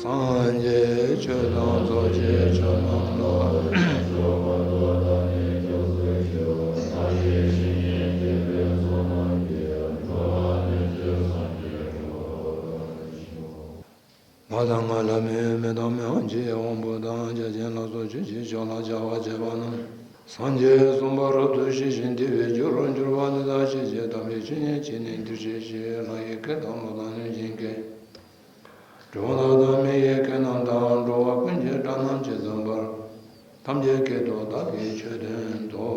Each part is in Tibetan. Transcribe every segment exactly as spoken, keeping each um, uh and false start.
སངས་རྒྱས་ཆོས་དང་ཚོགས་ཀྱི་མཆོག་རྣམས་ལ། ང་དང་ང་ལ་མི་མི་དང་མི་དབང་ཆེ་དབང་པོ་དང་བརྒྱ་བྱིན་ལ་སོགས་ཆོས་ཀྱི་མཆོག་ལ་བྱ་བ་བྱེད་པ་རྣམས་སངས་རྒྱས་གསུངས་པ་རབ་ཏུ་ཞི་ཞིང་བདེ་བའི་རྒྱུར་གྱུར་པ་འདི་དག་ཤེས་བྱའི་དམ་པའི་ཆོས་ཉིད་ཀྱིས་ནི་འདིར་གཤེགས་ཤིག། ལྷ་ཡི་སྐད་དང་ཀླུ་དང་གནོད་སྦྱིན་སྐད། གྲུལ་བུམ་དང་མི་ཡི་སྐད་རྣམས་དང་། འགྲོ་བ་ཀུན་གྱི་སྒྲ་རྣམས་ཇི་ཙམ་པར། ཐམས་ཅད་སྐད་དུ་བདག་གིས་ཆོས་བསྟན་ཏོ།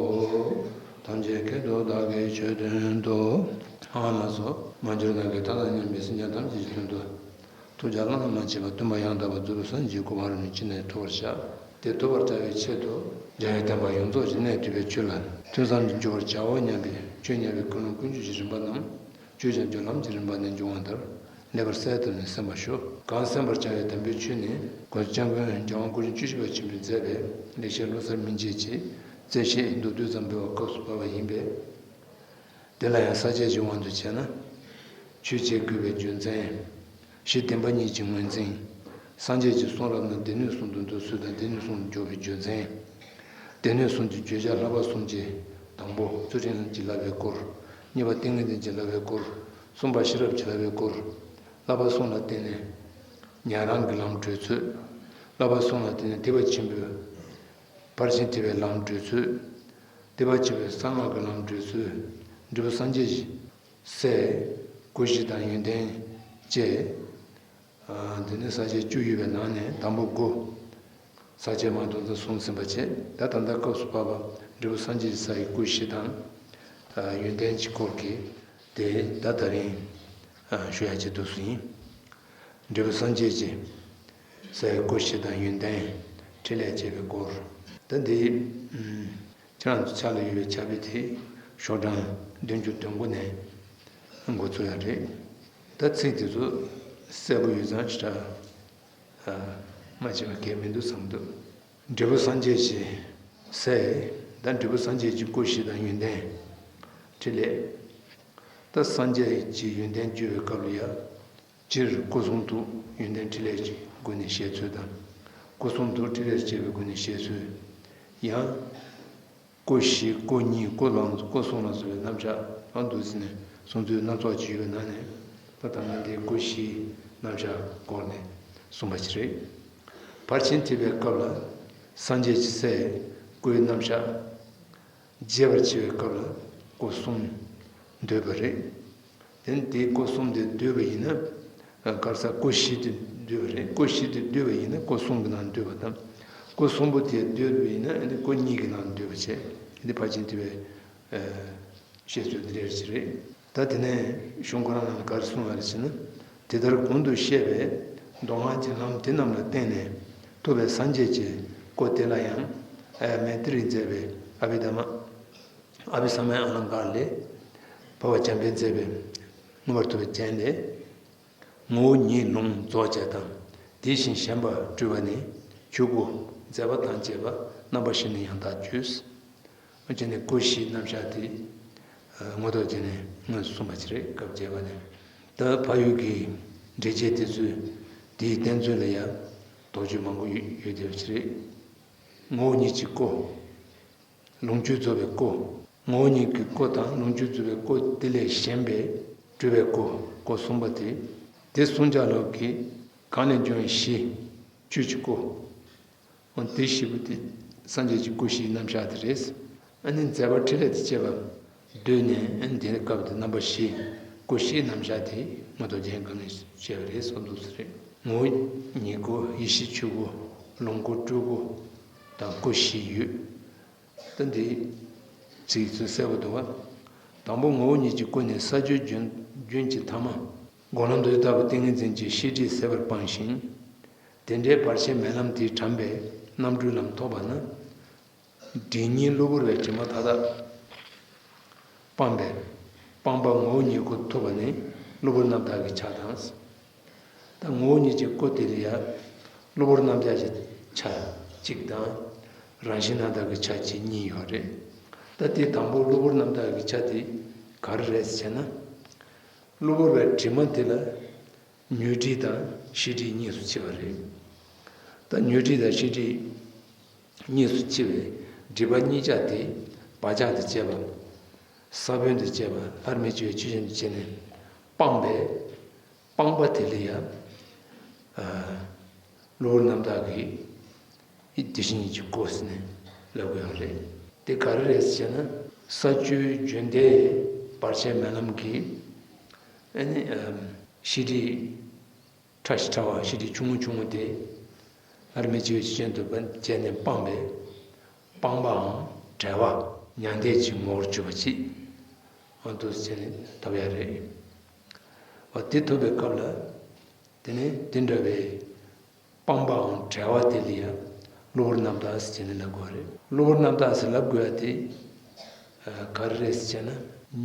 ཐམས་ཅད་སྐད་དུ་བདག་གིས་ཆོས་བསྟན་ཏོ། ཨ་ལགས་སོ། མ་གྱུར་ནམ་མཁའི་མཐའ་དང་མཉམ་པའི་སེམས་ཅན་ཐམས་ཅད་ཀྱི་དོན་དུ། ཐུགས་ཀྱང་བླ་ན་མ་མཆིས་པ་སྟོན་པ་ཡང་དག་པར་རྫོགས་པའི་སངས་རྒྱས་ཀྱི་གོ་འཕང་རིན་པོ་ཆེ་ནས་ཐོབ་པར་བྱ། དེ་ཐོབ་པར་བྱ་བའི་ཆེད་དུ་རྒྱལ་བའི་བསྟན་པ་ཡོངས་རྫོགས་ཀྱི་གནད་བསྡུས་པའི་ཆོས་ལ་ཐོས་བསམ་གྱིས་འགྱུར་བར་བྱའོ་སྙམ་པའི་ཆོས་ཉན་པའི་ཀུན་སློང་ཀུན་སྤྱོད་ཀྱི་རིམ་པ་རྣམས། ཆོས་ཀྱང་སྤྱོད་ལམ་གྱི་རིམ་པ་ནས་འབྱུང་བ་ལྟར་ལེགས་པར་གསལ་བཏབ་ནས་གསན་པར་ཞུ། གང་གསན་པར་བྱ་བའི་དམ་པའི་ཆོས་ནི་གོང་ས་སྐྱབས་མགོན་རྒྱལ་དབང་སྐུ་ཕྲེང་བཅུ་བཞི་པ་ཆེན་པོས་མཛད་པའི་ལེགས་བཤད་བློ་གསར་སྨིན་བྱེད་ཀྱི་རྩེ་ཤེས་མདོར་བསྡུས་ཙམ་འབུལ་བའི་སྐབས་སུ་བབས་པ་ཡིན་པས། དེ་ལ་ཡང་ས་བཅད་ཀྱི་དབང་དུ་བྱས་ན། ཆོས་བྱེད་དགོས་པའི་རྒྱུ་མཚན། གཞི་བདེན་པ་གཉིས་ཀྱི་ངོས་འཛིན། སངས་རྒྱས་ཀྱི་གསུང་རབ་ནང་སྡེ་སྣོད་གསུམ་དུ་འདུ་ཚུལ་དང་སྡེ་སྣོད་གསུམ་དུ་འཇོག་པའི་རྒྱུ་མཚན། སྡེ་སྣོད་གསུམ་གྱི་བརྗོད་བྱ་བསླབ་པ་གསུམ་གྱི་དང་པོ་ཚུལ་ཁྲིམས་ཀྱི་བསླབ་པའི་སྐོར། གཉིས་པ་ཏིང་ངེ་འཛིན་གྱི་བསླབ་པའི་སྐོར། གསུམ་པ་ཤེས་རབ་ཀྱི་བསླབ་པའི་སྐོར། བསླབ་པ་གསུམ་ལ་བརྟེན་ནས་ཉན་རང་གི་ལམ་བགྲོད་ཚུལ། བསླབ་པ་གསུམ་ལ་བརྟེན་ནས་ཐེག་པ་ཆེན་པོའི་ཕར་ཕྱིན་ཐེག་པའི་ལམ་བགྲོད་ཚུལ། ཐེག་པ་ཆེན་པོའི་གསང་སྔགས་ཀྱི་ལམ་བགྲོད་ཚུལ། འབྲས་བུ་སངས་རྒྱས་ཀྱི་སའི་སྒོ་བཞི་དང་ཡོན་ཏན་བཅས། ཨ། འདི་ནི་ས་བཅད་བཅུ་ཡོད་པའི་ནང་ནས་དང་པོ་དགུ། ས་བཅད་མ་དོན་དུ་གསུངས་ཟིན་པ་བཅས། ད་ད་ལྟ་སྐབས་སུ་བབས་པ་འབྲས་བུ་སངས་རྒྱས་ཀྱི་སའི་སྒོ་བཞི་དང་། ཨ། ཡོན་ཏན་གྱི་སྐོར་གྱི་དེ་ད་ད་རིང་ཨ་ཞུ་ཡ་ཆེད་དུ་སུ་ཡིན། འབྲས་བུ་སངས་རྒྱས་ཀྱི་སའི་སྒོ་བཞི་དང་ཡོན་ཏན་ཕྲིན་ལས་བཅས་པའི་སྐོར། ད་འདི་ཨུམ། ཁྱེད་རང་ཚོ་ཕྱག་ལ་ཡོད་པའི་ཕྱག་དཔེ་དེ་ཤོག་གྲངས་བདུན་ཅུ་དོན་དགུ་ནས་འགོ་ཚུགས་ཡ་རེད། ད་ཚིག་དེ་ཚོ་གསལ་པོ་ཡོད་ཙང་ཞེ་དྲག་མ་བྱས་པ་གལ་མི་འདུག་བསམ་འདུག་འབྲས་བུ་སངས་རྒྱས་ཀྱི་སའི། ད་འབྲས་བུ་སངས་རྒྱས་ཀྱི་སྒོ་བཞི་དང་ཡོན་ཏན་ཕྲིན་ལས། ད་སངས་རྒྱས་ཀྱི་ཡོན་ཏན་བརྗོད་པའི་སྐབས་ལ་ཡ། སྤྱིར་སྐུ་གསུང་ཐུགས་ཡོན་ཏན་ཕྲིན་ལས་ཀྱི་སྒོ་ནས་བཤད་ཚུལ་དང་། སྐུ་གསུང་ཐུགས་ཕྲིན་ལས་བསྐྱེད་པའི་སྒོ་ནས་བཤད་ཚུལ། ཡང་། སྐུ་བཞི་སྐུ་གཉིས་སྐུ་ལ་སོགས་སྐུ་གསུམ་ལ་སོགས་པའི་རྣམ་གཞག་ཨང་འདུག་ཟེར་ནས་གསུང་ཚུལ་སྣ་ཚོགས་ཅིག་ཡོད་པའི་ནང་ནས། ད་ལྟ་ང་འདིའི་སྐུ་བཞིའི་རྣམ་གཞག་སྐོར་ནས་གསུངས་པ་ཞིག་རེད། ཕར་ཕྱིན་ཐེག་པའི་སྐབས་ལ་སངས་རྒྱས་ཀྱི་སའི་སྐུའི་རྣམ་གཞག་རྒྱས་པར་བྱེད་པའི་སྐབས་ལ་སྐུ་གསུམ་འདོད་པ་རེད། དེ་ནི་དེའི་སྐུ་གསུམ་དེ་འདོད་པ་ཡིན་ན། ག་རེ་ཟེར། སྐུ་བཞི་དེ་འདོད་པ་རེད། སྐུ་བཞི་དེ་འདོད་པ་ཡིན་ན་སྐུ་གསུམ་གྱི་ནང་འདོད་པ་དང་། སྐུ་གསུམ་པོ་དེ་འདོད་པ་ཡིན་ན་ཨ་ནི་སྐུ་གཉིས་ཀྱི་ནང་འདོད་པ་བྱས། འདི་ཕར་ཕྱིན་ཐེག་པའི་བཤད་ཚུལ་འདི་འདྲ་ཞིག་རེད། ད་དེ་ནས་གཞུང་ཁོ་རང་ནང་ལ་ག་རེ་གསུངས་པ་རེད་ཟེར་ན། དེ་ལྟར་གོང་དུ་བཤད་པའི་མདོ་སྔགས་ཀྱི་ལམ་དེ་རྣམས་ལ་བརྟེན་ནས་ཐོབ་པའི་སངས་རྒྱས་ཀྱི་སྐུ་དེ་ལ་ཡང་། ཨ། མེ་ཏྲིར་མཛད་པའི་ཨ་བྷི་དྷརྨ། ཨ་བྷི་ས་མཡ་ཨ་ལང་ཀར་ལས། འཕགས་པ་འཇམ་དཔལ་མཛད་པའི་མངོན་པར་ཐུབ་པའི་རྒྱན་ལས། ངོ་བོ་ཉིད་ལོངས་རྫོགས་བྱ་དང་། དེ་བཞིན་གཞན་པར་སྤྲུལ་པ་ནི། ཆོས་སྐུ་མཛད་པ་དང་བཅས་པ། རྣམ་པ་བཞི་ནི་ཡང་དག་བརྗོད། ཨ་ནི་སྐུ་བཞིའི་རྣམ་གཞག་དེ། ཨ། ངོ་ཐོག་བྱས་ནས་སྔོན་གསུངས་པ་ཅིག་རེད། སྐབས་བརྒྱད་པ་ནས། ད་ཕ་ཡུལ་གྱི་འགྲེལ་བྱེད་དེ་ཚོས་དེའི་བསྟན་ཚུལ་ལ་ཡང་དོགས་གཅོད་མང་པོ་ཡོད་ཡོད་བསྡད་པ་ཅིག་རེད། ངོ་བོ་ཉིད་ཀྱི་སྐུ། ལོངས་སྤྱོད་རྫོགས་པའི་སྐུ། ངོ་བོ་ཉིད་ཀྱི་སྐུ་དང་ལོངས་སྤྱོད་རྫོགས་པའི་སྐུ་དེ་ལས་གཞན་པའི་སྤྲུལ་པའི་སྐུ། སྐུ་གསུམ་པོ་དེ། དེ་གསུམ་ཆར་ལུགས་ཀྱི་གང་ལས་བྱུང་བའི་གཞི། ཆོས་ཀྱི་སྐུ། འོ་དེ་བཞི་པོ་དེ་སངས་རྒྱས་ཀྱི་སྐུ་བཞིའི་རྣམ་གཞག་དེ་རེད། ཨ་ནི་མཛད་པ་ཕྲིན་ལས་དང་བཅས་པ་བསྡུས་ནས། ཨ་ནི་དེའི་སྐབས་དེ་རྣམ་པ་བཞི། སྐུ་བཞིའི་རྣམ་གཞག་དེ་ངོ་ཐོག་རྒྱན་གང་ནས་བཤད་པ་རེད་གསུངས་འདུག་ཟེར། ངོ་བོ་ཉིད་སྐུ། ཡེ་ཤེས་ཆོས་སྐུ། ལོངས་སྐུ། སྤྲུལ་སྐུ་དང་སྐུ་བཞི་ཡོད། ད་འདི་ཚིག་ཚོད་གསལ་པོ་འདུག་བ། དང་པོ་ངོ་བོ་ཉིད་ཀྱི་སྐུ་ནི་ས་བཅུའི་རྒྱུན་རྒྱུན་གྱི་ཐ་མ། སྒོམ་ལམ་རྡོ་རྗེ་ལྟ་བུ་ཏིང་ངེ་འཛིན་གྱི་ཤེས་སྒྲིབ་ཟད་པར་སྤངས་ཤིང་། དེ་འདྲའི་བར་ཆད་མེད་ལམ་དེས་དྲངས་པའི་རྣམ་གྲོལ་ལམ་ཐོབ་པ་ན། སྒྲིབ་གཉིས་གློ་བུར་བའི་དྲི་མ་མཐའ་དག་སྤངས་པས། སྤངས་པ་ངོ་བོ་ཉིད་སྐུ་ཐོབ་པ་ནི་གློ་བུར་རྣམ་དག་གི་ཆ་དང་། ད་ངོ་བོ་ཉིད་ཀྱི་སྐུ་དེ་ལ་ཡང་གློ་བུར་རྣམ་དག་གི་ཆ་གཅིག་དང་། རང་བཞིན་རྣམ་དག་གི་ཆ་གཅིག་གཉིས་ཡོད་རེད། ད་དེ་དང་པོ་གློ་བུར་རྣམ་དག་གི་ཆ་དེ་ག་རེ་རེད་ཟེར་ན། གློ་བུར་བའི་དྲི་མ་དེ་ལ་ ཉོན་སྒྲིབ་དང་ཤེས་སྒྲིབ་གཉིས་སུ་ཕྱེ་བ་རེད། ད་ཉོན་སྒྲིབ་དང་ཤེས་སྒྲིབ་གཉིས་སུ་ཕྱེ་བའི་སྒྲིབ་པ་གཉིས་ཆ་དེ་བག་ཆགས་དང་བཅས་པ། ས་བོན་དང་བཅས་པ་སླར་མི་སྐྱེ་བའི་ཆོས་ཅན་དུ་བྱས་ནས་སྤངས་པས། སྤངས་པ་དེ་ལ་ཡང་གློ་བུར་རྣམ་དག་གིས་དེ་བཞིན་ཉིད་ཀྱི་སྒོ་ཟེར་ནས་ལབ་དགོས་ཡོད་རེད། དེ་ག་རེ་རེད་ཟེར་ན། ས་བཅུའི་རྒྱུན་མཐའི་བར་ཆད་མེད་ལམ་གྱི་ཨ་ནི་ཤེས་སྒྲིབ་ཕྲ་ཞིང་ཕྲ་བ། ཤེས་སྒྲིབ་ཆུང་ངུ་ཆུང་ངུ་དེ་སླར་མི་སྐྱེ་བའི་ཆོས་ཅན་དུ་བྱས་ནས་སྤངས་པས། སྤངས་པའམ་བྲལ་བ་མྱང་འདས་ཀྱི་ངོ་བོར་གྱུར་པ་ཅིག་ཨང་དུ་བྱས་ནས་ཐོབ་ཡ་རེད། འོ་དེ་ཐོབ་པའི་སྐབས་ལ། དེ་ནས་དེ་འདྲ་བའི་སྤངས་པའམ་བྲལ་བ་དེ་ལ་ཡང་གློ་བུར་རྣམ་དག་ཟེར་ནས་ལབ་དགོས་རེད། གློ་བུར་རྣམ་དག་ཟེར་ལབ་དགོས་ཡ་དེ་ག་རེ་རེད་ཟེར་ན།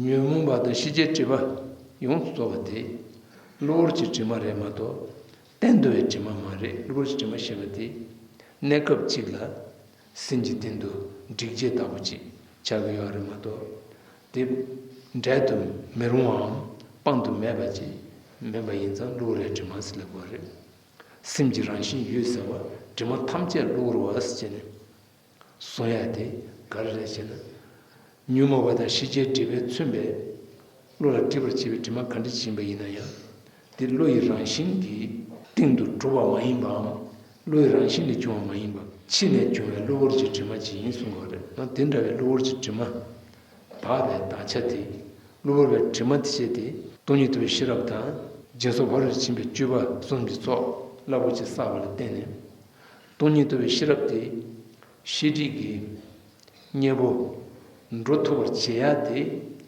ཉོན་མོངས་པ་དང་ཤེས་བྱའི་སྒྲིབ་པ་ཡོངས་སུ་རྫོགས་པ་དེ་གློ་བུར་གྱི་དྲི་མ་རེད་མ་གཏོགས་གཏན་དུ་བའི་དྲི་མ་མ་རེད། གློ་བུར་གྱི་དྲི་མ་ཞེས་པ་དེ་གནས་སྐབས་གཅིག་ལ་སེམས་ཀྱི་སྟེང་དུ་སྒྲིབ་བྱེད་ལྟ་བུ་ཅིག་ཆགས་ཀྱི་ཡོད་རེད་མ་གཏོགས། དེ་བྲལ་དུ་མི་རུང་བའམ་སྤང་དུ་མེད་པ་ཅིག་མིན་པ་ཡིན་ཙང་གློ་བུར་བའི་དྲི་མ་ཟེར་ལབ་དགོས་རེད། སེམས་ཀྱི་རང་བཞིན་ཡོད་ཟེར་བ། དྲི་མ་ཐམས་ཅད་གློ་བུར་བ་ཟེར་ནས་གསུང་ཡ་དེ་ག་རེ་རེད་ཟེར་ན། ཉོན་མོངས་པ་དང་ཤེས་བྱའི་སྒྲིབ་པས་མཚོན་པའི་བློ་ལ་སྒྲིབ་པར་བྱེད་པའི་དྲི་མ་ག་འདྲ་ཞིག་ཡིན་པ་ཡིན་ན་ཡང་། དེ་བློ་ཡི་རང་བཞིན་གྱི་སྟེང་དུ་གྲུབ་པ་མ་ཡིན་པའམ། བློ་ཡི་རང་བཞིན་ལས་བྱུང་བ་མ་ཡིན་པ། ཕྱི་ནས་བྱུང་བའི་གློ་བུར་གྱི་དྲི་མ་ཅིག་ཡིན་གསུང་དགོས་རེད། ཡང་དེ་འདྲ་བའི་གློ་བུར་གྱི་དྲི་མ་དག་པའི་དག་ཆ་དེ། གློ་བུར་བའི་དྲི་མ་དེ་བྱས་ཏེ་སྟོང་ཉིད་རྟོགས་པའི་ཤེས་རབ་དང་། སྦྱིན་སོགས་ཕ་རོལ་ཏུ་ཕྱིན་པའི་སྤྱོད་པ་གསུམ་གྱི་ཚོགས་རླབས་པོ་ཆེ་བསགས་པ་ལ་བརྟེན་ནས། སྟོང་ཉིད་རྟོགས་པའི་ཤེས་རབ་དེ་ཤེས་སྒྲིབ་ཀྱི་གཉེན་པོ་འགྲོ་ཐུབ་པར་བྱེད་ཡ་དེ་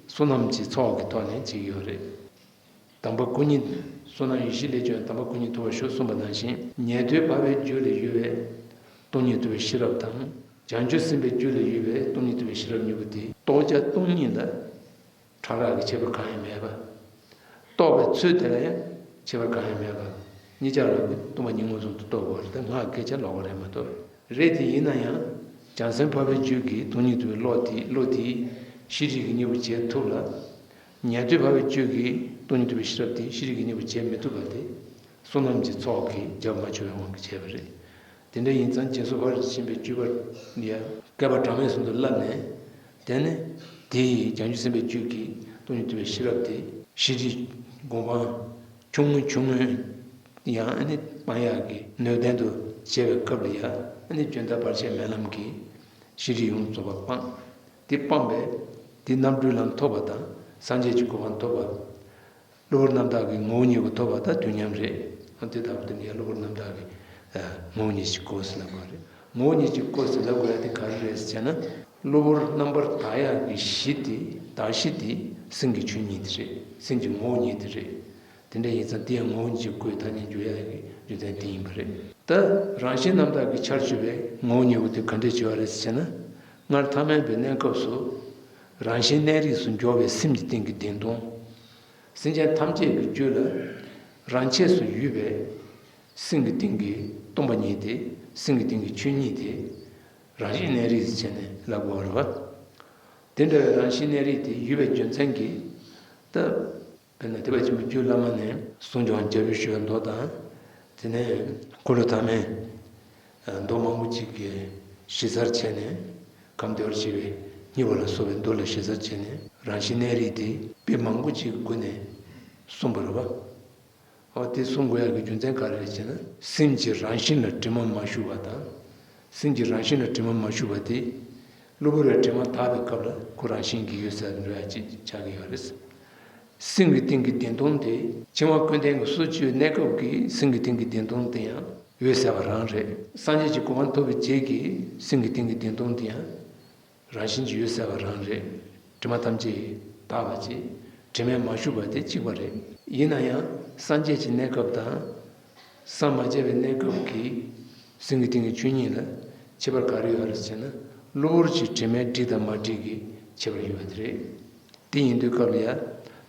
བསོད་ནམས་ཀྱི་ཚོགས་ཀྱི་ཐོག་ནས་བྱེད་ཀྱི་ཡོད་རེད། དམ་པ་སྐུ་ཉིད་བསོད་ནམས་ཡེ་ཤེས་ལས་བྱུང་བའི་དམ་པ་སྐུ་ཉིད་ཐོབ་པར་ཤོག་གསུངས་པ་ནང་བཞིན། ཉན་ཐོས་འཕགས་པའི་རྒྱུད་ལ་ཡོད་པའི་སྟོང་ཉིད་རྟོགས་པའི་ཤེས་རབ་དང་། བྱང་ཆུབ་སེམས་དཔའི་རྒྱུད་ལ་ཡོད་པའི་སྟོང་ཉིད་རྟོགས་པའི་ཤེས་རབ་གཉིས་པོ་དེ་རྟོགས་བྱ་སྟོང་ཉིད་ལ་ཕྲ་རགས་ཀྱི་ཁྱད་པར་གང་ཡང་མེད་པ། རྟོགས་པའི་ཚུལ་དེ་ལ་ཡང་ཁྱད་པར་གང་ཡང་མེད་པ། གཉིས་ཆར་ལ་སྟོང་པ་ཉིད་མངོན་སུམ་དུ་རྟོགས་དགོས་རེད། ད་སྔགས་སྐད་ཆ་ལོག་པ་རེད་མ་གཏོགས། རེད་དེ་ཡིན་ན་ཡང་། བྱང་སེམས་འཕགས་པའི་རྒྱུད་ཀྱི་སྟོང་ཉིད་རྟོགས་པའི་བློ་དེ་བློ་དེས་ཤེས་སྒྲིབ་ཀྱི་གཉེན་པོ་བྱེད་ཐུབ་ལ། ཉན་ཐོས་འཕགས་པའི་རྒྱུད་ཀྱི་སྟོང་ཉིད་རྟོགས་པའི་ཤེས་རབ་དེས་ཤེས་སྒྲིབ་ཀྱི་གཉེན་པོ་བྱེད་མི་ཐུབ་པ་དེ། བསོད་ནམས་ཀྱི་ཚོགས་ཀྱིས་རྒྱབ་མ་ཆོད་པའི་དབང་གིས་བྱས་པ་རེད། དེ་འདྲ་ཡིན་ཙང་སྦྱིན་སོགས་ཕ་རོལ་ཏུ་ཕྱིན་པའི་སྤྱོད་པ་ཡང་བསྐལ་པ་གྲངས་མེད་གསུམ་དུ་བསླབས་ནས། དེ་ནི་དེ་ཡིས་བྱང་ཆུབ་སེམས་དཔའི་རྒྱུད་ཀྱི་སྟོང་ཉིད་རྟོགས་པའི་ཤེས་རབ་དེ་ཤེས་སྒྲིབ་སྒོམ་སྤང་ཆུང་ངུ་ཆུང་ངུ་ཡང་ཨ་ནི་སྤང་ཡག་གི་སྣོད་ལྡན་དུ་བྱས་པའི་སྐབས་ལ་ཡང་ཨ་ནི་རྒྱུན་མཐའ་བར་ཆད་མེད་ལམ་གྱི་ཤེས་སྒྲིབ་ཡོངས་རྫོགས་པ་སྤངས། དེ་སྤངས་པས་དེ་རྣམ་གྲོལ་ལམ་ཐོབ་པ་དང་སངས་རྒྱས་ཀྱི་གོ་འཕང་ཐོབ་པ། གློ་བུར་རྣམ་དག་གི་ངོ་བོ་ཉིད་ཀྱི་ཐོབ་པ་དང་དུས་མཉམ་རེད། ཨ་དེ་ལྟ་བུ་དེ་ནི་གློ་བུར་རྣམ་དག་གི་ངོ་བོ་ཉིད་ཀྱི་སྒོ་ཟེར་ལབ་དགོས་རེད། ངོ་བོ་ཉིད་ཀྱི་སྒོ་ཟེར་ལབ་དགོས་ཡ་དེ་ག་རེ་རེད་ཟེར་ན། གློ་བུར་རྣམ་པར་དག་ཡག་གི་གཞི་དེ། དག་གཞི་དེ་སེམས་ཀྱི་ཆོས་ཉིད་དེ་རེད། སེམས་ཀྱི་ངོ་བོ་ཉིད་དེ་རེད། དེ་འདྲ་ཡིན་ཙང་དེ་ཡང་ངོ་བོ་ཉིད་ཀྱི་སྒོའི་ཐ་སྙད་འཇོག་ཡག་གི་རྒྱུ་མཚན་དེ་ཡིན་པ་རེད། ད་རང་བཞིན་རྣམ་དག་གི་ཆར་ཆུད་པའི་ངོ་བོ་ཉིད་པོ་དེ་ག་འདྲས་བྱེད་པ་རེད་ཟེར་ན། སྔར་ཐ་མལ་པའི་གནས་སྐབས་སུ་རང་བཞིན་གནས་རིགས་སུ་འཇོག་པའི་སེམས་ཀྱི་སྟེང་གི་བདེན་སྟོང་། སེམས་ཅན་ཐམས་ཅད་ཀྱི་རྒྱུད་ལ་རང་ཆས་སུ་ཡོད་པའི་སེམས་ཀྱི་སྟེང་གི་སྟོང་པ་ཉིད་དེ། སེམས་ཀྱི་སྟེང་གི་ཆོས་ཉིད་དེ་རང་བཞིན་གནས་རིགས་ཟེར་ནས་ལབ་དགོས་པ་རེད་པ། དེ་འདྲ་བའི་རང་བཞིན་གནས་རིགས་དེ་ཡོད་པའི་རྒྱུ་མཚན་གྱིས། ད་དཔེར་ན་ཐེག་པ་ཆེན་པོའི་རྒྱུད་བླ་མ་ནས་ཟུང་འཇུག་དབང་རྒྱལ་པོས་ཞུས་པའི་མདོ་དང་། དེ་ནས་འཁོར་ལོ་ཐ་མའི་མདོ་མང་པོ་ཅིག་གི་གཞི་རྩར་བྱས་ནས། ཁམས་བདེ་བར་གཤེགས་པའི་སྙིང་པོ་ལ་སོགས་པའི་མདོ་ལ་གཞི་རྩར་བྱས་ནས་རང་བཞིན་གནས་རིགས་དེ་དཔེ་མང་པོ་ཅིག་གི་སྒོ་ནས་གསུངས་པ་རེད་པ། འོ་དེ་གསུང་དགོས་ཡག་གི་རྒྱུ་མཚན་ག་རེ་རེད་ཅེ་ན། སེམས་ཀྱི་རང་བཞིན་ལ་དྲི་མ་མ་ཞུགས་པ་དང་། སེམས་ཀྱི་རང་བཞིན་ལ་དྲི་མ་མ་ཞུགས་པ་དེ། གློ་བུར་བའི་དྲི་མ་དག་པའི་སྐབས་ལ་ཁོ་རང་བཞིན་གྱིས་ཡོད་ཟེར་འགྲོ་ཡག་ཅིག་ཆགས་ཀྱི་ཡོད་རེད། སེམས་ཀྱི་སྟེང་གི་བདེན་སྟོང་དེ། འཆིང་བ་ཀུན་ལྡན་གྱི་སོ་བཅུའི་གནས་སྐབས་ཀྱི་སེམས་ཀྱི་སྟེང་གི་བདེན་སྟོང་དེ་ཡང་ཡོད་ཟེར་བ་རང་རེད། སངས་རྒྱས་ཀྱི་གོ་འཕང་ཐོབ་པའི་རྗེས་ཀྱི་སེམས་ཀྱི་སྟེང་གི་བདེན་སྟོང་དེ་ཡང་། རང་བཞིན་གྱིས་ཡོད་ཟེར་བ་རང་རེད། དྲི་མ་ཐམས་ཅད་དག་པ་ཅིག་དྲི་མས་མ་ཞུགས་པ་དེ་གཅིག་པ་རེད། ཡིན་ན་ཡང་སངས་རྒྱས་ཀྱི་གནས་སྐབས་དང་། སངས་མ་རྒྱས་པའི་གནས་སྐབས་ཀྱི་སེམས་ཀྱི་སྟེང་གི་ཆོས་ཉིད་ལ་ཁྱད་པར་ག་རེ་ཡོད་རེད་ཟེར་ན། གློ་བུར་གྱི་དྲི་མས་བསྒྲིབས་དང་མ་བསྒྲིབས་ཀྱི་ཁྱད་པར་ཡོད་པ་དེ་རེད། དེ་ཡིན་དུས་སྐབས་ལ་ཡང་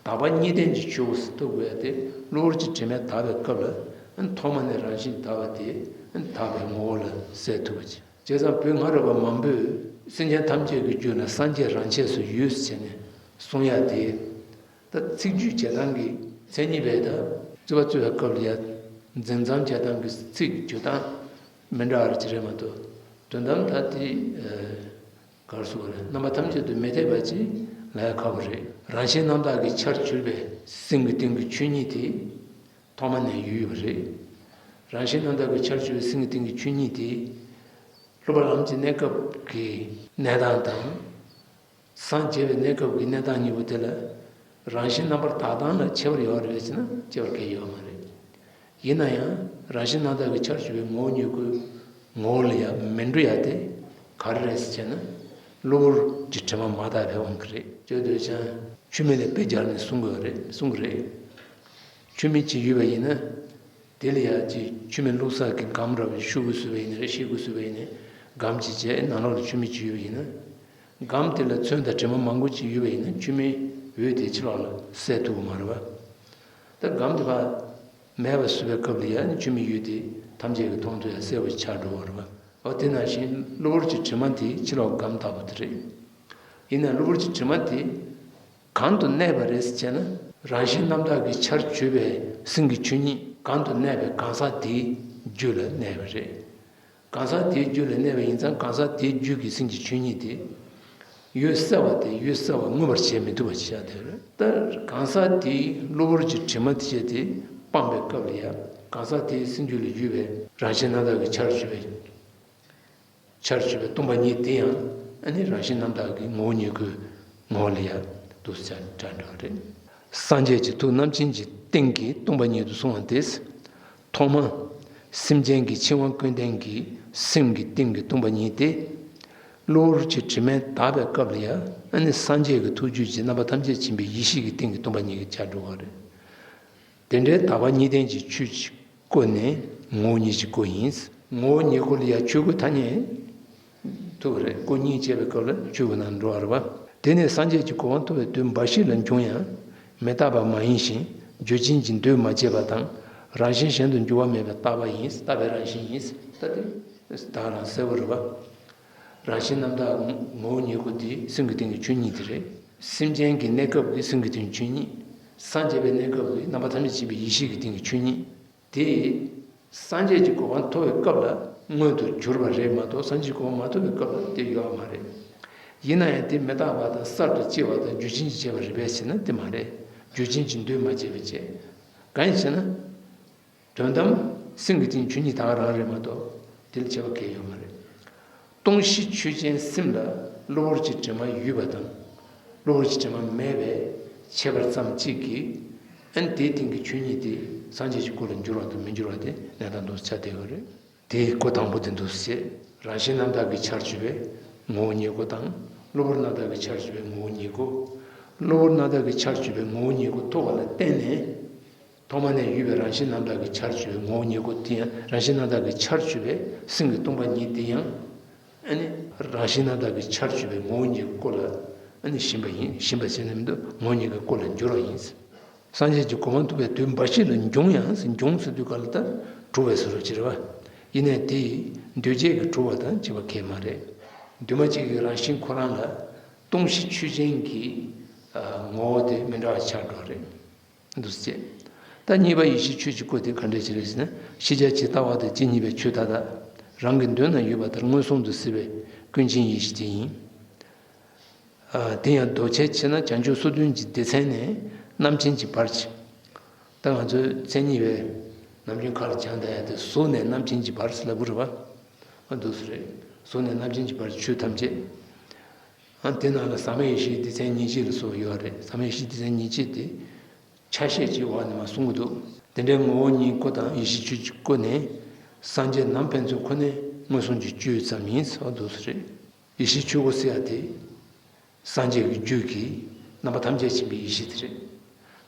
དག་པ་གཉིས་ལྡན་གྱི་ཆོས་ཟེར་ཐུབ་དགོས་ཡ་དེ། གློ་བུར་གྱི་དྲི་མས་དག་པའི་སྐབས་ལ་ཐོག་མ་ནས་རང་བཞིན་དག་པ་དེ་དག་པའི་ངོ་བོ་ལ་གསལ་ཐུབ་པ་ཅིག་བྱས་ཙང་བོད་སྔ་རབས་པ་མང་པོས་སེམས་ཅན་ཐམས་ཅད་ཀྱི་རྒྱུད་ལ་སངས་རྒྱས་རང་ཆས་སུ་ཡོད་ཟེར་ནས་གསུང་ཡ་དེ། ད་ཚིག་བརྗོད་བྱེད་སྟངས་ཀྱི་མཚན་ཉིད་པས་ད་ རྩོད་པ་རྩོད་པའི་སྐབས་ལ་ཡ་འཛིན་མཚམས་བཅད་སྟངས་ཀྱི་ཚིག་བརྗོད་སྟངས་མི་འདྲ་བ་ཅིག་རེད་མ་གཏོགས། དོན་དམ་ད་དེ་ག་རེ་ཟེར་དགོས་རེད། རྣམ་པ་ཐམས་ཅད་དུ་མི་འཐད་པ་ཅིག་ལབ་ཡ་ཁག་པོ་རེད། རང་བཞིན་རྣམ་དག་གི་ཆར་གྱུར་པའི་སེམས་ཀྱི་སྟེང་གི་ཆོས་ཉིད་དེ་ཐོག་མ་ནས་ཡོད་ཡོད་པ་རེད། རང་བཞིན་རྣམ་དག་གི་ཆར་གྱུར་པའི་སེམས་ཀྱི་སྟེང་གི་ཆོས་ཉིད་དེ། སློབ་པ་ལམ་གྱི་གནས་སྐབས་ཀྱི་གནས་སྟངས་དང་། སངས་རྒྱས་པའི་གནས་སྐབས་ཀྱི་གནས་སྟངས་གཉིས་པོ་དེ་ལ་རང་བཞིན་རྣམ་པར་དག་སྟངས་ལ་ཁྱད་པར་ཡོད་རེད་ཟེར་ན་ཁྱད་པར་གང་ཡང་ཡོད་མ་རེད། ཡིན་ན་ཡང་རང་བཞིན་རྣམ་དག་གི་ཆར་གྱུར་པའི་ངོ་བོ་ཉིད་ཀྱི་ངོ་བོ་ལ་ཡང་མི་འགྲོ་ཡ་དེ་ག་རེ་རེད་ཟེར་བྱས་ན། གློ་བུར་གྱི་དྲི་མ་མ་དག་པའི་དབང་གིས་རེད། བརྗོད་འདོད་ཀྱང་ཆུ་མིག་ལ་དཔེ་སྦྱར་ནས་གསུང་དགོས་རེད། གསུང་གི་རེད། ཆུ་མིག་ཅིག་ཡོད་པ་ཡིན་ན། དེ་ལ་ཡ་ཅིག་ཆུ་མིག་བླུགས་ས་གི་སྒམ་འདྲ་བའི་ཤུ་གུ་བཟོས་པ་ཡིན་ན་རེད། ཤེལ་སྒོ་བཟོས་པ་ཡིན་ན། སྒམ་ཅིག་བྱས་ནང་ལོགས་ལ་ཆུ་མིག་ཅིག་ཡོད་པ་ཡིན་ན། སྒམ་དེ་ལ་ཚོན་དང་དྲི་མ་མང་པོ་ཅིག་ཡོད་པ་ཡིན་ན་ཆུ་མིག་འོད་དེ་ཕྱི་ལོགས་ལ་གསལ་ཐུབ་ཀྱི་མ་རེད་པ། ད་སྒམ་དེ་ཕར་མེད་པ་བཟོས་པའི་སྐབས་ལ་ཡ་ཆུ་མིག་འོད་དེ་ཐམས་ཅད་ཀྱིས་མཐོང་ཐུབ་ཡ་གསལ་པོ་ཆགས་འགྲོ་བ་རེད་པ། འོ་དེ་ནང་བཞིན་གློ་བུར་གྱི་དྲི་མ་དེ་ཕྱི་ལོགས་སྒམ་ལྟ་བུ་དེ་རེད། ཡིན་ན་གློ་བུར་གྱི་དྲི་མ་དེ། གང་དུ་གནས་པ་རེད་ཟེར་བྱས་ན། རང་བཞིན་རྣམ་དག་གི་ཆར་གྱུར་པའི་སེམས་ཀྱི་ཆོས་ཉིད་གང་དུ་གནས་པའི་གང་ཟག་དེའི་རྒྱུད་ལ་གནས་པ་རེད། གང་ཟག་དེའི་རྒྱུད་ལ་གནས་པ་ཡིན་ཙང་གང་ཟག་དེའི་རྒྱུད་ཀྱི་སེམས་ཀྱི་ཆོས་ཉིད་དེ། འོད་གསལ་བ་དེ་འོད་གསལ་བ་མངོན་པར་བྱེད་མི་ཐུབ་པ་ཞིག་ཆགས་བསྡད་རེད། ད་གང་ཟག་དེའི་གློ་བུར་གྱི་དྲི་མ་དེ་བྱས་ཏེ་སྤངས་པའི་སྐབས་ལ་ཡང་གང་ཟག་དེའི་སེམས་རྒྱུད་ལ་ཡོད་པའི་རང་བཞིན་རྣམ་དག་གི་ཆར་གྱུར་པའི། ཆར་གྱུར་པའི་སྟོང་པ་ཉིད་དེ་ཡང་ཨ་ནི་རང་བཞིན་རྣམ་དག་གི་ངོ་བོ་ཉིད་ཀྱི་ངོ་བོ་ལ་ཡང་འདུག་སེ་ཆགས་འདྲ་འདྲ་རེད། སངས་རྒྱས་ཀྱི་ཐུགས་རྣམ་མཁྱེན་གྱི་སྟེང་གི་སྟོང་པ་ཉིད་དུ་གསུངས་པ་དེས། ཐོག་མ། སེམས་ཅན་གྱི་འཆིང་བ་ཀུན་ལྡན་གྱི་སེམས་ཀྱི་སྟེང་གི་སྟོང་པ་ཉིད་དེ། གློ་བུར་གྱི་དྲི་མས་དག་པའི་སྐབས་ལ་ཡང་ཨ་ནི་སངས་རྒྱས་ཀྱི་ཐུགས་རྒྱུད་ཀྱི་རྣམ་པ་ཐམས་ཅད་མཁྱེན་པའི་ཡེ་ཤེས་ཀྱི་སྟེང་གི་སྟོང་པ་ཉིད་ཀྱི་ཆ་འགྲོ་བ་རེད། དེ་འདྲའི་དག་པ་གཉིས་ལྡན་གྱི་ཆོས་ཀྱི་སྒོ་ནས་ངོ་བོ་ཉིད་ཀྱི་སྒོ་ཡིན། ངོ་བོ་ཉིད་སྒོ་ལ་ཡང་ཆོས་སྐུ་ཐ་སྙད་ཐུབ་པ་རེད། སྒོ་གཉིས་འབྱེད་པའི་སྐབས་ལ་ཆོས་སྐུ་ནང་འགྲོ་བ་རེད་པ། དེ་ནས་སངས་རྒྱས་ཀྱི་གོ་འཕང་ཐོབ་པའི་དུས་འབའ་ཞིག་ལ་འབྱུང་ཡང་མི་རྟག་པ་མ་ཡིན་ཞིང་རྒྱུ་ཅན་གྱི་འདོད་མ་བྱས་པ་དང་རང་བཞིན་གཞན་དུ་འགྱུར་བ་མེད་པའི་རྟག་པ་ཡིན། རྟག་པའི་རང་བཞིན་ཡིན། ད་དེ་ད་ག་རང་གསལ་པོ་རེད་པ། རང་བཞིན་རྣམ་དག་ངོ་བོ་ཉིད་སྐུ་དེ་སེམས་ཀྱི་སྟེང་གི་ཆོས་ཉིད་དེ་རེད། སེམས་ཅན་གྱི་གནས་སྐབས་ཀྱི་སེམས་ཀྱི་སྟེང་ཆོས་ཉིད། སངས་རྒྱས་པའི་གནས་སྐབས་ཀྱི་རྣམ་པ་ཐམས་ཅད་མཁྱེན་པའི་ཡེ་ཤེས་ཀྱི་སྟེང་གི་ཆོས་ཉིད། དེ་སངས་རྒྱས་ཀྱི་གོ་འཕང་ཐོབ་པའི་སྐབས་ལ་མངོན་དུ་གྱུར་པ་རེད་མ་གཏོགས་སངས་རྒྱས་ཀྱི་གོ་འཕང་མ་ཐོབ་པའི་སྐབས་ལ་དེ་ཡོད་མ་རེད། ཡིན་ན་ཡང་དེ་མི་རྟག་པ་དང་གསར་དུ་སྐྱེ་བ་དང་རྒྱུ་ཅན་གྱི་སྐྱེ་བ་རེད་པས་ཟེར་ན་དེ་མ་རེད། རྒྱུ་ཅན་གྱི་འདོད་མ་བྱས་པ་བྱས། གང་ཡིན་ཟེར་ན། དོན་དམ་སེམས་ཀྱི་སྟེང་ཆོས་ཉིད་ད་ག་རང་རེད་མ་གཏོགས་དེ་ལ་ཁྱད་པར་གང་ཡང་ཡོད་མ་རེད། སྟོང་གཞི་ཆོས་ཅན་སེམས་ལ་གློ་བུར་གྱི་དྲི་མ་ཡོད་པ་དང་། གློ་བུར་གྱི་དྲི་མ་མེད་པའི་ཁྱད་པར་ཙམ་གཅིག་གིས། ཨ་ནི་དེའི་སྟེང་གི་ཆོས་ཉིད་དེ་སངས་རྒྱས་ཀྱི་སྐུ་ལ་འགྱུར་བ་དང་མི་འགྱུར་བ་དེ་གནས་སྟངས་འདུག་ཆ་དེ་ཡོད་རེད། དེའི་སྒོ་དང་པོ་དེ་འདུག་ཟེར། རང་བཞིན་རྣམ་དག་གི་ཆར་གྱུར་པའི་ངོ་བོ་ཉིད་སྐུ་དང་། གློ་བུར་རྣམ་དག་གི་ཆར་གྱུར་པའི་ངོ་བོ་ཉིད་སྐུ། གློ་བུར་རྣམ་དག་གི་ཆར་གྱུར་པའི་ངོ་བོ་ཉིད་སྐུ་ཐོབ་པ་ལ་བརྟེན་ནས། ཐོག་མ་ནས་ཡོད་པའི་རང་བཞིན་རྣམ་དག་གི་ཆར་གྱུར་པའི་ངོ་བོ་ཉིད་སྐུ་དེ་ཡང་རང་བཞིན་རྣམ་དག་གི་ཆར་གྱུར་པའི་སེམས་ཀྱི་སྟོང་པ་ཉིད་དེ་ཡང་། ཨ་ནི་རང་བཞིན་རྣམ་དག་གི་ཆར་གྱུར་པའི་ངོ་བོ་ཉིད་ཀྱི་སྐུ་ལ་ཨ་ནི་ཞེན་པ་ཡིན། ཞེན་པ་བྱས་ནས་མི་འདུག་ངོ་བོ་ཉིད་ཀྱི་སྐུ་ལ་འགྱུར་བ་ཡིན། སངས་རྒྱས་ཀྱི་གོ་འཕང་ཐོབ་པའི་དུས་འབའ་ཞིག་ལ་འབྱུང་ཡང་ཟེར། འབྱུང་ཟེར་དུས་ག་ལ་ད་གྲུབ་པའི་བཟོ་འདྲ་ཅིག་རེད་པ། ཡིན་ནའི་དེ་འདུས་བྱས་ཀྱི་གྲུབ་པ་དང་བཅས་པ་གང་ཡང་མ་རེད། འདུས་མ་བྱས་ཀྱི་རང་བཞིན་ཁོ་རང་ལ་སྟོང་གཞི་ཆོས་ཅན་གྱི་ངོ་བོ་དེ་མི་འདྲ་བ་ཆགས་འགྲོ་རེད། འདུག་སེ། ད་གཉིས་པ་ཡེ་ཤེས་ཆོས་ཀྱི་སྐུ་དེ་ག་འདྲ་ཅིག་རེད་ཟེར་ན། ཤེས་བྱ་ཇི་ལྟ་བ་དང་ཇི་སྙེད་པའི་ཆོས་མཐའ་དག་རང་གི་མདུན་ན་ཡོད་པ་ལྟར་མངོན་སུམ་དུ་གཟིགས་པའི་ཀུན་མཁྱེན་ཡེ་ཤེས་དེ་ཡིན། ཨ། དེ་ཡང་མདོ་ཆེ་ཕྱིར་ན་བྱང་ཆུབ་སོ་བདུན་གྱི་སྡེ་ཚན་ནས་རྣམ་མཁྱེན་གྱི་བར་གྱི། ད་ང་ཚོས་མཚན་ཉིད་པའི་ནམ་རྒྱུན་ཁ་ལ་སྦྱང་བསྡད་ཡ་དེ་གཟུགས་ནས་རྣམ་མཁྱེན་གྱི་བར་ཟེར་ལབ་ཀྱི་རེད་པ། ཨ། འདུག་སེ་རེད། གཟུགས་ནས་རྣམ་མཁྱེན་གྱི་བར་ཆོས་ཐམས་ཅད། ཨ། དེ་ནང་ལ་ཟག་མེད་ཡེ་ཤེས་སྡེ་ཚན་ཉེར་གཅིག་ལ་སོགས་ཡོད་རེད། ཟག་མེད་ཡེ་ཤེས་སྡེ་ཚན་ཉེར་གཅིག་དེ། ཆ་ཤས་ཀྱི་འོག་ནས་མར་གསུང་གི་འདུག་དེ་འདྲའི་ངོ་བོ་ཉིད་སྐུ་དང་ཡེ་ཤེས་ཆོས་ཀྱི་སྐུ་ནི། སངས་རྒྱས་ནམ་ཕན་ཚུན་ཁོ་ནའི་མངོན་སུམ་གྱི་སྤྱོད་ཡུལ་ཙམ་ཡིན་ཟེར་བ་འདུག་སེ་རེད། ཡེ་ཤེས་ཆོས་སྐུ་ཟེར་ཡ་དེ། སངས་རྒྱས་ཀྱི་རྒྱུད་ཀྱི་རྣམ་པ་ཐམས་ཅད་མཁྱེན་པའི་ཡེ་ཤེས་དེ་རེད།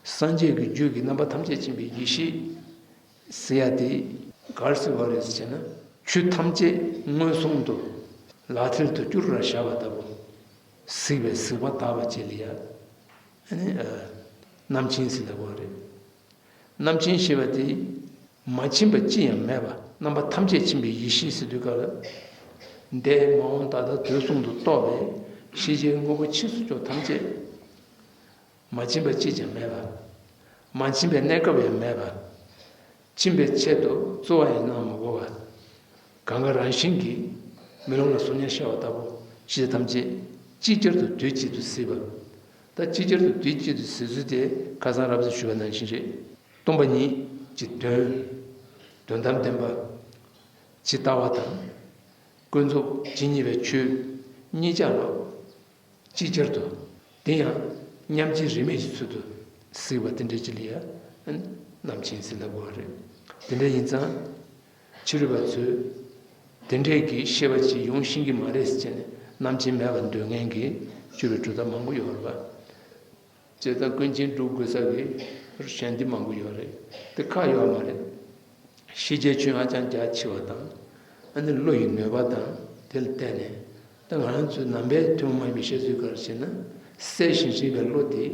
སངས་རྒྱས་ཀྱི་རྒྱུད་ཀྱི་རྣམ་པ་ཐམས་ཅད་མཁྱེན་པའི་ཡེ་ཤེས་ཟེར་ཡ་དེ་ག་རེ་ཟེར་བ་རེད་ཟེར་ན། ཆོས་ཐམས་ཅད་མངོན་སུམ་དུ་ལག་མཐིལ་དུ་བསྐྱུར་བར་བྱ་བ་ལྟ་བུ། གཟིགས་པའི་གཟིགས་པ་དག་པ་ཅིག་ལ་ཡ། ཨ་ནི། ཨ། རྣམ་མཁྱེན་ཟེར་ལབ་པ་རེད། རྣམ་མཁྱེན་ཞེས་པ་དེ། མ་མཁྱེན་པ་ཅི་ཡང་མེད་པ། རྣམ་པ་ཐམས་ཅད་མཁྱེན་པའི་ཡེ་ཤེས་ཟེར་དུས་སྐབས་ལ། འདས་མ་འོངས་ད་ལྟ་དུས་གསུམ་དུ་གཏོགས་པའི་ཤེས་བྱའི་དངོས་པོ་ཕྱིས་སུ་འཇོག་ཐམས་ཅད། མ་མཁྱེན་པ་གཅིག་ཀྱང་མེད་པ། མ་མཁྱེན་པའི་གནས་སྐབས་ཡང་མེད་པ། ཕྱིན་པའི་ཆེད་དུ་རྩོལ་བ་ཡང་གནང་མི་དགོས་པ། གང་ག་རང་བཞིན་གྱིས་མེ་ལོང་ལ་གཟུགས་བརྙན་ཤར་བ་ལྟ་བུ་ཤེས་བྱ་ཐམས་ཅད་ཅིག་ཅར་དུ་དུས་གཅིག་ཏུ་གཟིགས་པ། ད་ཅིག་ཅར་དུ་དུས་གཅིག་ཏུ་གཟིགས་ཚུལ་དེ་ཁ་སང་རབ་ཏུ་ཞུས་པ་ནང་བཞིན་རེད། སྟོང་པ་ཉིད་ཀྱི་དོན། དོན་དམ་བདེན་པ། ཇི་ལྟ་བ་དང་། ཀུན་རྫོབ་ཇི་སྙེད་པའི་ཆོས་གཉིས་ཀ་ལ། ཅིག་ཅར་དུ། དེ་ཡང་མཉམ་རྗེས་རིས་མེད་ཀྱི་ཚུལ་དུ་གཟིགས་པ་དེ་འདྲའི་ཅིག་ལ་ཡང་རྣམ་མཁྱེན་ཟེར་ལབ་དགོས་པ་རེད། དེ་འདྲ་ཡིན་ཙང་། ཕྱི་རོལ་པ་ཚོས། དེ་འདྲའི་གི་ཤེས་པ་ཅིག་ཡོང་ཤེས་ཀྱི་མ་རེད་ཟེར་བྱས་ནས་རྣམ་མཁྱེན་མེད་པར་འདོད་མཁན་གྱི་སྤྱོད་པའི་གྲུབ་མཐའ་མང་པོ་ཡོད་རེད་པ། བྱས་ཙང་ཀུན་མཁྱེན་སྒྲུབ་དགོས་ས་གི་ཞལ་འདེབས་མང་པོ་ཡོད་རེད། དེ་ཁག་ཡོད་མ་རེད། ཤེས་བྱའི་ཆོས་ཧ་ཅང་རྒྱ་ཆེ་བ་དང་། ཨ་ནི་བློ་ཡི་ནུས་པ་དང་དེ་ལ་བརྟེན་ནས། ད་ང་རང་ཚོའི་ནང་པའི་ཐུན་མོང་མ་ཡིན་པའི་བཤད་ཚུལ་ག་རེ་བྱས་ན། གསལ་ཞིང་རིག་པའི་བློ་དེ་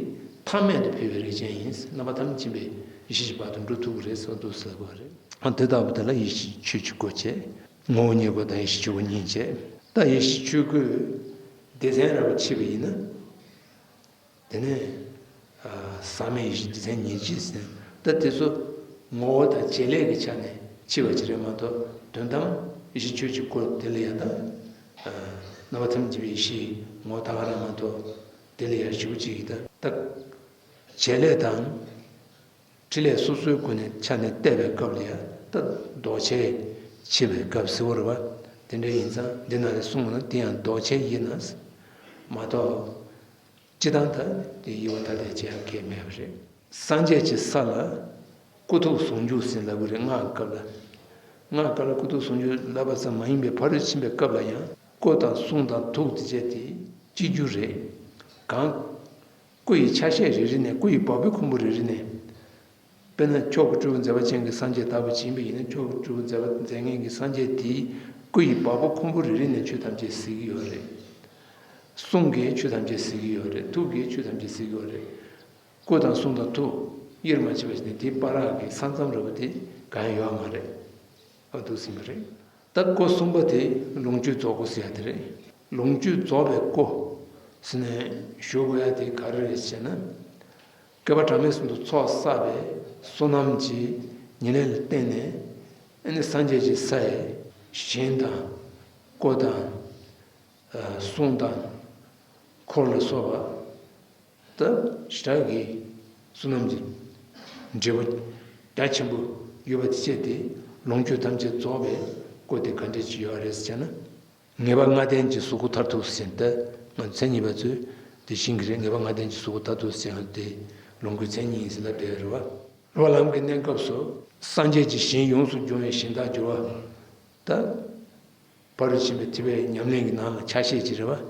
ཐ་མལ་དུ་འཕེལ་བའི་རིགས་ཅན་ཡིན། རྣམ་པ་ཐམས་ཅད་མཁྱེན་པའི་ཡེ་ཤེས་ཀྱི་བར་དུ་འགྲོ་ཐུབ་ཀྱི་རེད་ཟེར་འདུག་ཟེར་དགོས་རེད། ཨ་དེ་ལྟ་བུ་དེ་ལ་ཡེ་ཤེས་ཆོས་ཀྱི་སྒོ་བྱས། ངོ་བོ་ཉིད་སྒོ་དང་ཡེ་ཤེས་ཆོས་སྒོ་གཉིས་བྱས། ད་ཡེ་ཤེས་ཆོས་སྒོའི་སྡེ་ཚན་ར་བ་ཕྱེ་བ་ཡིན་ན། དེ་ནས་ཟག་མེད་ཡེ་ཤེས་སྡེ་ཚན་ཉེར་གཅིག་ཟེར། ད་དེ་ཚོ་ངོ་བོ་དང་བྱེད་ལས་ཀྱི་ཆ་ནས་ཕྱེ་བ་ཅིག་རེད་མ་གཏོགས། དོན་དམ་ཡེ་ཤེས་ཆོས་ཀྱི་སྒོ་དེ་ལ་ཡང་ད། རྣམ་པ་ཐམས་ཅད་མཁྱེན་པའི་ཡེ་ཤེས་ངོ་བོ་ད་ག་རང་མ་གཏོགས། དེ་ལ་ཡང་ཞེ་པོ་ཅིག་ཡིན་ད། ད་བྱེད་ལས་དང་། འཕྲིན་ལས་སོ་སོའི་སྒོ་ནས་ཆ་ནས་བལྟས་པའི་སྐབས་ལ་ཡང་ད་ལྡོག་ཆའི་ཕྱེ་བའི་སྐབས་ཟེར་བ་རེད་པ། དེ་འདྲ་ཡིན་ཙང་འདི་ནང་ལ་གསུངས་པ་ན་དེ་ཡང་ལྡོག་ཆའི་ཡིན་ན་མ་གཏོགས། སྤྱིར་བཏང་ད་དེ་དབྱེ་བ་ཐ་དད་ཅིག་ཡང་གང་ཡང་མེད་པ་རེད། སངས་རྒྱས་ཀྱི་ས་ལ་སྐུ་ཐུགས་ཟུང་འཇུག་ཟེར་ལབ་ཀྱི་རེད། སྔགས་སྐབས་ལ། སྔགས་སྐབས་ལ་སྐུ་ཐུགས་ཟུང་འཇུག་ལབ་པ་ཙམ་མ་ཡིན་པའི་ཕ་རོལ་ཕྱིན་པའི་སྐབས་ལ་ཡང་སྐུ་དང་གསུང་དང་ཐུགས་དེ་བཅས་དེ་གཅིག་གྱུར་རེད། གང་། སྐུ་ཡི་ཆ་ཤས་རེ་རེ་ནས། སྐུ་ཡི་བ་སྤུའི་ཁུང་བུ་རེ་རེ་ནས། དཔེར་ན་མཆོག་གི་སྤྲུལ་པ་མཛད་པ་ཅན་གྱི་སངས་རྒྱས་ལྟ་བུ་ཅིག་ཡིན་པ་ཡིན་ན། མཆོག་གི་སྤྲུལ་པ་མཛད་པ་མཛད་མཁན་གྱི་སངས་རྒྱས་དེའི་སྐུ་ཡི་བ་སྤུ་ཁུང་བུ་རེ་རེ་ནས་ཆོས་ཐམས་ཅད་གཟིགས་ཀྱི་ཡོད་རེད། གསུང་གིས་ཆོས་ཐམས་ཅད་གཟིགས་ཀྱི་ཡོད་རེད། ཐུགས་ཀྱིས་ཆོས་ཐམས་ཅད་གཟིགས་ཀྱི་ཡོད་རེད། སྐུ་དང་གསུང་དང་ཐུགས་དབྱེར་མ་ཕྱེ་བ་ཞིག་ནས་དེའི་བར་གྱི་ས་མཚམས་འདྲ་བོ་དེ་གང་ཡང་ཡོད་མ་རེད། ཨ་འདུག་ཟིན་པ་རེད། ད་སྐུ་གསུམ་པོ་དེ་ལོངས་སྤྱོད་རྫོགས་སྐུ་ཟེར་ཡ་དེ་རེད། ལོངས་སྤྱོད་རྫོགས་པའི་སྐུ་ཟེར་ནས་ཞུ་དགོས་ཡ་དེ་ག་རེ་རེད་ཟེར་ན། བསྐལ་པ་གྲངས་མེད་གསུམ་དུ་ཚོགས་བསགས་པའི་བསོད་ནམས་ཀྱི་ཉེར་ལེན་ལ་བརྟེན་ནས། ཨ་ནི་སངས་རྒྱས་ཀྱི་སའི་ཞིང་དང་སྐུ་དང་། གསུང་དང་། འཁོར་ལ་སོགས་པ། ད་ཞེ་དྲག་གི་བསོད་ནམས་ཀྱི་འབྲས་བུ་རྒྱ་ཆེན་པོ་ཡོད་པ་དེ་བཅས་ཏེ། ལོངས་སྤྱོད་ཐམས་ཅད་རྫོགས་པའི་སྐུ་དེ་ག་འདྲ་ཅིག་ཡོད་རེད་ཟེར་ན། ངེས་པ་ལྔ་ལྡན་གྱི་གཟུགས་སྐུ་མཐར་ཐུག་ཟེར་ཏེ། ང་ཚོ་མཚན་ཉིད་པ་ཚོས་དེ་ཤེས་ཀྱི་རེད། ངེས་པ་ལྔ་ལྡན་གྱི་གཟུགས་སྐུ་མཐར་ཐུག་ཟེར་ཡང་དེ་ལོངས་སྐུའི་མཚན་ཉིད་ཡིན་ཟེར་ལབ་བསྡད་ཡོད་རེད་པ། སློབ་པ་ལམ་གྱི་གནས་སྐབས་སུ་སངས་རྒྱས་ཀྱི་ཞིང་ཡོངས་སུ་སྦྱོང་བའི་ཞིང་བདག་འགྱུར་བ། ད་ཕ་རོལ་ཕྱིན་པའི་ཐེག་པའི་ཉམས་ལེན་གྱི་ནང་ལ་ཆ་ཤས་ཅིག་རེད་པ།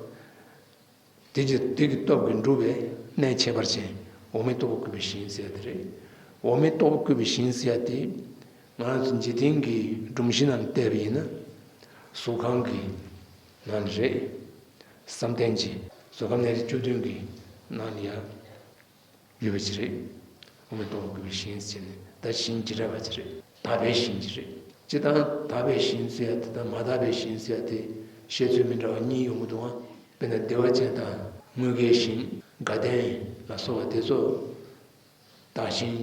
དེ་གྱི་དེ་གི་སྟོབས་ཀྱིས་འགྲུབ་པའི་གནས་ཁྱད་པར་ཅན་འོག་མིན་སྟུག་པོ་བཀོད་པའི་ཞིང་ཟེར་ཡ་དེ་རེད། འོག་མིན་སྟུག་པོ་བཀོད་པའི་ཞིང་ཟེར་ཡ་དེ། ང་རང་ཚོ་འཇིག་རྟེན་གྱི་སྒྲོམ་གཞི་ནང་བལྟས་པ་ཡིན་ན། གཟུགས་ཁམས་ཀྱི་ནང་ལ་རེད། བསམ་གཏན་གྱི་གཟུགས་ཁམས་གནས་རིས་བཅུ་བདུན་གྱི་ནང་ལ་ཡ། ཡོད་པ་ཅིག་རེད། འོག་མིན་སྟུག་པོ་བཀོད་པའི་ཞིང་ཟེར་ནས། ད་ཞིང་བརྒྱད་གྲྭ་པ་ཅིག་རེད། དག་པའི་ཞིང་ཅིག་རེད། སྤྱིར་བཏང་དག་པའི་ཞིང་ཟེར་ཡ་དེ་དང་མ་དག་པའི་ཞིང་ཟེར་ཡ་དེ་བཤད་ཚུལ་མི་འདྲ་བ་གཉིས་ཡོང་གི་འདུག་ཨང་། དཔེར་ན་བདེ་བ་ཅན་དང་དངོས་ཀྱི་ཞིང་དགའ་ལྡན་ལ་སོགས་པ་དེ་ཚོ་དག་ཞིང་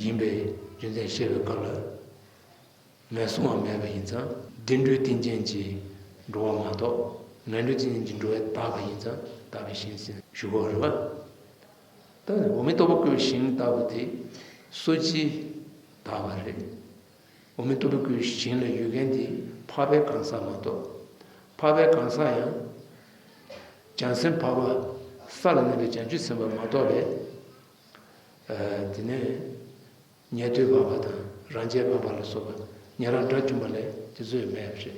ཡིན་པའི་རྒྱུ་མཚན་བཤད་པའི་སྐབས་ལ། ངན་སོང་བ་མེད་པ་ཡིན་ཙང་། བདེ་འགྲོའི་རྟེན་ཅན་གྱི་འགྲོ་བ་མ་གཏོགས། ངན་འགྲོའི་རྟེན་ཅན་གྱི་འགྲོ་བ་དག་པ་ཡིན་ཙང་དག་པའི་ཞིང་ཟེར་ཞུ་དགོས་རེད་པ། ད་འོག་མིན་སྟུག་པོ་བཀོད་པའི་ཞིང་ལྟ་བུ་དེ་སོ་སྐྱེ་དག་པ་རེད། འོག་མིན་སྟུག་པོ་བཀོད་པའི་ཞིང་ལ་ཡོད་མཁན་དེ་འཕགས་པའི་གང་ཟག་མ་གཏོགས། འཕགས་པའི་གང་ཟག་ཡང་། བྱང་སེམས་འཕགས་པ་ས་ལ་གནས་པའི་བྱང་ཆུབ་སེམས་དཔའ་མ་གཏོགས་པའི། དེ་ནས་ཉན་ཐོས་འཕགས་པ་དང་རང་རྒྱལ་འཕགས་པ་ལ་སོགས་པ་ཉན་རང་དགྲ་བཅོམ་པ་ལས་དེ་ཚོ་ཡང་མེད་པ་རེད།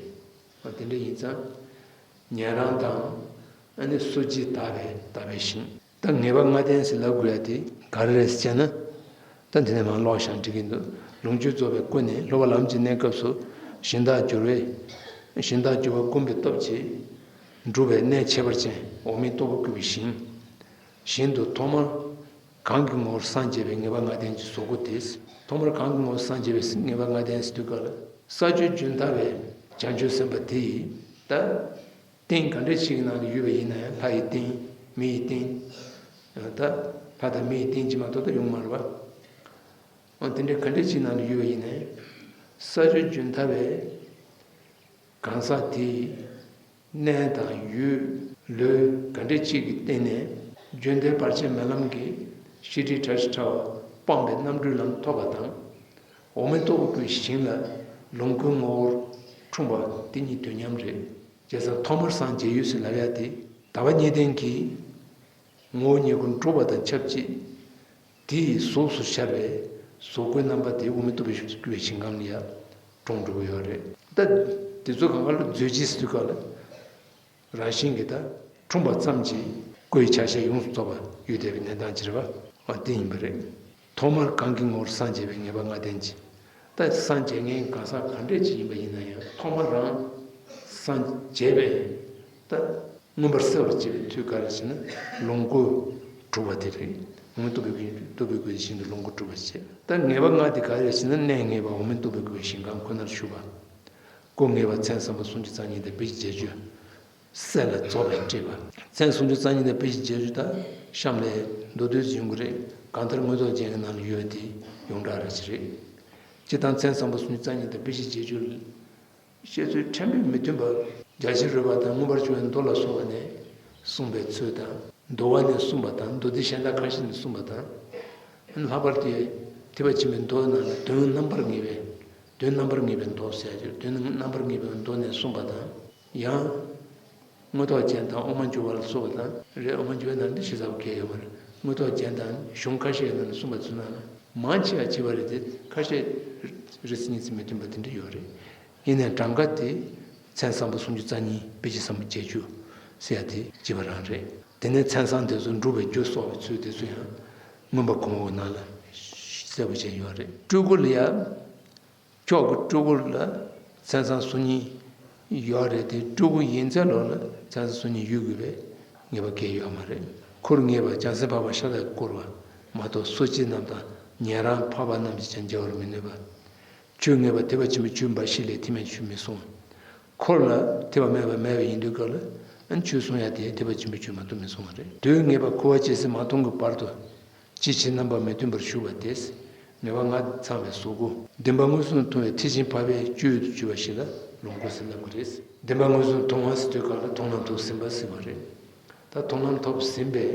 འོ་དེ་འདྲ་ཡིན་ཙང་། ཉན་རང་དང་ཨ་ནི་སོ་སྐྱེ་དག་པའི་དག་པའི་ཞིང་། ད་ངེས་པ་ལྔ་ལྡན་ཟེར་ལབ་དགོས་ཡ་དེ་ག་རེ་རེད་ཟེར་ན། ད་འདི་ནས་མར་ཀློག་བཞག་འགྲིག་གི་འདུག་ལོངས་སྤྱོད་རྫོགས་པའི་སྐུ་ནི་སློབ་པ་ལམ་གྱི་གནས་སྐབས་སུ་ཞིང་བདག་འགྱུར་བའི། ཞིང་བདག་འགྱུར་བ་བསྒོམ་པའི་སྟོབས་ཀྱིས་འགྲུབ་པའི་གནས་ཁྱད་པར་ཅན་འོག་མིན་སྟུག་པོ་བཀོད་པའི་ཞིང་། ཞིང་དུ་ཐོག་མར་གང་གི་ངོ་བོར་སངས་རྒྱས་པའི་ངེས་པ་ལྔ་ལྡན་གྱི་གཟུགས་སྐུ་དེ། ཐོག་མར་གང་གི་ངོ་བོར་སངས་རྒྱས་པའི་ངེས་པ་ལྔ་ལྡན་ཟེར་དུས་སྐབས་ལ། ས་བཅུ་བདུན་དག་པའི་བྱང་ཆུབ་སེམས་དཔའ་དེ་ཡིས་ད། རྟེན་ག་འདྲ་ཞིག་གི་ནང་དུ་ཡོད་པ་ཡིན་ན་ཡང་ལྷ་ཡི་རྟེན། མི་ཡི་རྟེན། ད་ལྷ་དང་མི་ཡི་རྟེན་གྱིས་མ་གཏོགས་ད་ཡོང་མ་རེད་པ། དེ་འདྲའི་ག་འདྲ་ཅིག་ནང་ལ་ཡོད་པ་ཡིན་ནའི། ས་ཆ་རྒྱུན་མཐའ་བའི་གང་ཟག་དེའི་གནས་དང་ཡུལ་ལུས་ག་འདྲ་ཅིག་གི་སྟེང་ནས་རྒྱུན་མཐའི་བར་ཆད་མེད་ལམ་གྱི་ཤེས་སྒྲིབ་བྲལ་ཞིང་བྲལ་བ་སྤངས་པའི་རྣམ་གྲོལ་ལམ་ཐོབ་པ་དང་། འོག་མིན་སྟོབས་པའི་སྒོའི་ཞིང་ལ་ལོངས་སྐུའི་ངོ་བོར་འཁྲུངས་པ་དེ་གཉིས་དུས་མཉམ་རེད། བྱས་ཙང་ཐོག་མར་སངས་རྒྱས་ཡུལ་ཟེར་ལབ་ཡ་དེ་དག་པ་གཉིས་ལྡན་གྱི་ངོ་བོ་ཉིད་ཀྱང་གྲུབ་པ་དང་ཆབས་ཅིག་དེ་ཡི་གཟུགས་སུ་ཤར་བའི་གཟུགས་སྐུའི་རྣམ་པ་དེ་འོག་མིན་སྟོབས་པའི་སྒོའི་ཞིང་ཁམས་ལ་ཡང་གྲུབ་འགྲོ་གི་ཡོད་རེད། ད་དེ་ཚོ་གང་ག་ལ་མཛོད་ཅིག་ཟེར་དུས་སྐབས་ལ་རང་བཞིན་གྱིས་ད་འཁྲུངས་པ་ཙམ་གྱིས་སྐུའི་ཆ་ཤས་ཡོངས་སུ་རྫོགས་པ་ཡོད་བསྡད་པའི་གནས་སྟངས་ཅིག་རེད་པ། འོ་དེ་ཡིན་པ་རེད། ཐོག་མར་གང་གི་ངོར་སངས་རྒྱས་པའི་ངེས་པ་ལྔ་ལྡན་གྱི། ད་སངས་རྒྱས་མཁན་གང་ཟག་ག་འདྲས་ཅིག་ཡིན་པ་ཡིན་ན་ཡང་ཐོག་མར་རང་སངས་རྒྱས་པའི་ད་མངོན་པར་གསལ་བར་བྱེད་པའི་ཚུལ་ག་རེ་ཟེར་ན་ལོངས་སྐུ་གྲུབ་པ་དེ་རེད། འོག་མིན་སྟོབས་པའི་སྒོ་སྟོབས་པའི་སྒོ་ཡི་ཞིང་དུ་ལོངས་སྐུ་གྲུབ་པར་བྱེད། ད་ངེས་པ་ལྔ་དེ་ག་རེ་ཟེར་ན་གནས་ངེས་པ་འོག་མིན་སྟོབས་པའི་སྒོ་ཡི་ཞིང་ཁམས་ཁོ་ནར་ཞུགས་པ། སྐུ་ངེས་པ་མཚན་བཟང་པོ་སུམ་ཅུ་རྩ་གཉིས་དང་བི་ཤི་བརྒྱད་ཅུ། གསལ་ལ་རྫོགས་པའི་སྤྲོས་པ། མཚན་སུམ་ཅུ་རྩ་གཉིས་དང་བི་ཤི་བརྒྱད་ཅུ་དང་གཤམ་ལས་མདོར་བསྡུས་ཡོང་གི་རེད། གང་ལྟར་མངོན་རྟོགས་རྒྱན་གྱི་ནང་ལ་ཡོད་པ་དེ་ཡོངས་གྲགས་ར་ཅིག་རེད། སྤྱིར་བཏང་མཚན་བཟང་པོ་སུམ་ཅུ་རྩ་གཉིས་དང་བི་ཤི་བརྒྱད་ཅུ་ལ་བཤད་ཚུལ་ཕྲན་བུ་མི་མཐུན་པ། རྒྱ་ཆེར་རོལ་པ་དང་མངོན་པར་བྱུང་བའི་མདོ་ལ་སོགས་པ་ནས་གསུངས་པའི་ཚུལ་དང་། འདུལ་བ་ནས་གསུངས་པ་དང་མདོ་སྡེ་གཞན་དག་ཁ་ཤས་ནས་གསུངས་པ་དང་། ལྷག་པར་དུ་ཐེག་པ་ཆེན་པོའི་མདོ་ནང་ལ་དོན་རྣམ་པར་ངེས་པའི་དོན་རྣམ་པར་ངེས་པའི་མདོ་ཟེར་ཡ་དེ་དོན་རྣམ་པར་ངེས་པའི་མདོ་ནས་གསུངས་པ་དང་། ཡང་། མངོན་རྟོགས་རྒྱན་དང་དབུ་མ་འཇུག་པ་ལ་སོགས་པ་དང་རེད། དབུ་མ་འཇུག་པའི་ནང་འདི་ཞིབ་ཚགས་པོ་གང་ཡང་ཡོད་མ་རེད། མངོན་རྟོགས་རྒྱན་དང་གཞུང་ཁ་ཤས་ནང་ལ་གསུངས་པ་ཚོའི་ནང་ལ་མང་ཆེ་བ་བྱས་པ་རེད་དེ་ཁ་ཤས་རེ་ཟུང་གཉིས་ཙམ་མི་མཐུན་པ་དེ་འདྲ་ཡོད་རེད། ཡིན་ནའི་གྲངས་ཀ་དེ་མཚན་བཟང་པོ་སུམ་ཅུ་རྩ་གཉིས་བི་ཤི་བཟང་པོ་བརྒྱད་ཅུ་ཟེར་ཡ་དེ་གཅིག་པ་རང་རེད། དེ་ནས་མཚན་བཟང་དེ་ཚོ་འགྲུབ་པའི་རྒྱུ་སོགས་པའི་ཚུལ་དེ་ཚོ་ཡང་མངོན་པ་གོང་འོག་ནང་ལ་གསལ་པོ་བྱས་ཡོད་རེད། སྤྲུལ་སྐུ་ལ་ཡང་། མཆོག་གི་སྤྲུལ་སྐུ་ལ་མཚན་བཟང་སོ་གཉིས་ཡོད་རེད་དེ་སྤྲུལ་སྐུ་ཡིན་ཚད་ལོག་ལ་མཚན་བཟང་སོ་གཉིས་ཡོད་དགོས་པའི་ངེས་པ་གང་ཡང་ཡོད་མ་རེད། འཁོར་ངེས་པ་བྱང་སེམས་འཕགས་པ་ཤ་སྟག་གིས་བསྐོར་བ་མ་གཏོགས་སོ་སྐྱེ་རྣམས་དང་ཉན་རང་འཕགས་པ་རྣམས་ཀྱིས་ཀྱང་མཇལ་བར་མི་ནུས་པ། ཆོས་ངེས་པ་ཐེག་པ་ཆེན་པོའི་ཆོས་འབའ་ཞིག་ལས་ཐེག་དམན་ཆོས་མི་གསུང་། འཁོར་ལ་ཐེག་པ་མེད་པ་མེད་པ་ཡིན་དུས་སྐབས་ལ་ཨ་ནི་ཆོས་གསུང་ཡ་དེ་ཐེག་པ་ཆེན་པོའི་ཆོས་མ་གཏོགས་མི་གསུང་བ་རེད། དུས་ངེས་པ་འཁོར་བ་ཇི་སྲིད་མ་སྟོངས་ཀྱི་བར་དུ། ཅི་ཕྱིར་རྣམ་པ་མི་མཐུན་པར་ཞུགས་པ་དེས། ངེས་པ་ལྔ་ཚང་བའི་གཟུགས་སྐུ། བདེན་པ་མངོན་སུམ་མཐོང་བའི་ཐེག་ཆེན་འཕགས་པའི་སྤྱོད་ཡུལ་དུ་གྱུར་པ་ཞིག་ལ་ལོངས་སྐུ་ཟེར་ལབ་ཀྱི་རེད། བདེན་པ་མངོན་སུམ་མཐོང་བ་ཟེར་དུས་སྐབས་ལ་མཐོང་ལམ་ཐོབ་ཟིན་པ་ཟེར་བ་རེད། ད་མཐོང་ལམ་ཐོབ་ཟིན་པའི་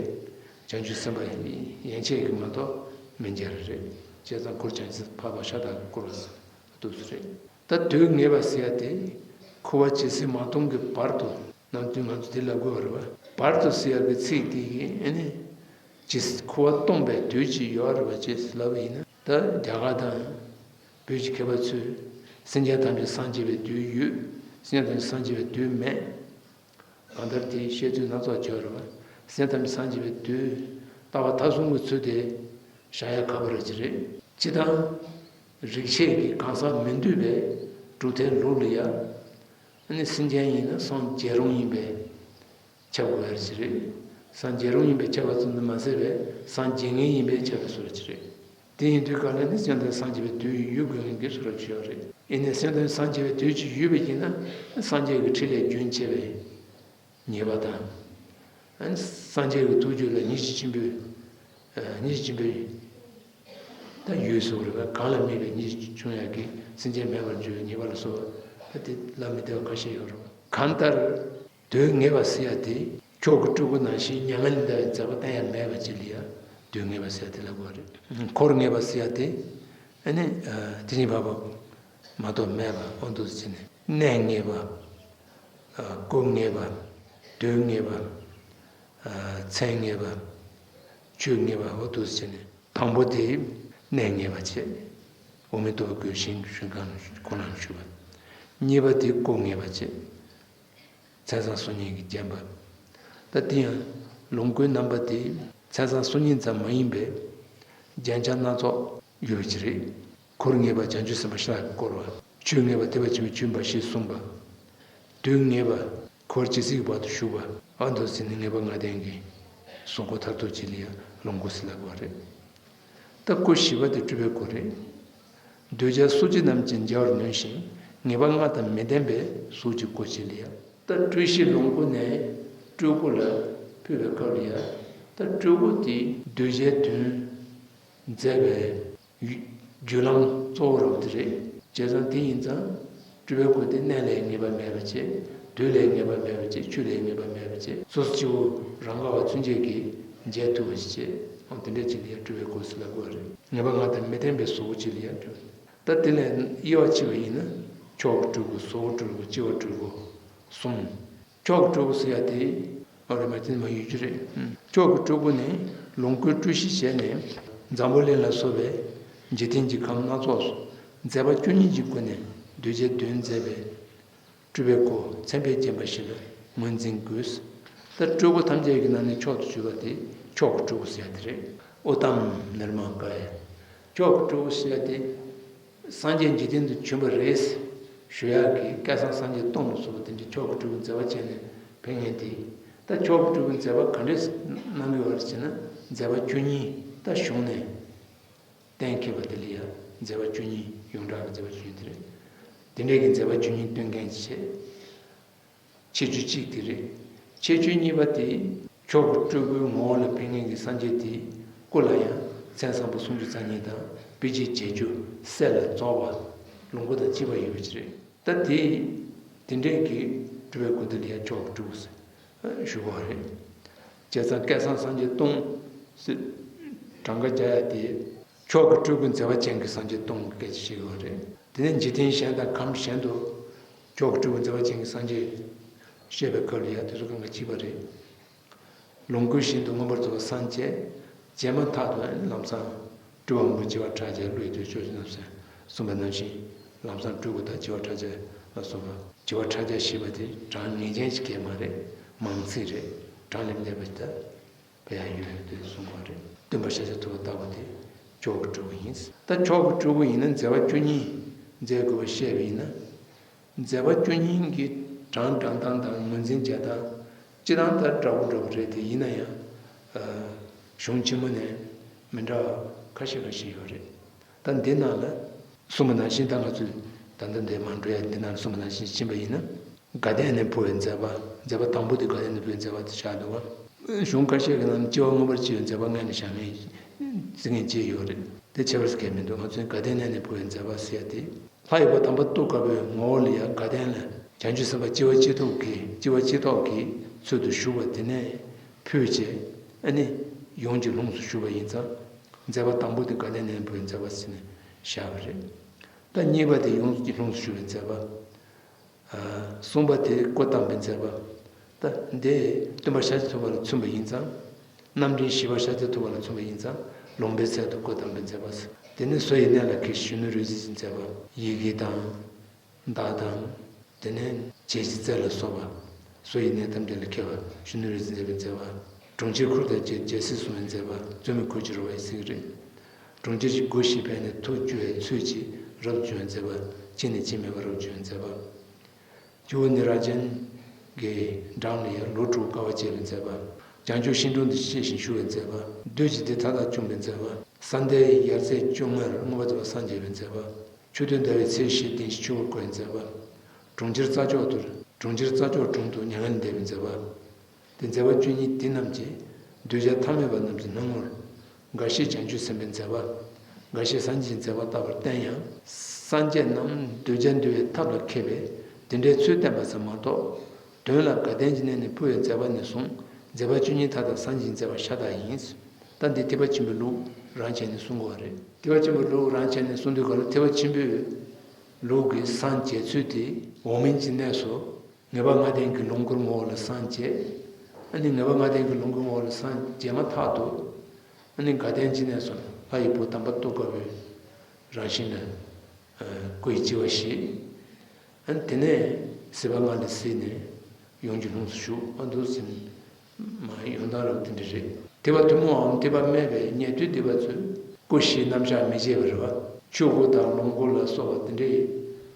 བྱང་ཆུབ་སེམས་དཔའ་ཡན་ཆད་ཀྱིས་མ་གཏོགས་མི་མཇལ་བ་རེད། བྱས་ཙང་འཁོར་བྱང་སེམས་འཕགས་པ་ཤ་སྟག་གིས་བསྐོར་བ་ཟེར་བ་དེ་རེད། ད་དུས་ངེས་པ་ཟེར་ཡ་དེ་འཁོར་བ་ཇི་སྲིད་མ་སྟོངས་ཀྱི་བར་དུ། ནམ་དུས་ང་ཚོ་དེ་ལབ་དགོས་པ་རེད་པ། བར་དུ་ཟེར་ཡག་གི་ཚིག་དེ་གིས་ཨ་ནི། ཇི་སྲིད་འཁོར་བ་སྟོངས་པའི་དུས་ཅིག་ཡོད་རེད་པ་ཅེས་ལབ་པ་ཡིན་ན། ད་རྒྱ་གར་དང་། བོད་ཀྱི་མཁས་པ་ཚོས། སེམས་ཅན་ཐམས་ཅད་སངས་རྒྱས་པའི་དུས་ཡོད། སེམས་ཅན་ཐམས་ཅད་སངས་རྒྱས་པའི་དུས་མེད། གང་ལྟར་དེའི་བཤད་ཚུལ་སྣ་ཚོགས་བྱས་པ་རེད་པ། སེམས་ཅན་ཐམས་ཅད་སངས་རྒྱས་པའི་དུས། རྟག་པ་མཐའ་གསུམ་གྱི་ཚུལ་དེ། བཞག་ཡ་ཁག་པོ་རེད་ཅེས་རེད། སྤྱིར་བཏང་། རིག་བྱེད་ཀྱི་གང་ཟག་མི་འདུས་པའི་གྲུབ་མཐའི་ལུགས་ལ་ཡ། ཨ་ནི་སེམས་ཅན་ཡིན་ན་སངས་རྒྱས་རུང་ཡིན་པས་ཁྱབ་དགོས་པ་ཞིག་རེད། སངས་རྒྱས་རུང་ཡིན་པས་ཁྱབ་པ་ཙམ་དུ་མ་ཟད་པའི་སངས་རྒྱས་ངེས་ཡིན་པས་ཁྱབ་པའི་བཟོ་འདྲ་ཞིག་རེད། དེ་ཡིན་དུས་ག་ལ་ནི་སེམས་ཅན་སངས་རྒྱས་པའི་དུས་ཡོད་དགོས་མཁན་གྱི་བཟོ་འདྲ་ཞིག་ཡོད་རེད། ཡིན་ནའི་སེམས་ཅན་སངས་རྒྱས་པའི་དུས་ཅིག་ཡོད་པ་ཡིན་ན་སངས་རྒྱས་ཀྱི་ཕྲིན་ལས་རྒྱུན་ཆད་པའི་ཉེས་པ་དང་། ཨ་ནི་སངས་རྒྱས་ཀྱི་ཐུགས་རྒྱུད་ལ་ཉེས་བྱས་ཆེན་པོའི། ཉེས་བྱས་ཆེན་པོའི་ད་ཡོད་ཟེར་བ་རེད་པ། གང་ལ་དམིགས་པའི་ཉེས་བྱས་ཆེ་ཡང་གི་སེམས་ཅན་མེད་པར་འགྱུར་བའི་ཉེས་པ་ལ་སོགས་པ་ད་དེ་ལ་མི་བདེ་བ་ཁ་ཤས་ཡོད་རེད་པ། གང་ལྟར། དུས་ངེས་པ་ཟེར་ཡ་དེ་མཆོག་གི་སྤྲུལ་སྐུ་ནང་བཞིན་མྱ་ངན་ལས་འདའ་བའི་མཛད་པ་གཏན་ཡང་མེད་པ་ཅིག་ལ་ཡ་དུས་ངེས་པ་ཟེར་ཡ་དེ་ལབ་དགོས་པ་རེད། འཁོར་ངེས་པ་ཟེར་ཡ་དེ་ཨ་ནི་དེ་བཞིན་འཕགས་པ་མ་གཏོགས་མེད་པ་འོ་འདུག་ཟེར་ནས་གནས་ངེས་པ། སྐུ་ངེས་པ། དུས་ངེས་པ། མཚན་ངེས་པ། ཆོས་ངེས་པ་འོ་འདུག་ཟེར་ནས། དང་པོ་དེ་གནས་ངེས་པ་བྱས། འོག་མིན་སྟོབས་པའི་སྒོའི་ཞིང་ཞིང་ཁམས་ཁོ་ནར་ཞུགས་པ། གཉིས་པ་དེ་སྐུ་ངེས་པ་བྱས། མཚན་བཟང་སོ་གཉིས་ཀྱིས་བརྒྱན་པ། ད་དེ་ཡང་ལོངས་སྐུའི་རྣམ་པ་དེ་མཚན་བཟང་སོ་གཉིས་ཙམ་མ་ཡིན་པའི་རྒྱན་ཆ་སྣ་ཚོགས་ཡོད་པ་ཅིག་རེད། འཁོར་ངེས་པ་བྱང་ཆུབ་སེམས་དཔའ་ཤ་སྟག་གིས་བསྐོར་བ། ཆོས་ངེས་པ་ཐེག་པ་ཆེན་པོའི་ཆོས་འབའ་ཞིག་གསུངས་པ། དུས་ངེས་པ་འཁོར་ཇི་སྲིད་ཀྱི་བར་དུ་བཞུགས་པ། ཨ་འདུག་ཟེར་ནས་ངེས་པ་ལྔ་ལྡན་གྱི་གཟུགས་སྐུ་མཐར་ཐུག་ཅིག་ལ་ཡང་ལོངས་སྐུ་ཟེར་ལབ་དགོས་པ་རེད། ད་སྐུ་བཞི་པ་དེ་སྤྲུལ་པའི་སྐུ་རེད། གདུལ་བྱ་སུ་ཅིག་རྣམས་ཀྱང་མཇལ་བར་ནུས་ཤིང་ངེས་པ་ལྔ་དང་མི་ལྡན་པའི་གཟུགས་ཀྱི་སྐུ་ཅིག་ལ་ཡང་། ད་སྤྲུལ་གཞི་ལོངས་སྐུ་ནས་སྤྲུལ་སྐུ་ལ་ཕུལ་བའི་སྐབས་ལ་ཡང་ད་སྤྲུལ་སྐུ་དེ་གདུལ་བྱའི་དོན་མཛད་པའི། ཡུལ། རྒྱུ་ལམ་གཙོ་བོ་རང་དེ་རེད། བྱས་ཙང་དེ་ཡིན་ཙང་སྤྲུལ་པའི་སྐུ་དེ་གནས་ལས་ངེས་པ་མེད་པ་བྱས། དུས་ལས་ངེས་པ་མེད་པ་བྱས། ཆོས་ལས་ངེས་པ་མེད་པ་བྱས། སོ་སོ་སྐྱེ་བོ་རང་ག་བ་ཚུན་ཆད་ཀྱིས་མཇལ་ཐུབ་པ་ཞིག་བྱས། འོ་དེ་འདྲ་ཅིག་ལ་ཡང་སྤྲུལ་པའི་སྐུ་ཟེར་ལབ་དགོས་རེད། ངེས་པ་ལྔ་དང་མི་ལྡན་པའི་བཟོ་བོ་ཅིག་ལ་ཡང་སྤྲུལ། ད་དེ་ལས་དབྱེ་བ་ཕྱེ་བ་ཡིན་ན། མཆོག་གི་སྤྲུལ་སྐུ། བཟོ་བོ་སྤྲུལ་སྐུ། སྐྱེ་བ་སྤྲུལ་སྐུ་གསུམ། མཆོག་གི་སྤྲུལ་སྐུ་ཟེར་ཡ་དེ་ཨ་རེ་མ་དེ་མ་ཡོད་རྒྱུ་རེད། མཆོག་གི་སྤྲུལ་སྐུ་ནི་ལོངས་སྐུའི་སྤྲུལ་གཞི་བྱས་ནས་འཛམ་བུ་གླིང་ལ་སོགས་པའི་འཇིག་རྟེན་གྱི་ཁམས་སྣ་ཚོགས་སུ་མཛད་པ་བཅུ་གཉིས་ཀྱི་སྒོ་ནས་གདུལ་བྱའི་དོན་མཛད་པའི་སྤྲུལ་པའི་སྐུ་མཚན་དཔེས་བརྒྱན་པ་ཞིག་ལ་ངོས་འཛིན་དགོས། ད་སྤྲུལ་སྐུ་ཐམས་ཅད་ཀྱི་ནང་ནས་མཆོག་ཏུ་གྱུར་པ་དེ་མཆོག་གི་སྤྲུལ་སྐུ་ཟེར་ཡ་དེ་རེད། ཨུཏྟམ་ནིར་མ་ཀ་ཡ། མཆོག་གི་སྤྲུལ་སྐུ་ཟེར་ཡ་དེ། སངས་རྒྱས་འཇིག་རྟེན་དུ་བྱོན་པ་རེད་ཞུ་ཡག་གི་བསྐལ་བཟང་སངས་རྒྱས་སྟོང་དུ་སོགས་པ་དེ་འདྲའི་མཆོག་གི་སྤྲུལ་སྐུ་མཛད་པ་བྱས་ནས་ཕེབས་མཁན་དེ། ད་མཆོག་གི་སྤྲུལ་སྐུ་མཛད་པ་ག་འདྲས་གནང་གི་ཡོད་རེད་ཟེར་ན། མཛད་པ་བཅུ་གཉིས་ད་གཞུང་ནས་གཏན་འཁེལ་བ་དེ་ལ་ཡང་མཛད་པ་བཅུ་གཉིས། ཡོངས་གྲགས་ཀྱི་མཛད་པ་བཅུ་གཉིས་དེ་རེད། དེ་འདྲས་ཀྱི་མཛད་པ་བཅུ་གཉིས་སྟོན་མཁན་ཞིག་བྱས། ཁྱད་ཆོས་གཅིག་དེ་རེད། ཁྱད་ཆོས་གཉིས་པ་དེ། མཆོག་གི་སྤྲུལ་སྐུའི་ངོ་བོ་ལ་ཕེབས་མཁན་གྱི་སངས་རྒྱས་དེའི་སྐུ་ལ་ཡང་མཚན་བཟང་པོ་སུམ་ཅུ་རྩ་གཉིས་དང་། དཔེ་བྱད་བརྒྱད་ཅུ། སྲས་ལ་རྫོགས་པ། ལོངས་སྐུ་དང་བཅས་པ་ཡོད་པ་ཅིག་རེད། ད་དེ། དེ་འདྲས་ཀྱི་སྤྲུལ་པའི་སྐུ་དེ་ལ་ཡང་མཆོག་གི་སྤྲུལ་སྐུ་ཟེར་ཞུ་གི་ཡོད་རེད། བྱས་ཙང་བསྐལ་བཟང་སངས་རྒྱས་སྟོང་ཟེར་གྲངས་ཀ་རྒྱག་ཡ་དེ། མཆོག་གི་སྤྲུལ་སྐུ་མཛད་པ་ཅན་གྱི་སངས་རྒྱས་སྟོང་གི་སྐད་ཆ་བཤད་ཀྱི་ཡོད་རེད། དེ་ནས་འཇིག་རྟེན་གཞན་དང་ཁམས་གཞན་དུ་མཆོག་གི་སྤྲུལ་སྐུ་མཛད་པ་ཅན་གྱི་སངས་རྒྱས་བཤད་པའི་སྐབས་ལ་ཡང་དེ་ཚོ་གང་ག་གཅིག་པ་རེད། ལོངས་སྐུ་ཤིན་ཏུ་མངོན་པར་རྫོགས་པའི་སངས་རྒྱས་བྱས་མ་ཐག་ཏུ་ལམ་སང་སྤྲུལ་པ་མང་པོ་བྱེ་བ་ཕྲག་བརྒྱ་བློ་ཡི་དོན་ཕྱོགས་བཅུ་རྣམས་སུ་གསུངས་པ་ནང་བཞིན། ལམ་སང་སྤྲུལ་སྐུ་དང་བྱེ་བ་ཕྲག་བརྒྱ་ལ་སོགས་པ་བྱེ་བ་ཕྲག་བརྒྱ་ཞེས་པ་དེ་གྲངས་ངེས་ཅན་ཞིག་གས་མ་རེད། མང་ཚིག་རེད། གྲངས་ལས་འདས་པ་ཞིག་ད། དཔེ་ཡང་ཡོད་དེ་གསུང་གི་རེད། སྟོན་པ་ཤཱཀྱ་ཐུབ་པ་ལྟ་བུ་དེ་མཆོག་གི་སྤྲུལ་སྐུ་ཡིན། ད་མཆོག་གི་སྤྲུལ་སྐུ་ཡིན་ན་མཛད་པ་བཅུ་གཉིས་མཛད་དགོས་པ་བཤད་པ་ཡིན་ན། མཛད་པ་བཅུ་གཉིས་ཀྱི་གྲངས་བགྲང་སྟངས་དང་ངོས་འཛིན་བྱེད་སྟངས་སྤྱིར་བཏང་ལྟར་འདྲ་པོ་འདྲ་པོ་རེད་དེ། ཡིན་ན་ཡང་། ཨ། གཞུང་ཆེན་མོ་ནས་མི་འདྲ་བ་ཁ་ཤས་ཁ་ཤས་ཡོད་རེད། ད་འདི་ནང་ལ་གསུངས་པ་ནང་བཞིན། ད་ང་ཚོས་ད་ལྟ་འདིར་མ་འགྲོ་ཡ། འདི་ནང་ལ་གསུངས་པ་ནང་བཞིན་ཕྱིན་པ་ཡིན་ན། དགའ་ལྡན་ནས་འཕོ་བའི་མཛད་པ། མཛད་པ་དང་པོ་དེ་དགའ་ལྡན་ནས་འཕོ་བའི་མཛད་པ་དེ་བཞག་འདུག་པ། གཞུང་ཁ་ཤས་ཀྱི་ནང་ནས་སྐྱེ་བ་མངོན་པར་བྱེད་པའི་མཛད་པ་སྔོན་ནས་བཞག་མཁན་ཟེར་མཁན་བཅས་ཡོད་རེད། དེ་ཁྱད་པར་གང་ཡང་མི་འདུག་ང་ཚོས་དགའ་ལྡན་གནས་ནས་འཕོ་བའི་མཛད་པ་ཟེར་ཡ་དེ། ལྷ་ཡི་བུ་དམ་པ་ཏོག་དཀར་པོའི་ངོ་བོ་ལ་ཡང་དགའ་ལྡན་ལ་བྱང་ཆུབ་སེམས་དཔའ་སྤྱི་བ་སྤྱི་ཐོག་གི་སྤྱི་བ་སྤྱི་ཐོག་གི་ཚུལ་དུ་བཞུགས་པ་དེ་ནས་འཕོས་བྱས། ཨ་ནི་ཡོངས་ཀྱི་ལྷུམས་སུ་ཞུགས་པ་ཡིན་ཙང་། མཛད་པ་དང་པོ་དེ་དགའ་ལྡན་ནས་འཕོ་བའི་མཛད་པ་ཟེར་ནས་བཞག་པ་རེད། ད་གཉིས་པ་དེ་ཡོངས་ཀྱི་ལྷུམས་སུ་ཞུགས་པའི་མཛད་པ། ཨ། གསུམ་པ་དེ་སྐུ་བལྟམས་པའི་མཛད་པ། ད་འདི་སྟོན་པ་ཤཱཀྱ་ཐུབ་པ་ལ་མཚོན་པ་ཡིན་ཙང་། རྣམ་འདྲེན་བཞི་པ་ཤཱཀྱ་ཐུབ་པ་ལ་མཚོན་པ་ཡིན་ཙང་། ལུང་པའི་ཚལ་དུ་སྐུ་བལྟམས་པའི་མཛད་པ་ཟེར། དེ་ནས་བཟོ་ཡི་གནས་ལ་མཁས་གཞོན་ནུ་རིག་འཛིན་གྱི་མཛད་པ། ཡི་གེ་དང་། མདའ་དང་། དེ་ནས་བྱད་ཀྱི་རྩལ་ལ་སོགས་པ། བཟོ་ཡི་གནས་ཐམས་ཅད་ལ་མཁས་པ་གཞོན་ནུ་རིག་འཛིན་མཛད་པའི་མཛད་པ། གྲོང་ཁྱེར་ཁུར་དང་བཅས་རྒྱལ་སྲིད་བཟུང་བའི་མཛད་པ། རྩོད་མེད་ཁུར་གྱིས་རོལ་བ་ཡི་ཚིག་རེད། གྲོང་ཁྱེར་གྱི་སྒོ་བཞི་ཕན་ནས་ཐུགས་བཅུག་པའི་ཚུལ་གྱིས་རབ་བྱུང་བའི་མཛད་པ། ཅི་ནས་ཅི་མེད་པར་རབ་བྱུང་བའི་མཛད་པ། ཇོ་བོ་ནེ་རཉྫ་ནའི་འགྲམ་ལ་ཡང་ལོ་དྲུག་དཀའ་བ་སྤྱད་པའི་མཛད་པ། བྱང་ཆུབ་ཤིང་དྲུང་དུ་གཤེགས་ཤིང་བཞུགས་པའི་མཛད་པ། བདུད་ཀྱི་སྡེ་མཐའ་དག་བཅོམ་པའི་མཛད་པ། ས་ཟླའི་ཡར་ཚེས་བཅོ་ལྔར་མངོན་པར་རྫོགས་པར་སངས་རྒྱས་པའི་མཛད་པ། ཆོས་སྟོན་ཟླ་བའི་ཚེས་བཞིར་བདེན་བཞིའི་ཆོས་འཁོར་བསྐོར་བའི་མཛད་པ། གྲོང་ཁྱེར་རྩྭ་མཆོག་ཏུ། གྲོང་ཁྱེར་རྩྭ་མཆོག་གྲོང་དུ་མྱ་ངན་ལས་འདས་པའི་མཛད་པ། དེ་མཛད་པ་བཅུ་གཉིས་འདི་རྣམས་ཀྱིས་གདུལ་བྱ་ཐ་མལ་པ་རྣམས་ཀྱི་སྣང་ངོར། འགའ་ཞིག་བྱང་ཆུབ་སེམས་དཔའི་མཛད་པ། འགའ་ཞིག་སངས་རྒྱས་ཀྱི་མཛད་པ་ལྟ་བུར་བསྟན་ཡང་། སངས་རྒྱས་རྣམས་གདུལ་བྱ་འདུལ་བའི་ཐབས་ལ་མཁས་པས་དེ་འདྲའི་ཚུལ་བསྟན་པ་ཙམ་མ་གཏོགས། དོན་ལ་དགའ་ལྡན་གྱི་གནས་ནས་འཕོ་བའི་མཛད་པ་ནས་བཟུང་མཛད་པ་བཅུ་གཉིས་མཐའ་དག་སངས་རྒྱས་ཀྱི་མཛད་པ་ཤ་སྟག་ཡིན། ད་འདི་ཐེག་པ་ཆེན་པོའི་ལུགས་རང་བྱས་ནས་གསུང་གི་ཡོད་རེད། ཐེག་པ་ཆེན་པོའི་ལུགས་རང་བྱས་ནས་གསུང་དུས་སྐབས་ལ་ཐེག་པ་ཆེན་པོའི་ལུགས་ཀྱི་སངས་རྒྱས་ཚུལ་དེ་འོག་མིན་གྱི་གནས་སུ། ངེས་པ་ལྔ་ལྡན་གྱི་ལོངས་སྐུའི་ངོ་བོ་ལ་སངས་རྒྱས། ཨ་ནི་ངེས་པ་ལྔ་ལྡན་གྱི་ལོངས་སྐུའི་ངོ་བོ་ལ་སངས་རྒྱས་མ་ཐག་ཏུ། ཨ་ནི་དགའ་ལྡན་གྱི་གནས་སུ་ལྷ་ཡི་བུ་དམ་པ་ཏོག་དཀར་པོའི་རང་བཞིན་ལ་སྐུ་ཡི་སྤྱི་བོར་གཤེགས། ཨ་ནི་དེ་ནས་སྲིད་པ་ལྔ་ལས་སད་ནས་ཡོངས་ཀྱི་ལྷུམས་སུ་ཞུགས། ཨ་འདུག་ཟིན། མ་ཡོང་སྟངས་རབ་དེ་འདྲ་རེད། ཐེག་པ་ཐུན་མོང་འམ་ཐེག་པ་དམན་པའི་ཉན་ཐོས་སྡེ་པ་ཚོས་སྐུ་བཞིའི་རྣམ་གཞག་མི་བྱེད་པ་རེད་བ། ཆོས་སྐུ་དང་ལོངས་སྐུ་ལ་སོགས་པ་དེ་འདྲའི་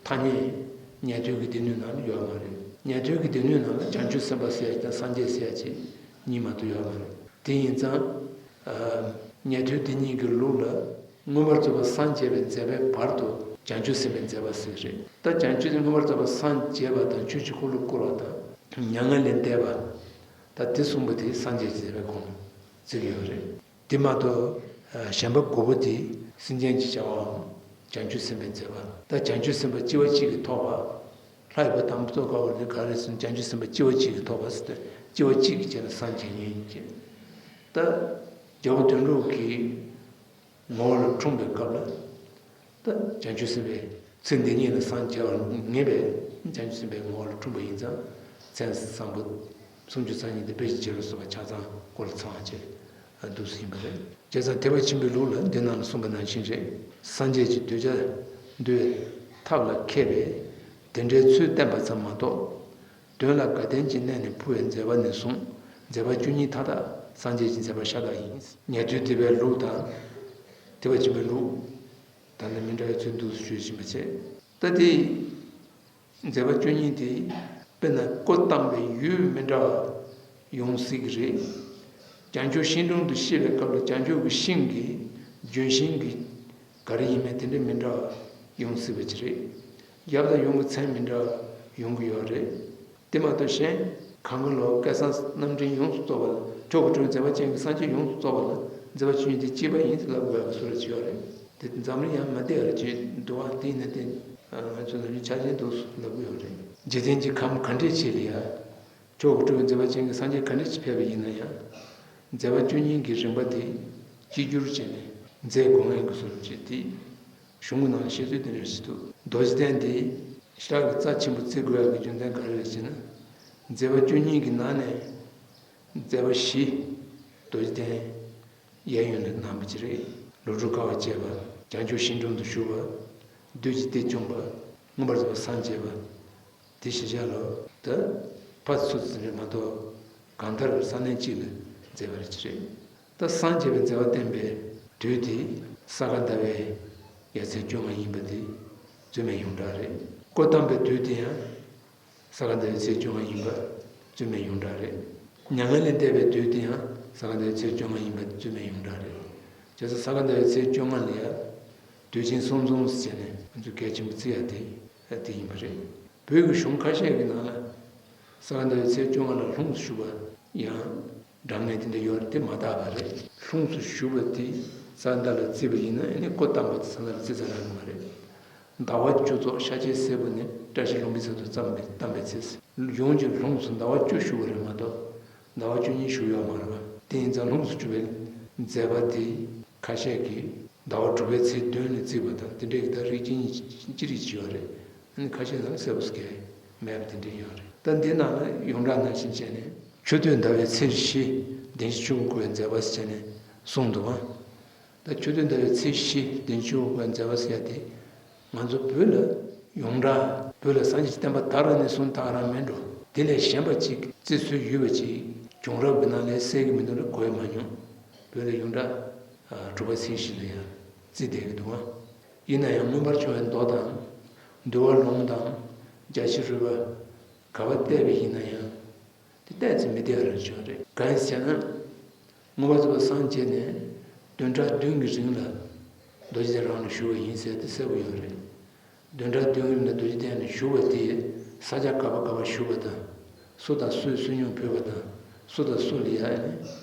ཐ་སྙད་ཉན་ཐོས་ཀྱི་སྡེ་སྣོད་ནང་ལ་ཡོད་མ་རེད། ཉན་ཐོས་ཀྱི་སྡེ་སྣོད་ནང་ལ་བྱང་ཆུབ་སེམས་དཔའ་ཟེར་ཡ་དང་སངས་རྒྱས་ཟེར་ཡ་ཅིག་གཉིས་མ་གཏོགས་ཡོད་མ་རེད། དེ་ཡིན་ཙང་། ཨ། ཉན་ཐོས་དེ་གཉིས་ཀྱི་ལུགས་ལ་མངོན་པར་རྫོགས་པར་སངས་རྒྱས་པའི་མཛད་པའི་བར་དུ་བྱང་ཆུབ་སེམས་དཔའི་མཛད་པ་ཟེར་གྱི་རེད། ད་བྱང་ཆུབ་མངོན་པར་རྫོགས་པར་སངས་རྒྱས་པ་དང་ཆོས་ཀྱི་འཁོར་ལོ་བསྐོར་བ་དང་མྱ་ངན་ལས་འདས་པ། ད་དེ་གསུམ་པོ་དེ་སངས་རྒྱས་ཀྱི་མཛད་པའི་ཁོངས་ལ་བརྩི་གི་ཡོད་རེད། དེ་མ་གཏོགས། ཨ། གཞན་པ་དགུ་པོ་དེ་ སེམས་ཅན་གྱི་བྱ་བའམ་བྱང་ཆུབ་སེམས་དཔའི་མཛད་པ། ད་བྱང་ཆུབ་སེམས་དཔའ་སྐྱེ་བ་གཅིག་གིས་ཐོབ་པ། ལྷ་ཡི་བུ་དམ་པ་ཙོག་ཁ་བ་ལས་ག་རེ་ཟེར་ན་བྱང་ཆུབ་སེམས་དཔའ་སྐྱེ་བ་གཅིག་གིས་ཐོབ་པ་ཟེར་ཏེ་སྐྱེ་བ་གཅིག་གིས་བྱས་ན་སངས་རྒྱས་ཉིད་ཀྱི། ད་རྒྱལ་པོ་དོན་གྲུབ་ཀྱི་ངོ་བོ་ལ་འཁྲུངས་པའི་སྐབས་ལ། ད་བྱང་ཆུབ་སེམས་དཔའི་ཚེ་འདི་ཉིད་ལ་སངས་རྒྱས་པར་ངེས་པའི་བྱང་ཆུབ་སེམས་དཔའི་ངོ་བོ་ལ་འཁྲུངས་པ་ཡིན་ཙང་། མཚན་བཟང་པོ་སུམ་ཅུ་རྩ་གཉིས་དེ་དཔེ་ཆ་ལ་སོགས་པ་ཆ་ཚང་སྐོར་ལ་ཚང་བ་བྱས་འདུག་སེ་ཡིན་པ་རེད། བྱས་ཙང་ཐེག་པ་ཆེན་པོའི་ལུགས་ལ་འདི་ནང་ལ་གསུངས་པ་ནང་བཞིན་རེད། སངས་རྒྱས་ཀྱི་གདུལ་བྱ་འདུལ་བའི་ཐབས་ལ་མཁས་པས་དེ་འདྲའི་ཚུལ་བསྟན་པ་ཙམ་མ་གཏོགས། དོན་ལ་དགའ་ལྡན་གྱི་གནས་ནས་འཕོ་བའི་མཛད་པ་ནས་བཟུང་མཛད་པ་བཅུ་གཉིས་མཐའ་དག་སངས་རྒྱས་ཀྱི་མཛད་པར་ཤ་སྟག་ཡིན། ཉན་ཐོས་སྡེ་པའི་ལུགས་དང་། ཐེག་པ་ཆེན་པོའི་ལུགས། ད་ནི་མི་འདྲ་བའི་ཚུལ་འདུག་སེ་ཞུས་ཕྱིན་པ་བྱས། ད་དེ། མཛད་པ་བཅུ་གཉིས་དེ། དཔེར་ན་སྐུ་བལྟམས་པའི་ཡུལ་མི་འདྲ་བ་ཡོང་སྲིད་ཀྱི་རེད། བྱང་ཆུབ་ཤིང་དྲུང་དུ་གཤེགས་པའི་སྐབས་ལ་བྱང་ཆུབ་ཀྱི་ཤིང་གི་ལྗོན་ཤིང་གི་ག་རེ་ཡིན་མིན་དེ་འདྲ་མི་འདྲ་བ་ཡོང་སྲིད་པ་ཅིག་རེད། ཡབ་དང་ཡུམ་གྱི་མཚན་མི་འདྲ་བ་ཡོང་གི་ཡོད་རེད། དེ་མ་གཏོགས་གཞན་གང་གི་ལོ་སྐལ་བཟང་རྣམ་འདྲེན་ཡོངས་སུ་རྫོགས་པ་ལ། ཆོས་སྐུ་སྤྲུལ་པའི་མཛད་པ་ཅན་གྱི་སངས་རྒྱས་ཡོངས་སུ་རྫོགས་པ་ལ་མཛད་པ་བཅུ་གཉིས་དེ་གཅིག་པ་ཡིན་ཟེར་ལབ་དགོས་ཡག་གི་བཟོ་འདྲ་ཅིག་ཡོད་རེད། དེ་འཛམ་གླིང་ཡང་མ་བསྡད་ཡག་རེད་ཅེས་འདུག་ཨ། དེ་ཡིན་ན་དེ་ང་ཚོ་ནམ་རྒྱུན་ཆ་རྐྱེན་འདུག་ལབ་གི་ཡོད་རེད། འཇིག་རྟེན་གྱི་ཁམས་ག་འདྲས་ཅིག་ལ་ཡ། ཆོས་སྐུ་སྤྲུལ་པའི་མཛད་པ་ཅན་གྱི་སངས་རྒྱས་ག་འདྲས་ཅིག་ཕེབས་པ་ཡིན་ན་ཡང་། མཛད་པ་བཅུ་གཉིས་ཀྱི་རིམ་པ་དེ་གཅིག་གྱུར་བྱས་ནས་མཛད་དགོས་ངེས་ཀྱི་བཟོ་འདྲ་ཅིག་དེ། གཞུང་གི་ནང་ལ་བཤད་ཚུལ་དེ་འདྲ་ཞིག་འདུག་རྡོ་རྗེ་གདན་འདི་ཞེ་དྲག་གི་རྩ་ཆེན་པོ་བརྩི་དགོས་ཡག་གི་རྒྱུ་མཚན་ག་རེ་རེད་ཅེ་ན། མཛད་པ་བཅུ་གཉིས་ཀྱི་ནང་ནས་མཛད་པ་བཞི་རྡོ་རྗེ་གདན་གཡས་གཡོན་ལ་གནང་བ་ཅིག་རེད། ལོ་དྲུག་དཀའ་བ་སྤྱད་པ། བྱང་ཆུབ་ཤིང་དྲུང་དུ་བཞུགས་པ། བདུད་ཀྱི་སྡེ་བཅོམ་པ། མངོན་པར་རྫོགས་པར་སངས་རྒྱས་པ། དེ་བཞི་ཆ་ལོ། ད་ཕར་ཚུར་ཟིན་རེད་མ་གཏོགས་གང་ལྟར་ས་གནས་གཅིག་ལ་མཛད་པ་རེད་ཅེ་རེད། ད་སངས་རྒྱས་པའི་མཛད་པ་བསྟན་པའི་དུས་དེ་ས་ག་ཟླ་བའི་ཡར་ཚེས་བཅོ་ལྔ་ཡིན་པ་དེ་རྩོད་མེད་ཡོངས་གྲགས་རེད། སྐུ་བལྟམས་པའི་དུས་དེ་ཡང་ས་ག་ཟླ་བའི་ཚེས་བཅོ་ལྔ་ཡིན་པ་རྩོད་མེད་ཡོངས་གྲགས་རེད། མྱ་ངན་ལས་འདས་པའི་དུས་དེ་ཡང་ས་ག་ཟླ་བའི་ཚེས་བཅོ་ལྔ་ཡིན་པ་རྩོད་མེད་ཡོངས་གྲགས་རེད། བྱས་ཙང་ས་ག་ཟླ་བའི་ཚེས་བཅོ་ལྔ་ལ་ཡང་དུས་ཆེན་གསུམ་འཛོམས་སུ་བྱས་ནས་ང་ཚོས་གལ་ཆེན་པོ་བརྩི་ཡ་དེ་དེ་ཡིན་པ་རེད། བོད་ཀྱི་གཞུང་ཁ་ཤས་ཀྱི་ནང་ལ་ས་ག་ཟླ་བའི་ཚེས་བཅོ་ལྔ་ལ་ལྷུམས་སུ་ཞུགས་པ་ཡང་གྲངས་ངེས་དེ་འདྲ་ཡོད་རེད། དེ་མ་དག་པ་རེད། ལྷུམས་སུ་ཞུགས་པ་དེ་ས་ག་ཟླ་ལ་བརྩིས་པ་ཡིན་ན་ཨ་ནི་སྐུ་བལྟམས་པ་དེ་ས་ག་ཟླ་ལ་བརྩི་ས་རག་གི་མ་རེད། ཟླ་བ་བཅུ་རྫོགས་ཤཱཀྱའི་སྲས་པོ་ནས་བཀྲ་ཤིས་ལྷུན་པོའི་ཚལ་དུ་བལྟམས་པའི་བལྟམས་པའི་ཚེ། ཡོངས་ཀྱི་ལྷུམས་སུ་ཟླ་བ་བཅུ་ཞུགས་པ་རེད་མ་གཏོགས་ཟླ་བ་བཅུ་གཉིས་ཞུགས་ཡོད་མ་རེད་པ། དེ་ཡིན་ཙང་ལྷུམས་སུ་ཞུགས་པའི་མཛད་པ་དེ་ཁ་ཤས་ཀྱིས་ཟླ་བ་དྲུག་པའི་ཚེས་བདུན་ལ་བརྩིས་པ་དང་དེ་འདྲའི་གི་ད་རིགས་ཅན་ཅི་རིགས་ཅིག་ཡོད་རེད། ཨ་ནི་ཁ་ཤས་ནང་ལ་གསལ་པོ་ཞིག་མེད་པ་དེ་འདྲ་ཡོད་རེད། ད་འདི་ནང་ལ་ཡོངས་གྲགས་ནང་བཞིན་བྱས་ནས་ཆུ་སྟོད་ཟླ་བའི་ཚེས་བཞི་བདེན་བཞི་ཆོས་སྐུ་བསྐོར་བའི་མཛད་པ་ཟེར་བྱས་ནས་གསུངས་འདུག་ཨ། ད་ཆུ་སྟོད་ཟླ་བའི་ཚེས་བཞི་བདེན་བཞི་ཆོས་སྐུ་བསྐོར་བའི་མཛད་པ་ཟེར་ཡ་དེ། ང་ཚོ་བོད་ལ་ཡོངས་གྲགས་བོད་ལ་སངས་རྒྱས་ཀྱི་བསྟན་པ་དར་བ་ནས་བཟུང་ད་ག་རང་མེད་འགྲོ། དེ་ལས་གཞན་པ་ཅིག་བརྩི་སྲོལ་ཡོད་པ་ཅིག་བྱུང་རབས་ཀྱི་ནང་ལ་གསལ་གྱི་མི་འདུག་ལ་གོ་ཡ་མ་མྱོང་། བོད་ལ་ཡོངས་གྲགས་དྲུག་པ་ཚེས་བཞི་ལ་ཡང་བརྩི་བསྡད་ཀྱི་འདུག་ཨ། ཡིན་ན་ཡང་མངོན་པར་བྱུང་བའི་མདོ་དང་། འདུལ་བ་ལུང་དང་། རྒྱ་ཆེ་རུས་པ་ག་པར་བལྟས་པ་ཡིན་ན་ཡང་། དེ་ཏོག་ཙམ་མི་བདེ་བ་རང་བྱུང་རེད། གང་ཡིན་ཟེར་ན། མངོན་པར་རྫོགས་པར་སངས་རྒྱས་ནས་བདུན་ཕྲག་བདུན་གྱི་རིང་ལ་རྡོ་རྗེ་གདན་རང་ལ་བཞུགས་པ་ཡིན་ཟེར་དེ་གསལ་པོ་ཡོད་རེད། བདུན་ཕྲག་བདུན་གྱི་རིང་ལ་རྡོ་རྗེ་གདན་ལ་བཞུགས་པ་དེ་ས་ཆ་ག་པ་ག་པ་བཞུགས་པ་དང་། སུ་དང་སུས་བསོད་སྙོམས་ཕུལ་བ་དང་། སུ་དང་སུ་ལ་ཡ་ཨ་ནི་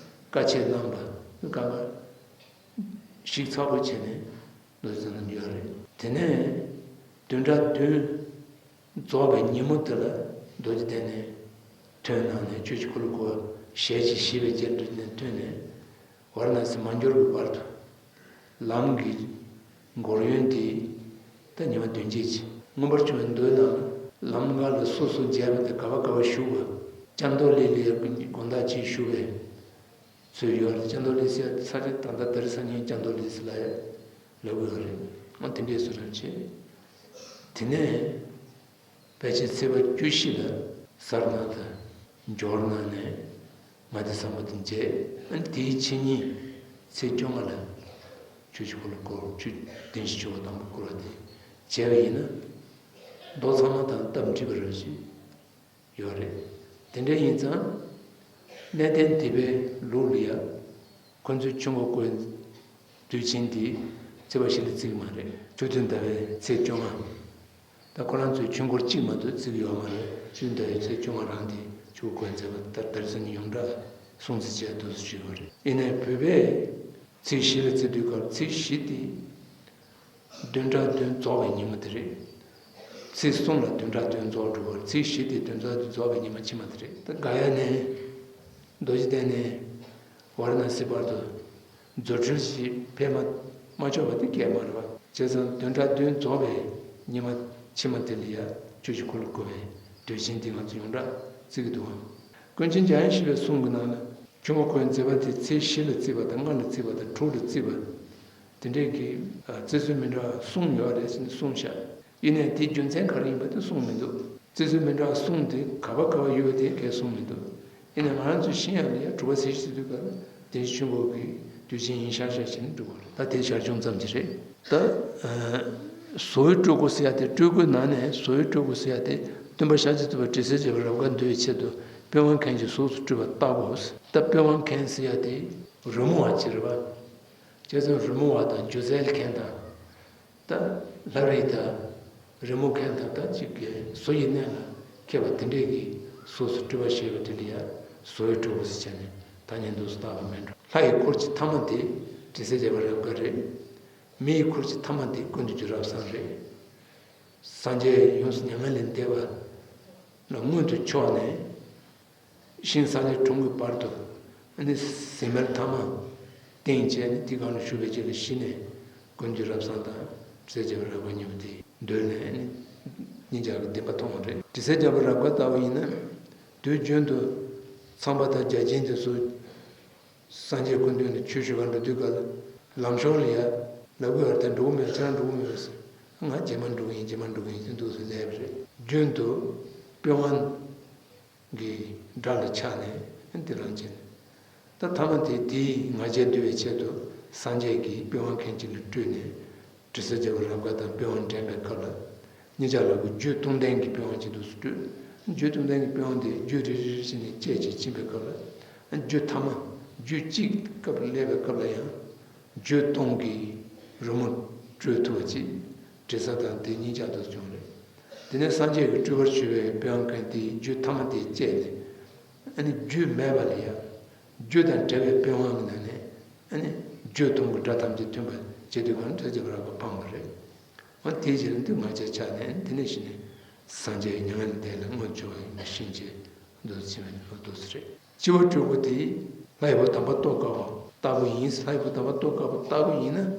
བཀའ་ཆད་གནང་བ་གང་ག་ཞིབ་ཚགས་པོ་བྱས་ནས་རྡོ་རྗེ་གདན་ལ་ཡོད་རེད། དེ་ནས་བདུན་ཕྲག་བདུན། རྫོགས་པའི་ཉིན་མོ་དེ་ལ་རྡོ་རྗེ་གདན་ནས་ཐོན་གནང་ནས་ཆོས་ཀྱི་འཁོར་ལོ་བསྐོར་བ་ཞལ་གྱིས་བཞེས་པའི་རྗེས་རྡོ་རྗེ་གདན་ཐོན་ནས་ཝཱ་ར་ཎཱ་སི་མ་འབྱོར་གྱི་བར་དུ་ལམ་གྱི་འགོར་ཡུན་དེ་ད་ཉི་མ་བདུན་བརྒྱད་ཅིག་མངོན་པར་བྱུང་བའི་མདོའི་ནང་ལམ་ཁ་ལ་སོ་སོ་མཇལ་བ་དེ་ག་པ་ག་པ་བཞུགས་པ། ལྕང་རྡོ་གླིང་ལ་དགོན་བདག་ཅིག་བཞུགས་པའི་ཚུལ་ཡོད་རེད། ལྕང་རྡོ་གླིང་ཟེར་ས་ཆ་ད་ལྟ་དྷ་རམ་ས་ནི་ལྕང་རྡོ་གླིང་ཟེར་ལབ་ཡ་ལབ་ཡོད་རེད། ཨ་དེ་འདྲའི་བཟོ་འདྲ་བྱས། དེ་ནས་ཕལ་ཆེར་ཚེས་པ་བཅུ་བཞི་ལ་གསར་ནང་དུ་འབྱོར་གནང་ནས་མངའ་སྡེ་ཟབ་མོ་དུ་མཇལ། ཨ་དེའི་ཕྱི་ཉིན་ཚེས་བཅོ་ལྔ་ལ་ཆོས་ཀྱི་འཁོར་ལོ་བསྐོར་ཆོས་བདེན་བཞི་ཆོས་སྐུ་དང་པོ་བསྐོར་བ་དེ་མཇལ་བ་ཡིན་ན་མདོ་ཚང་མ་དང་སྟབས་འགྲིག་པ་རེད་ཅེས། ཡོད་རེད། དེ་འདྲ་ཡིན་ཙང་། གནས་བརྟན་སྡེ་པའི་ལུགས་ལ་ཡ། ཁོ་ཚོས་ཆོས་འཁོར་བསྐོར་དུས་ཆེན་དེ་ཚེས་པ་བཞི་ལ་བརྩི་གི་མ་རེད། ཆུ་སྟོད་ཟླ་བའི་ཚེས་བཅོ་ལྔ། ད་ཁོ་རང་ཚོས་ཆོས་འཁོར་གཅིག་མ་གཏོགས་བརྩི་གི་ཡོད་མ་རེད། ཆུ་སྟོད་ཟླ་བའི་ཚེས་བཅོ་ལྔ་རང་དེ་ཆོས་འཁོར་བསྐོར་མཛད་པ་ལྟར་དྷ་རམ་ས་ནི་ཡོངས་གྲགས་སྲུང་བརྩི་བྱས་འདུག་སེ་ཞུས་པ་རེད། ཡིན་ནའི་བོད་པས་ཚེས་བཞི་ལ་བརྩི་དུས་སྐབས་ཚེས་བཞི་དེ། བདུན་ཕྲག་བདུན་རྫོགས་པའི་ཉིན་མོ་དེ་རེད། ཚེས་གསུམ་ལ་བདུན་ཕྲག་བདུན་རྫོགས་འགྲོ་བར་ཚེས་བཞི་དེ་བདུན་ཕྲག་བདུན་རྫོགས་པའི་ཉིན་མོ་ཕྱི་མ་དེ་རེད། ད་ག་ཡ་ནས་རྡོ་རྗེ་གདན་ནས་ཝཱ་ར་ཎ་སི་བར་དུ་རྫུ་འཕྲུལ་ཞིག་ཕེབས་མ་མ་ཆོག་པ་དེ་སྐད་མ་རེད་བ། བྱས་ཙང་བདུན་ཕྲག་བདུན་རྫོགས་པའི་ཉི་མ་ཕྱི་མ་དེ་ལ་ཡ་ཆོས་ཀྱི་འཁོར་ལོ་བསྐོར་བའི་དུས་ཆེན་འདི་ང་ཚོ་ཡོངས་གྲགས་བརྩི་གི་འདུག་ཨང་། ཀུན་མཁྱེན་འཇམ་དབྱངས་བཞི་པའི་གསུང་གི་ནང་ལ། ཆུ་མོ་ཁོའི་མཛད་པ་དེ་ཚེས་བཞི་ལ་བརྩིས་པ་དང་ལྔ་ལ་བརྩིས་པ་དང་དྲུག་ལ་བརྩིས་པ། དེ་འདྲས་ཀྱི་ཨ་བརྩི་སྲོལ་མི་འདྲ་བ་གསུངས་ཡོད་རེད་ཟེར་ནས་གསུངས་ཤག་ཡིན་ནའི་དེའི་རྒྱུ་མཚན་ག་རེ་ཡིན་པ་དེ་གསུངས་མི་འདུག་བརྩི་སྲོལ་མི་འདྲ་བ་གསུངས་དེ་ག་པ་ག་པ་ཡོད་པ་དེ་གས་གསུངས་མི་འདུག་ཡིན་ནའི་ང་རང་ཚོས་ཤེས་ཡག་ལ་ཡ་དྲུག་པ་ཚེས་བཞི་ཟེར་དུས་ག་ལ་བདེན་བཞི་ཆོས་འཁོར་གྱི་དུས་ཆེན་ཡིན་ཤག་ཤག་བྱས་ནས་འགྲོ་གི་རེད། ད་དེ་ཞར་བྱུང་ཙམ་གྱི་རེད། ད་ཨ་བཟོ་བོའི་སྤྲུལ་སྐུ་ཟེར་ཡ་དེ་སྤྲུལ་སྐུའི་ནང་ནས་བཟོ་བོའི་སྤྲུལ་སྐུ་ཟེར་ཡ་དེ་སྟོན་པ་ཤཱཀྱ་ཐུབ་པ་དྲི་ཟའི་རྒྱལ་པོ་རབ་དགའ་འདུལ་བའི་ཆེད་དུ་པི་ཝང་མཁན་གྱི་གཟུགས་སུ་སྤྲུལ་པ་ལྟ་བུ། ད་པི་ཝང་མཁན་ཟེར་ཡ་དེ་རི་མོ་བ་ཅིག་རེད་པ། བྱས་ཙང་རི་མོ་བ་དང་སྒྱུ་རྩལ་མཁན་དང་། ད་ལྷ་རིས་དང་རི་མོ་མཁན་དང་ད་ཅིག་གི་བཟོ་ཡི་གནས་ལ་མཁས་པ་དེ་འདྲས་ཀྱི་གཟུགས་སུ་སྤྲུལ་པ་བཞེས་པ་དེ་འདྲ་ཡ་བཟོ་བོའི་སྤྲུལ་སྐུ་ཟེར་བྱས་ནས་ཐ་སྙད་འདུག་སེ་བཏགས་པ་མིན་འགྲོ། ལྷ་ཡི་འཁོར་གྱི་ཐ་མ་དེ་དྲི་ཟའི་རྒྱལ་པོ་རབ་དགའ་རེད། མི་ཡི་འཁོར་གྱི་ཐ་མ་དེ་ཀུན་ཏུ་རྒྱུ་རབ་བཟང་རེད། སངས་རྒྱས་ཡོངས་སུ་མྱ་ངན་ལས་འདས་པ་ལ་མངོན་དུ་ཕྱོགས་ནས། ཤིང་སངས་རྒྱས་གྲོང་གི་བར་དུ་ཨ་ནི་ཟིལ་མལ་ཐ་མ་བཏིང་བྱས་ནས་དེའི་སྒང་ལ་བཞུགས་པའི་རྗེས་ལ་གཞི་ནས་ཀུན་ཏུ་རབ་བཟང་དང་དྲི་ཟའི་རྒྱལ་པོ་རབ་དགའ་གཉིས་པོ་དེ་འདུལ་ནས་ཨ་ནི་གཉིས་ཆར་གྱི་བདེན་པ་མཐོང་བ་རེད། དྲི་ཟའི་རྒྱལ་པོ་རབ་དགའ་ལྟ་བུ་ཡིན་ན་དུས་རྒྱུན་དུ་ཚངས་པ་དང་བརྒྱ་བྱིན་དེ་ཚོ་སངས་རྒྱས་སྐུ་མདུན་ལ་ཆོས་ཞུ་གར་འགྲོ་དུས་ག་ལ་ལམ་ཞོར་ལ་ཡ་ལབ་གི་ཡོད་རེད། ད་འགྲོ་གི་མེད་ཁྱེད་རང་འགྲོ་གི་མེད་ཟེར། ང་རྗེས་མ་འགྲོ་གི་ཡིན་རྗེས་མ་འགྲོ་གི་ཡིན་ཟེར་འདུག་སེ་སླེབས་པ་རེད། རྒྱུན་དུ་པི་ཝང་གི་སྒྲ་ལ་ཆགས་ནས་འདི་རང་བྱས་ནས། ད་ཐ་མ་དེ་དེའི་ང་རྒྱལ་འདུལ་བའི་ཆེད་དུ་སངས་རྒྱས་ཀྱིས་པི་ཝང་མཁན་གཅིག་ལ་སྤྲུལ་ནས་དྲི་ཟའི་རྒྱལ་པོ་རབ་དགའ་དང་པི་ཝང་འགྲན་པའི་སྐབས་ལ་གཉིས་ཆར་ལ་གུ་རྒྱུད་སྟོང་ལྡན་གྱི་པི་ཝང་གཅིག་འདུག་སེ་སྤྲུལ། རྒྱུད་སྟོང་ལྡན་གྱི་པི་ཝང་དེ་རྒྱུད་རེ་རེ་རེ་བྱས་ནས་བཅད་ཅིག་ཕྱིན་པའི་སྐབས་ལ་རྒྱུད་ཐ་མ་རྒྱུད་གཅིག་སྐབས་སླེབས་པའི་སྐབས་ལ་ཡང་རྒྱུད་སྟོང་གི་རི་མོ་སྤྲུལ་ཐུབ་པ་ཅིག་དྲི་ཟ་དང་དེ་གཉིས་ཆར་དུ་བྱུང་རེད། དེ་ནས་སངས་རྒྱས་ཀྱི་སྤྲུལ་པར་གྱུར་པའི་པི་ཝང་མཁན་དེའི་རྒྱུད་ཐ་མ་དེ་བཅད་ནས་ཨ་ནི་རྒྱུད་མེད་པ་ལ་ཡང་རྒྱུ་དང་འབྲེལ་བའི་པི་ཝང་གི་ནང་ནས་ཨ་ནི་རྒྱུད་སྟོང་གི་སྒྲ་ཐམས་ཅད་ཐོན་པ་བྱེད་དུས་གང་དྲི་ཟ་རྒྱལ་པོ་རབ་དགའ་འཕངས་པ་རེད། འོ་དེའི་རྗེས་ལ་འདི་ང་རྒྱལ་ཆགས་ནས་དེ་ནས་གཞི་ནས་སངས་རྒྱས་མྱ་ངན་ལས་འདས་ལ་མངོན་སུམ་ཡིན་པ་ཤེས་བྱས་འདུག་སེ་ཕྱིན་པ་འདུག་སེ་རེད། སྤྱི་བོ་སྤྲུལ་སྐུ་དེ་ལྷའི་བུ་དམ་པ་ཏོག་དཀར་པོ་ལྟ་བུ་ཡིན། ལྷའི་བུ་དམ་པ་ཏོག་དཀར་པོ་ལྟ་བུ་ཡིན་ན་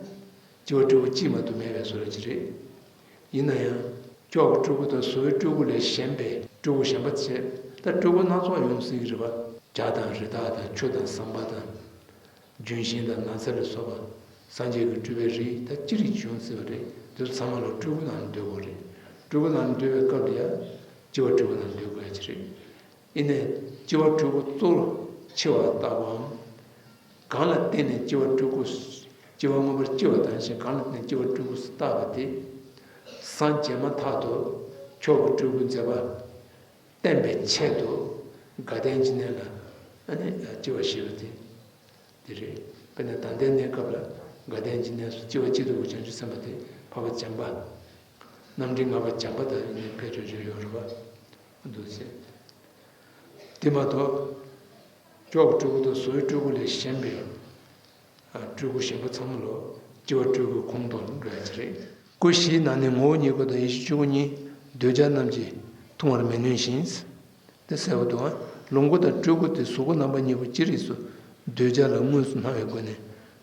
སྤྱི་བོ་སྤྲུལ་སྐུ་གཅིག་མ་གཏོགས་མེད་པའི་བཟོ་འདྲ་ཅིག་རེད། ཡིན་ན་ཡང་ཁྱོད་ཀྱི་སྤྲུལ་སྐུ་དང་བཟོ་བོའི་སྤྲུལ་སྐུ་ལས་གཞན་པའི་སྤྲུལ་སྐུ་གཞན་པ་བྱས། ད་སྤྲུལ་སྐུ་སྣ་ཚོགས་ཡོང་སྲིད་ཀྱི་རེད་པ། བྱ་དང་རི་དྭགས་དང་ཆུ་དང་ཟམ་པ་དང་། ལྗོན་ཤིང་དང་ནགས་ཚལ་ལ་སོགས་པ་སངས་རྒྱས་ཀྱི་སྤྲུལ་པའི་རིགས་ད་ཅི་རིགས་བྱུང་སྲིད་པ་རེད། དེ་ཚོ་ཚང་མ་ལ་སྤྲུལ་སྐུ་ནང་ལ་འདོད་དགོས་རེད། སྤྲུལ་སྐུ་ནང་ལ་འདོད་པའི་སྐབས་ལ་ཡང་སྤྱི་བོ་སྤྲུལ་སྐུ་ནང་ལ་འདོད་དགོས་ཡ་ཅིག་རེད། ཡིན་ནའི་སྤྱི་བོ་སྤྲུལ་སྐུ་གཙོ་ལ་ཆེ་བ་ལྟ་བུའམ། གང་ལ་བརྟེན་ནས་སྤྱི་བོ་སྤྲུལ་སྐུ། སྤྱི་བོ་མངོན་པར་སྤྱི་བ་དང་ཞེས་གང་ལ་བརྟེན་ནས་སྤྱི་བོ་སྤྲུལ་སྐུ་ཟེར་བཏགས་པ་དེ། སངས་རྒྱས་མ་ཐག་ཏུ་མཆོག་གི་སྤྲུལ་སྐུའི་མཛད་པ་བསྟན་པའི་ཆེད་དུ་དགའ་ལྡན་གྱི་གནས་ལ་ཨ་ནི་སྤྱི་བོ་བཞེས་པ་དེ་དེ་རེད། དཔེར་ན་ད་ལྟའི་གནས་སྐབས་ལ་དགའ་ལྡན་གྱི་གནས་སུ་སྤྱི་བོ་སྐྱིད་སྡུག་གི་བྱང་ཆུབ་སེམས་དཔའ་དེ་འཕགས་པ་བྱམས་པ། རྣམ་འདྲེན་ལྔ་པ་བྱམས་པ་དང་ཨ་ནི་ཕལ་ཆེར་ཆེར་ཡོད་རེད་པ། འདུག་ཟེར། དེ་མ་གཏོགས། མཆོག་གི་སྤྲུལ་སྐུ་དང་བཟོ་བོའི་སྤྲུལ་སྐུ་ལས་གཞན་པའི་སྤྲུལ་སྐུ་གཞན་པ་ཚང་མ་ལོ་སྤྱི་བོ་སྤྲུལ་སྐུའི་ཁོངས་གཏོགས་ལ་འགྲོ་ཡ་ཅིག་རེད། སྐུ་བཞིའི་ནང་ནས་ངོ་བོ་ཉིད་སྐུ་དང་ཡེ་ཤེས་ཆོས་སྐུ་གཉིས་འདོད་ཆགས་རྣམས་ཀྱིས་མཐོང་བར་མི་ནུས་ཤིང་། དེ་གསལ་པོ་འདུག་ཨ། ལོངས་སྐུ་དང་སྤྲུལ་སྐུ་དེ་གཟུགས་སྐུ་རྣམ་པ་གཉིས་པོ་ཅི་རིགས་སུ་འདོད་ཆགས་ལ་དངོས་སུ་སྣང་བའི་སྒོ་ནས་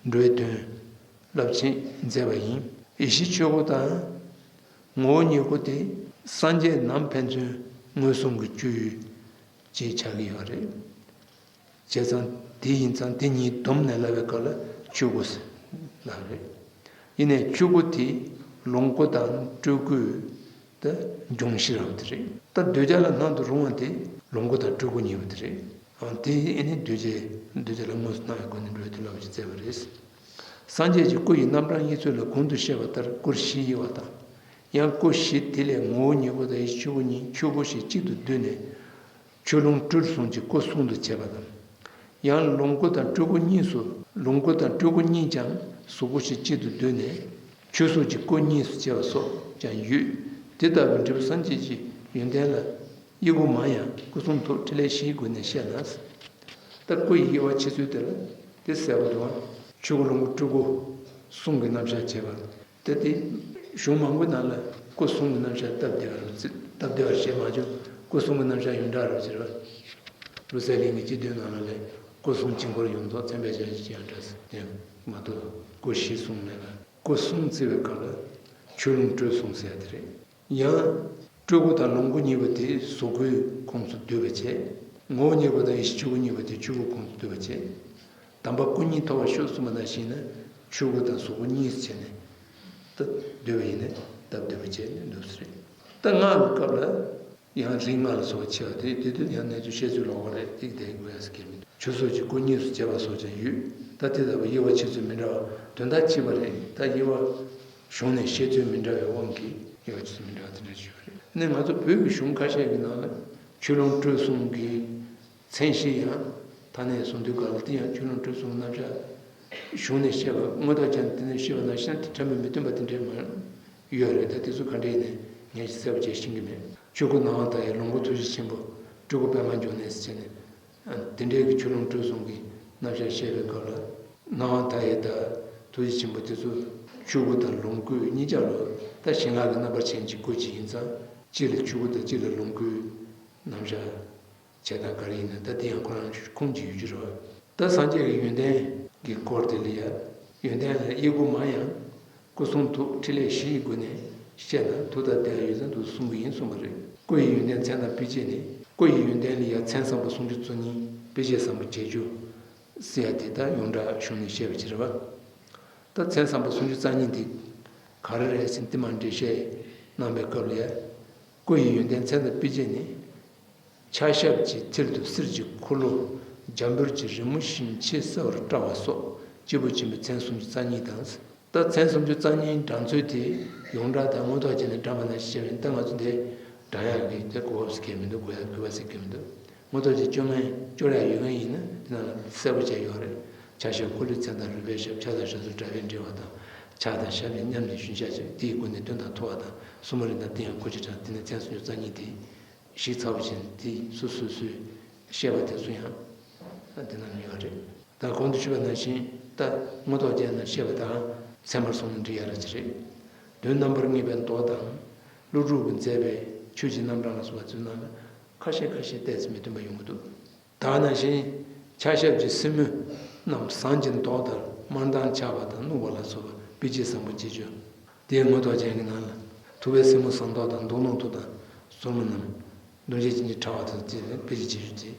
འགྲོ་བའི་དོན་རླབས་ཆེན་མཛད་པ་ཡིན། ཡེ་ཤེས་ཆོས་སྐུ་དང་ངོ་བོ་ཉིད་སྐུ་དེ་སངས་རྒྱས་ནམ་ཕན་ཚུན་མངོན་སུམ་གྱི་སྤྱོད་ཡུལ་ཅེས་བྱ་གི་ཡོད་རེད། བྱས་ཙང་དེ་ཡིན་ཙང་དེ་གཉིས་བསྡོམས་ནས་ལབ་པའི་སྐབས་ལ་ཆོས་སྐུ་ལབ་རེད། ཡིན་ནའི་ཆོས་སྐུ་དེ་ལོངས་སྐུ་དང་སྤྲུལ་སྐུའི་ད་འབྱུང་གཞི་རང་དེ་རེད། ད་འདོད་ཆགས་ལ་སྣང་དུ་རུང་བ་དེ་ལོངས་སྐུ་དང་སྤྲུལ་སྐུ་གཉིས་པོ་དེ་རེད། ཨང་དེ་ཨེ་ནི་འདོད་ཆགས་འདོད་ཆགས་ལ་དངོས་སུ་སྣང་བའི་སྒོ་ནས་འགྲོ་བའི་དོན་ལབ་ཅིག་མཛད་པ་རེད། སངས་རྒྱས་ཀྱི་སྐུ་ཡི་རྣམ་གྲངས་གཉིས་ཚུལ་ལ་གོང་དུ་བཤད་པ་ལྟར་སྐུ་བཞི་དབྱེ་བ་དང་། ཡང་སྐུ་བཞི་དེ་ལས་ངོ་བོ་ཉིད་སྐུ་དང་ཡེ་ཤེས་ཆོས་སྐུ་གཉིས་ཆོས་སྐུ་ཞེས་གཅིག་ཏུ་བསྡུས་ནས། ཆོས་ལོངས་སྤྲུལ་གསུམ་གྱི་སྐུ་གསུམ་དུ་བྱས་པ་དང་། ཡང་ལོངས་སྐུ་དང་སྤྲུལ་སྐུ་གཉིས་སུ་ལོངས་སྐུ་དང་སྤྲུལ་སྐུ་གཉིས་ཀྱང་གཟུགས་སྐུ་ཞེས་གཅིག་ཏུ་བསྡུས་ནས། ཆོས་གཟུགས་ཀྱི་སྐུ་གཉིས་སུ་བྱས་པ་སོགས་ཀྱང་ཡོད། དེ་ལྟ་བུའི་འབྲས་བུ་སངས་རྒྱས་ཀྱི་ཡོན་ཏན་ལ་དབྱེ་སྒོ་མང་ཡང་སྐུ་གསུམ་ཐོག་ཕྲིན་ལས་བཞིའི་སྒོ་ནས་བཤད་ན། ད་སྐུ་ཡི་དབྱེ་བ་ཕྱེ་ཚུལ་དེ་ལ་དེ་གསལ་པོ་འདུག་ཨང་། ཆོས་སྐུ་ལོངས་སྐུ་སྤྲུལ་སྐུ་གསུམ་གྱི་རྣམ་གཞག་བྱས་པ། ད་དེ་གཞུང་མང་པོའི་ནང་ལ་སྐུ་གསུང་གི་རྣམ་གཞག་སྟབས་བདེ་བ་རུ་བརྩི་སྟབས་བདེ་བར་བྱས་མ་བྱུང་། སྐུ་གསུང་གི་རྣམ་གཞག་ཡོངས་གྲགས་རུ་བྱེད་པ། ལུས་རྩལ་གླིང་གི་སྤྱི་དོན་ནང་ལ་ལས་སྐུ་གསུང་དཀྱིལ་འཁོར་ཡོངས་རྫོགས་མཚན་དཔེ་ཅན་ཞིག་ཡང་འདྲ་ཟེར་དེ་མ་གཏོགས་སྐུ་བཞི་གསུངས་མེད་ལ། སྐུ་གསུང་བརྩི་བའི་སྐབས་ལ་ཆོས་ལོངས་སྤྲུལ་གསུམ་ཟེར་ཡ་དེ་རེད། ཡང་སྤྲུལ་སྐུ་དང་ལོངས་སྐུ་གཉིས་པོ་དེ་གཟུགས་སྐུའི་ཁོངས་སུ་བསྡུས་པ་བྱས། ངོ་བོ་གཉིས་པོ་དང་ཡེ་ཤེས་ཆོས་སྐུ་གཉིས་པོ་དེ་ཆོས་སྐུའི་ཁོངས་སུ་བསྡུས་པ་བྱས། དམ་པ་སྐུ་གཉིས་ཐོབ་པར་ཤོག་གསུངས་པ་ནང་བཞིན་ན་ཆོས་སྐུ་དང་གཟུགས་སྐུ་གཉིས་སུ་ཕྱེ་ནས་ད་བསྡུས་པ་ཡིན་ནས་ད་བསྡུས་པ་བྱས་ནས་འདུག་ཟེར། ད་སྔགས་ཀྱི་སྐབས་ལ། ཡང་རིགས་ལྔ་ལ་སོགས་པ་ཕྱེ་བ་དེ་དེ་དུས་ཡང་གནས་ཚུལ་བཤད་ཚུལ་ལོག་པ་རེད། དེ་དེ་དགོས་ཡ་ཟེར་གྱི་མི་འདུག་ཆོས་སོགས་ཀྱི་སྐུ་གཉིས་སུ་ཕྱེ་བ་སོགས་ཀྱང་ཡོད། ད་དེ་ལྟ་བུ་དབྱེ་བ་ཕྱེ་ཚུལ་མི་འདྲ་བ་དོན་དག་གཅིག་པ་རེད། ད་དབྱེ་བ་གཞུང་ནས་བཤད་ཚུལ་མི་འདྲ་བའི་དབང་གིས་དབྱེ་བ་ཕྱེ་ཚུལ་མི་འདྲ་བ་དེ་འདྲ་ཞིག་ཡོད་རེད། ནས་ང་ཚོ་བོད་ཀྱི་གཞུང་ཁ་ཤས་ཀྱི་ནང་ལ་ཆོས་ལོངས་སྤྲུལ་གསུམ་གྱི་མཚན་གཞི་ཡང་ཐ་སྙད་བཟོ་དུས་སྐབས་ལ་དེ་ཡང་ཆོས་ལོངས་སྤྲུལ་གསུམ་རྣམ་གཞག་གཞུང་ནས་བཤད་པ་དངོས་ཐོག་ཅན་དེ་ནས་བཤད་པ་ནང་བཞིན་དེ་ཕྲན་བུ་མི་མཐུན་པ་དེ་འདྲས་མ་ཡོད་རེད། ད་དེ་ཚོ་ག་འདྲས་ཡིན་ནའི་ངས་གསལ་པོ་བྱས་ཤེས་ཀྱི་མེད། ཆོས་སྐུ་ནག་དབང་མཐའ་ཡས། ལོངས་སྐུ་ཐུགས་རྗེ་ཆེན་པོ། སྤྲུལ་སྐུ་པདྨ་འབྱུང་གནས་ཟེར་བྱས་ནས་དེ་འདྲས་ཀྱི་ཆོས་ལོངས་སྤྲུལ་གསུམ་གྱི་རྣམ་གཞག་བཤད་པའི་སྐབས་ལ་ནག་དབང་མཐའ་ཡས་དང་ཐུགས་རྗེ་ཆེན་པོ་དེ་ཚོ་ཆོས་སྐུ་དང་ལོངས་སྐུ་གཉིས་ཆ་ལོ་ད་ཞིང་ལྷ་གི་རྣམ་པར་ཆེན་གྱི་སྐུ་གཅིག་ཡིན་ཙང་གཅིག་ལ་ཆོས་སྐུ་དང་གཅིག་ལ་ལོངས་སྐུའི་རྣམ་གཞག་བྱེད་སྟངས་ག་རེ་ཡིན་ན་ད་དེ་ཡང་ཁོ་རང་ཁུངས་ཀྱི་ཡོད་ཀྱི་རེད་བ། ད་སངས་རྒྱས་ཀྱི་ཡོན་ཏན་གྱི་སྐོར་དེ་ལ་ཡ། ཡོན་ཏན་ལ་དབྱེ་དགུ་མ་ཡང་སྐུ་གསུང་ཐུགས་ཕྲིན་ལས་བཞི་ཡི་སྒོ་ནས་བཤད་ན་ཐུགས་དང་ལྡན་ཡོད་ཙང་དུ་གསུང་གི་ཡིན་གསུངས་པ་རེད། སྐུ་ཡི་ཡོན་ཏན་མཚན་དང་དཔེ་བྱད་ནི། སྐུ་ཡི་ཡོན་ཏན་ལ་ཡ་མཚན་བཟང་པོ་སུམ་ཅུ་རྩ་གཉིས་དཔེ་བྱད་བཟང་པོ་བརྒྱད་ཅུ་ཟེར་ཡ་དེ་ད་ཡོངས་གྲགས་གཞུང་ནས་བཤད་པ་ཅིག་རེད་བ། ད་མཚན་བཟང་པོ་སུམ་ཅུ་རྩ་གཉིས་འདི་ག་རེ་རེད་ཟེར་ཏེ་མར་འགྲེལ་བཤད་གནང་བའི་སྐབས་ལ་ཡ། སྐུ་ཡི་ཡོན་ཏན་མཚན་དང་དཔེ་བྱད་ནི། ཕྱག་ཞབས་ཀྱི་མཐིལ་དུ་གསེར་གྱི་འཁོར་ལོ་འཇམ་བུར་གྱི་རི་མོ་བཞིན་ཆེས་གསལ་བར་བཀྲ་བ་སོགས་སྐྱེས་བུ་ཆེན་པོའི་མཚན་སུམ་ཅུ་རྩ་གཉིས་དང་། ད་མཚན་སུམ་ཅུ་རྩ་གཉིས་བགྲང་ཚུལ་དེ་ཡོངས་གྲགས་དང་དངོས་ཐོག་བྱས་ནས་བགྲངས་པ་ནང་བཞིན་བྱས་པས་ད་ང་ཚོ་འདི་བགྲང་ཡག་གི་དེ་གོ་བ་ཟེར་གྱི་མི་འདུག་གོ་ཡག་དགོས་པ་ཟེར་གྱི་མི་འདུག་དངོས་ཐོག་བྱས་སྐྱོར་མཁན་སྐྱོར་ཡག་ཡོད་མཁན་ཡིན་ན་དེ་ནང་ལ་གསལ་པོ་བྱས་ཡོད་རེད། ཕྱག་ཞབས་འཁོར་ལོའི་མཚན་དང་རོལ་པའི་ཞབས། ཕྱག་དང་ཞབས་སོར་འདྲ་བས་འབྲེལ་བ་དང་། ཕྱག་དང་ཞབས་ཀྱིས་མཉམ་ནས་ཞུན་བྱ་ཞབས། དེའི་སྒོ་ནས་དོན་དང་ཐོགས་པ་དང་། སོ་མ་རི་དང་དེ་ཡང་སྐུ་ཅི་དྲག་དེ་ནས་མཚན་སུམ་ཅུ་རྩ་གཉིས་ཏེ། ཞིག་ཚ་བོ་ཆེན་དེ་སོ་སོ་སོའི་བཤད་པ་དེ་ཚོ་ཡང་དེ་ན་ཡོད་རེད། ད་གོང་དུ་ཞུས་པ་ནང་བཞིན་ད་དངོས་ཐོག་ཅན་ན་བཤད་པ་དང་ཚད་མར་སོང་ན་འགྲིག་ཡ་ར་ཅི་རེད། དོན་རྣམ་པར་ངེས་པའི་མདོ་དང་། ཀླུ་སྒྲུབ་ཀྱིས་མཛད་པའི་ཆོས་ཀྱི་རྣམ་གྲངས་ལ་སོགས་པ་ཚོའི་ནང་ལ་ཁ་ཤས་ཁ་ཤས་ཏོག་ཙམ་མི་མཐུན་པ་ཡོང་གི་འདུག་ད་ནང་བཞིན་ཕྱག་ཞབས་ཀྱི་སེན་མོ་རྣམས་ཟངས་ཀྱི་མདོག་ལྟར་དམར་མདངས་ཆགས་པ་དང་སྣུག་པ་ལ་སོགས་པ་དཔེ་བྱད་བཟང་པོ་བརྒྱད་ཅུ། དེའི་དངོས་ཐོག་ཅན་གྱི་ནང་ལ་ཐུབ་པའི་སེན་མོ་ཟངས་མདོག་དང་མདོག་སྣ་ཚོགས་དང་སོར་མོ་རྣམས་མདུང་ཅན་ཅན་གྱི་ཕྲ་བ་དང་བཅས་པའི་དཔེ་བྱད་བརྒྱད་ཅུ་དེ་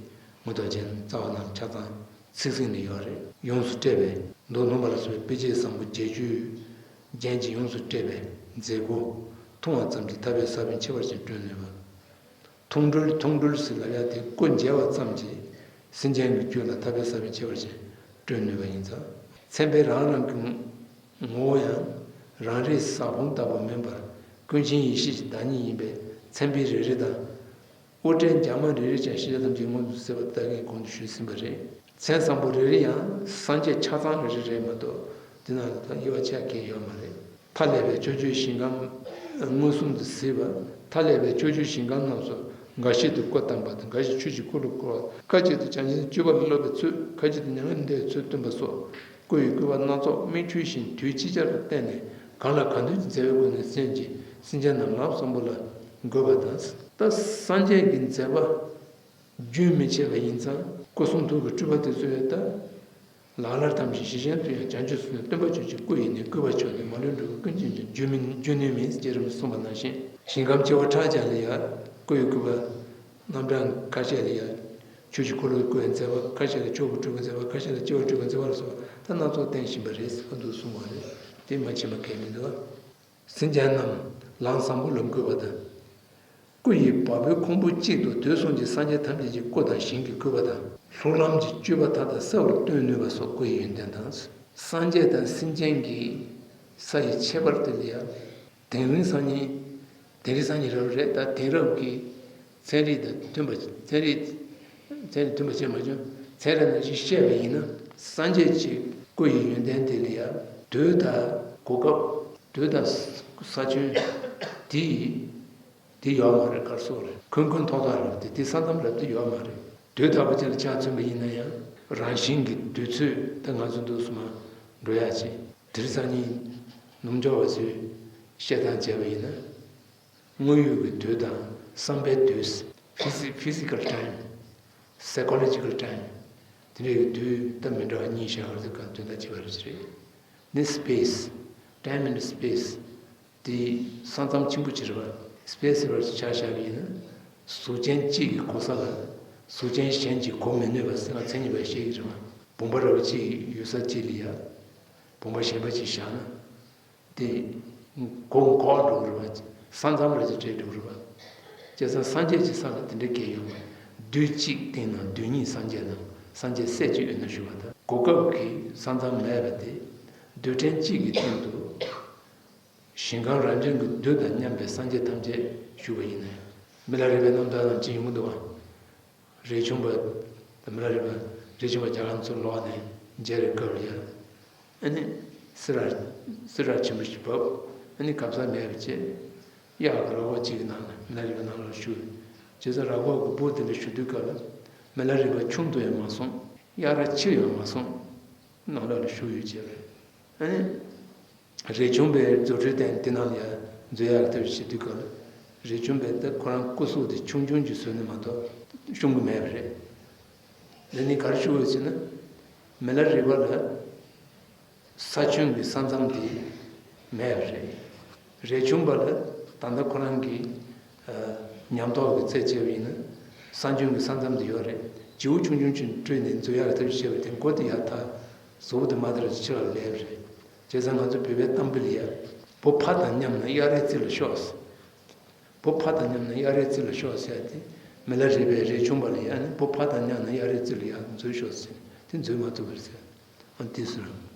དངོས་ཐོག་ཅན་རྩ་བ་རྣམས་ཆ་ཚང་ཚིག་ཟིན་ནས་ཡོད་རེད། ཡོངས་སུ་སྤྲས་པའི་མདོག་སྣུམ་པ་ལ་སོགས་པའི་དཔེ་བྱད་བཟང་པོ་བརྒྱད་ཅུའི་རྒྱན་གྱིས་ཡོངས་སུ་སྤྲས་པའི་མཛད་སྒོ་མཐོང་བ་ཙམ་གྱིས་ཐར་པའི་ས་བོན་ཆེ་བ་ཅན་སྤྲོད་ནུས་པ། མཐོང་གྲོལ་མཐོང་གྲོལ་ཟེར་ལབ་ཡ་དེ་སྐུ་མཇལ་བ་ཙམ་གྱིས་སེམས་ཅན་གྱི་རྒྱུད་ལ་ཐར་པའི་ས་བོན་ཆེ་བ་ཅན་སྤྲོད་ནུས་པ་ཡིན་ཙང་། མཚན་དཔེ་རང་རང་གི་ངོ་བོ་ཡང་རང་རིག་ས་བོན་ལྟ་བུ་མིན་པར་ཀུན་མཁྱེན་ཡེ་ཤེས་ཀྱི་བདག་ཉིད་ཡིན་པས་མཚན་དཔེ་རེ་རེ་དང་། དབུ་སྐྲའི་འཇབ་མ་རེ་རེ་ཀྱང་ཤེས་བྱ་ཐམས་ཅད་མངོན་དུ་གསལ་བར་བལྟ་མཁན་གོང་དུ་ཞུས་ཟིན་པ་རེད། མཚན་བཟང་པོ་རེ་རེ་ཡང་སངས་རྒྱས་ཆ་ཚང་རེ་རེ་རེད་མ་གཏོགས་དེ་ནང་ལ་ད་དབྱེ་བ་ཕྱེ་མཁན་ཡོད་མ་རེད། མཐའ་ཀླས་པའི་ཕྱོགས་བཅུའི་ཞིང་ཁམས་མངོན་སུམ་དུ་གཟིགས་པ། མཐའ་ཀླས་པའི་ཕྱོགས་བཅུའི་ཞིང་ཁམས་རྣམས་སུ་འགའ་ཞིག་ཏུ་སྐུ་བལྟམས་པ་དང་། འགའ་ཞིག་ཆོས་ཀྱི་འཁོར་ལོ་བསྐོར་བ། ཁ་ཅིག་ཏུ་བྱང་ཆུབ་སྤྱོད་པ་ལ་སློབ་པའི་ཚུལ། ཁ་ཅིག་ཏུ་མྱ་ངན་འདས་པའི་ཚུལ་སྟོན་པ་སོགས་སྐུ་ཡི་བཀོད་པ་སྣ་ཚོགས་མིག་འཕྲུལ་བཞིན་དུས་ཅིག་ཅར་དུ་བསྟན་ནས་གང་ལ་གང་འདུལ་གྱི་མཛད་པའི་སྒོ་ནས་སེམས་ཀྱི་སེམས་ཅན་རྣམས་ལམ་བཟང་པོ་ལ་འགོད་པ་དང་། ད་སངས་རྒྱས་ཀྱི་མཛད་པ་རྒྱུན་མི་ཆད་པ་ཡིན་ཙང་སྐུ་གསུང་ཐུགས་ཀྱི་སྤྲུལ་པ་དེ་ཚོས་ད་ལག་ལར་ཐམས་ཅད་ཞི་ཞིང་དུལ་ཡང་བྱང་ཆུབ་སེམས་དང་སྟོན་པ་ཆོས་ཀྱི་སྐུ་ཡི་ནི་བཀོད་པ་མཆོག་ཏུ་མ་ལུས་འགྲུབ་པའི་ཀུན་མཁྱེན་གྱི་རྒྱུ་མིན་རྒྱུ་ནུས་མིན་ཅེས་རིམ་གསུངས་པ་ནང་བཞིན་ཞིང་ཁམས་སྐྱེ་བོ་ཕྲག་བརྒྱ་ལ་ཡང་སྐུ་ཡི་བཀོད་པ་རྣམ་གྲངས་ཁ་ཤས་ལ་ཡང་ཆོས་ཀྱི་འཁོར་ལོའི་སྐུ་ཡི་མཛད་པ་ཁ་ཤས་ལ་ཆོས་ཀྱི་སྤྲུལ་སྐུའི་མཛད་པ་ཁ་ཤས་ལ་སྐྱེ་བོ་སྤྲུལ་སྐུའི་མཛད་པ་ལ་སོགས་པ་ད་སྣ་ཚོགས་བསྟན་བཞིན་པ་རེད་ཟེར་བ་འདུག་གསུངས་པ་རེད། དེ་མ་ཕྱིན་པ་གལ་མི་འདུག་སེམས་ཅན་རྣམས་ལམ་བཟང་པོ་ལ་འགོད་པ་དང་། སྐུ་ཡི་བ་སྤུའི་ཁུང་བུ་གཅིག་ཏུ་དུས་གསུམ་གྱི་སངས་རྒྱས་ཐམས་ཅད་ཀྱི་སྐུ་དང་ཞིང་གི་བཀོད་པ་དང་། ལྷུར་ལམ་གྱི་སྤྱོད་པ་མཐའ་དག་གསལ་བར་སྟོན་ནུས་པ་སོགས་སྐུ་ཡི་ཡོན་ཏན་དང་། སངས་རྒྱས་དང་སེམས་ཅན་གྱི་ས་ཡི་ཁྱད་པར་དེ་ལ་ཡང་དེང་རབས་སང་ཉིན་དེང་རབས་སང་ཉིན་རབ་རེད། ད་དེང་རབས་ཀྱི་ཚན་རིག་དང་མཐུན་པ་ཚན་རིག་ཚན་རིག་མཐུན་པ་བྱས་མ་བྱུང་། ཚན་རིག་ནང་བཞིན་བཤད་པ་ཡིན་ན་སངས་རྒྱས་ཀྱི་སྐུ་ཡི་ཡོན་ཏན་དེ་ལ་ཡང་དུས་དང་གོ་སྐབས་དུས་དང་ས་ཁྱོན་དེ་ཡི་དེ་ཡོད་མ་རེད། ག་རེ་ཟེར་དགོས་རེད། འཁོན་འཁོན་ཐོག་ཐོག་རབ་དེ་དེ་ས་མཚམས་རབ་དེ་ཡོད་མ་རེད། དུས་རྟག་པ་ཅན་ལ་ཆ་མཚོན་པ་ཡིན་ན་ཡང་རང་བཞིན་གྱི་དུས་ཚོད་ད་ང་ཚོ་འདུག་སེ་མར་འགྲོ་ཡག་ཅིག་དེང་སང་ཉིན་ ནུབ་ཕྱོགས་པ་ཚོས་བཤད་སྟངས་བྱས་པ་ཡིན་ན། དངོས་ཡོད་ཀྱི་དུས་དང་བསམ་པའི་དུས། physi- physical time, psychological time དེ་འདྲའི་གི་དུས་ད་མི་འདྲ་བ་གཉིས་བཞག་པ་དེ་ག་དོན་དག་ཅིག་པ་རེད་ཅེས་རེད། ནི་space, time and space དེ་ས་མཚམས་ཆེན་པོ་ཅིག་རེད་པ། space ཟེར་བ་ཆ་བཞག་པ་ཡིན་ན། གཟུགས་ཅན་གཅིག་གི་གོ་ས་ལ་གཟུགས་ཅན་གཞན་གྱིས་གོ་མི་ནུས་པ་ཟེར་ང་མཚན་ཉིད་པ་བཤད་ཀྱི་རེད་པ། བུམ་པ་འདྲ་བ་གཅིག་ཡོད་ས་གཅིག་ལ་ཡ་བུམ་པ་གཞན་པ་ཅིག་བཞག་ན། དེ་གོང་གོག་འགྲོ་གི་རེད་པ། ས་མཚམས་རེ་ཅིག་བྲལ་འགྲོ་གི་རེད་པ། བྱས་ཙང་སངས་རྒྱས་ཀྱི་ས་ལ་དེ་འདྲའི་གལ་ཡོད་མ་རེད། དུས་གཅིག་སྟེང་ན་དུས་གཉིས་སངས་རྒྱས་དང་སངས་རྒྱས་སྲས་གཅིག་ཡོད་ན་ཞུ་བ་དང་། གོ་སྐབས་ཀྱི་ས་མཚམས་མེད་པ་དེ། དུས་དྲན་གཅིག་གི་སྟེང་དུ་ཞིང་ཁམས་རབ་འབྱམས་ཀྱི་རྡུལ་དང་མཉམ་པའི་སངས་རྒྱས་ཐམས་ཅད་བཞུགས་པ་ཡིན་ན་ཡང་། མི་ལ་རས་པའི་རྣམ་ཐར་ནང་ཅིག་ཡོང་གི་འདུག་པ། རས་ཆུང་པ། མི་ལ་རས་པ། རས་ཆུང་པ་རྒྱ་གར་ཚུར་ལོག་ནས་མཇལ་བའི་སྐབས་ལ་ཡ། ཨ་ནི། སེ་ར། སེ་ར་ཆེན་པོ་ཞིག་བབས། ཨ་ནི་གབ་ས་མེད་པ་བྱས། གཡག་གི་ར་ཁོག་ཅིག་གི་ནང་ལ་མི་ལ་རས་པའི་ནང་ལ་བཞུགས། བྱས་ཙང་ར་ཁོག་གི་སྦུག་དེ་ལ་བཞུགས་དུས་སྐབས་ལ། མི་ལ་རས་པ་ཆུང་དུ་ཡང་མ་སོང་། གཡག་ར་ཆེ་ཡང་མ་སོང་། ནང་ལོགས་ལ་བཞུགས་ཡོད་ཅེས་རེད། ཨ་ནི། རས་ཆུང་པས་རྫུ་འཕྲུལ་བསྟན་དེ་ནང་ལ་ཡང་འཛུལ་ཡག་ཐབས་ཤེས་བྱེད་དུས་སྐབས་ལ། རས་ཆུང་པས་ད་ཁོ་རང་སྐུ་གཟུགས་དེ་ཆུང་ཆུང་ཅིག་བཟོས་ནས་མ་གཏོགས་ཤོང་གི་མེད་པ་རེད། འདི་ནི་ག་རེ་ཞུ་དགོས་ཟེར་ན། མི་ལ་རས་པ་ལ་ས་ཁྱོན་གྱི་ས་མཚམས་དེ་མེད་པ་རེད། རས་ཆུང་པ་ལ་ད་ལྟ་ཁོ་རང་གི་ཨ་ཉམས་རྟོགས་ཀྱི་ཚད་བྱས་པ་ཡིན་ན། ས་ཁྱོན་གྱི་ས་མཚམས་དེ་ཡོད་རེད། བྱིའུ་ཆུང་ཆུང་ཅིག་བྲོས་ནས་འཛུལ་ཡག་ཐབས་ཤེས་བྱས་པ་དེ་མགོ་དེ་ཡར་ཐལ། གཟུགས་པོ་དེ་མ་དར་ཕྱི་ལ་ལེབ་རེད། བྱས་ཙང་ང་ཚོ་བོད་པའི་གཏམ་དཔེ་ལ་ཡ། བུ་ཕ་དང་མཉམ་ན་གཡག་རས་རྩེ་ལ་ཤོག། བུ་ཕ་དང་མཉམ་ན་གཡག་རས་རྩེ་ལ་ཤོག་ཟེར་ཏེ། མི་ལ་རས་པས་རས་ཆུང་པ་ལ་ཡ་ནི་བུ་ཕ་དང་མཉམ་ན་གཡག་རས་རྩེ་ལ་ཡ་འཛུལ་ཤོག་ཟེར་ཏེ་འཛུལ་མ་ཐུབ་པར་ཟེར། ཨ་དེ་ཟེར།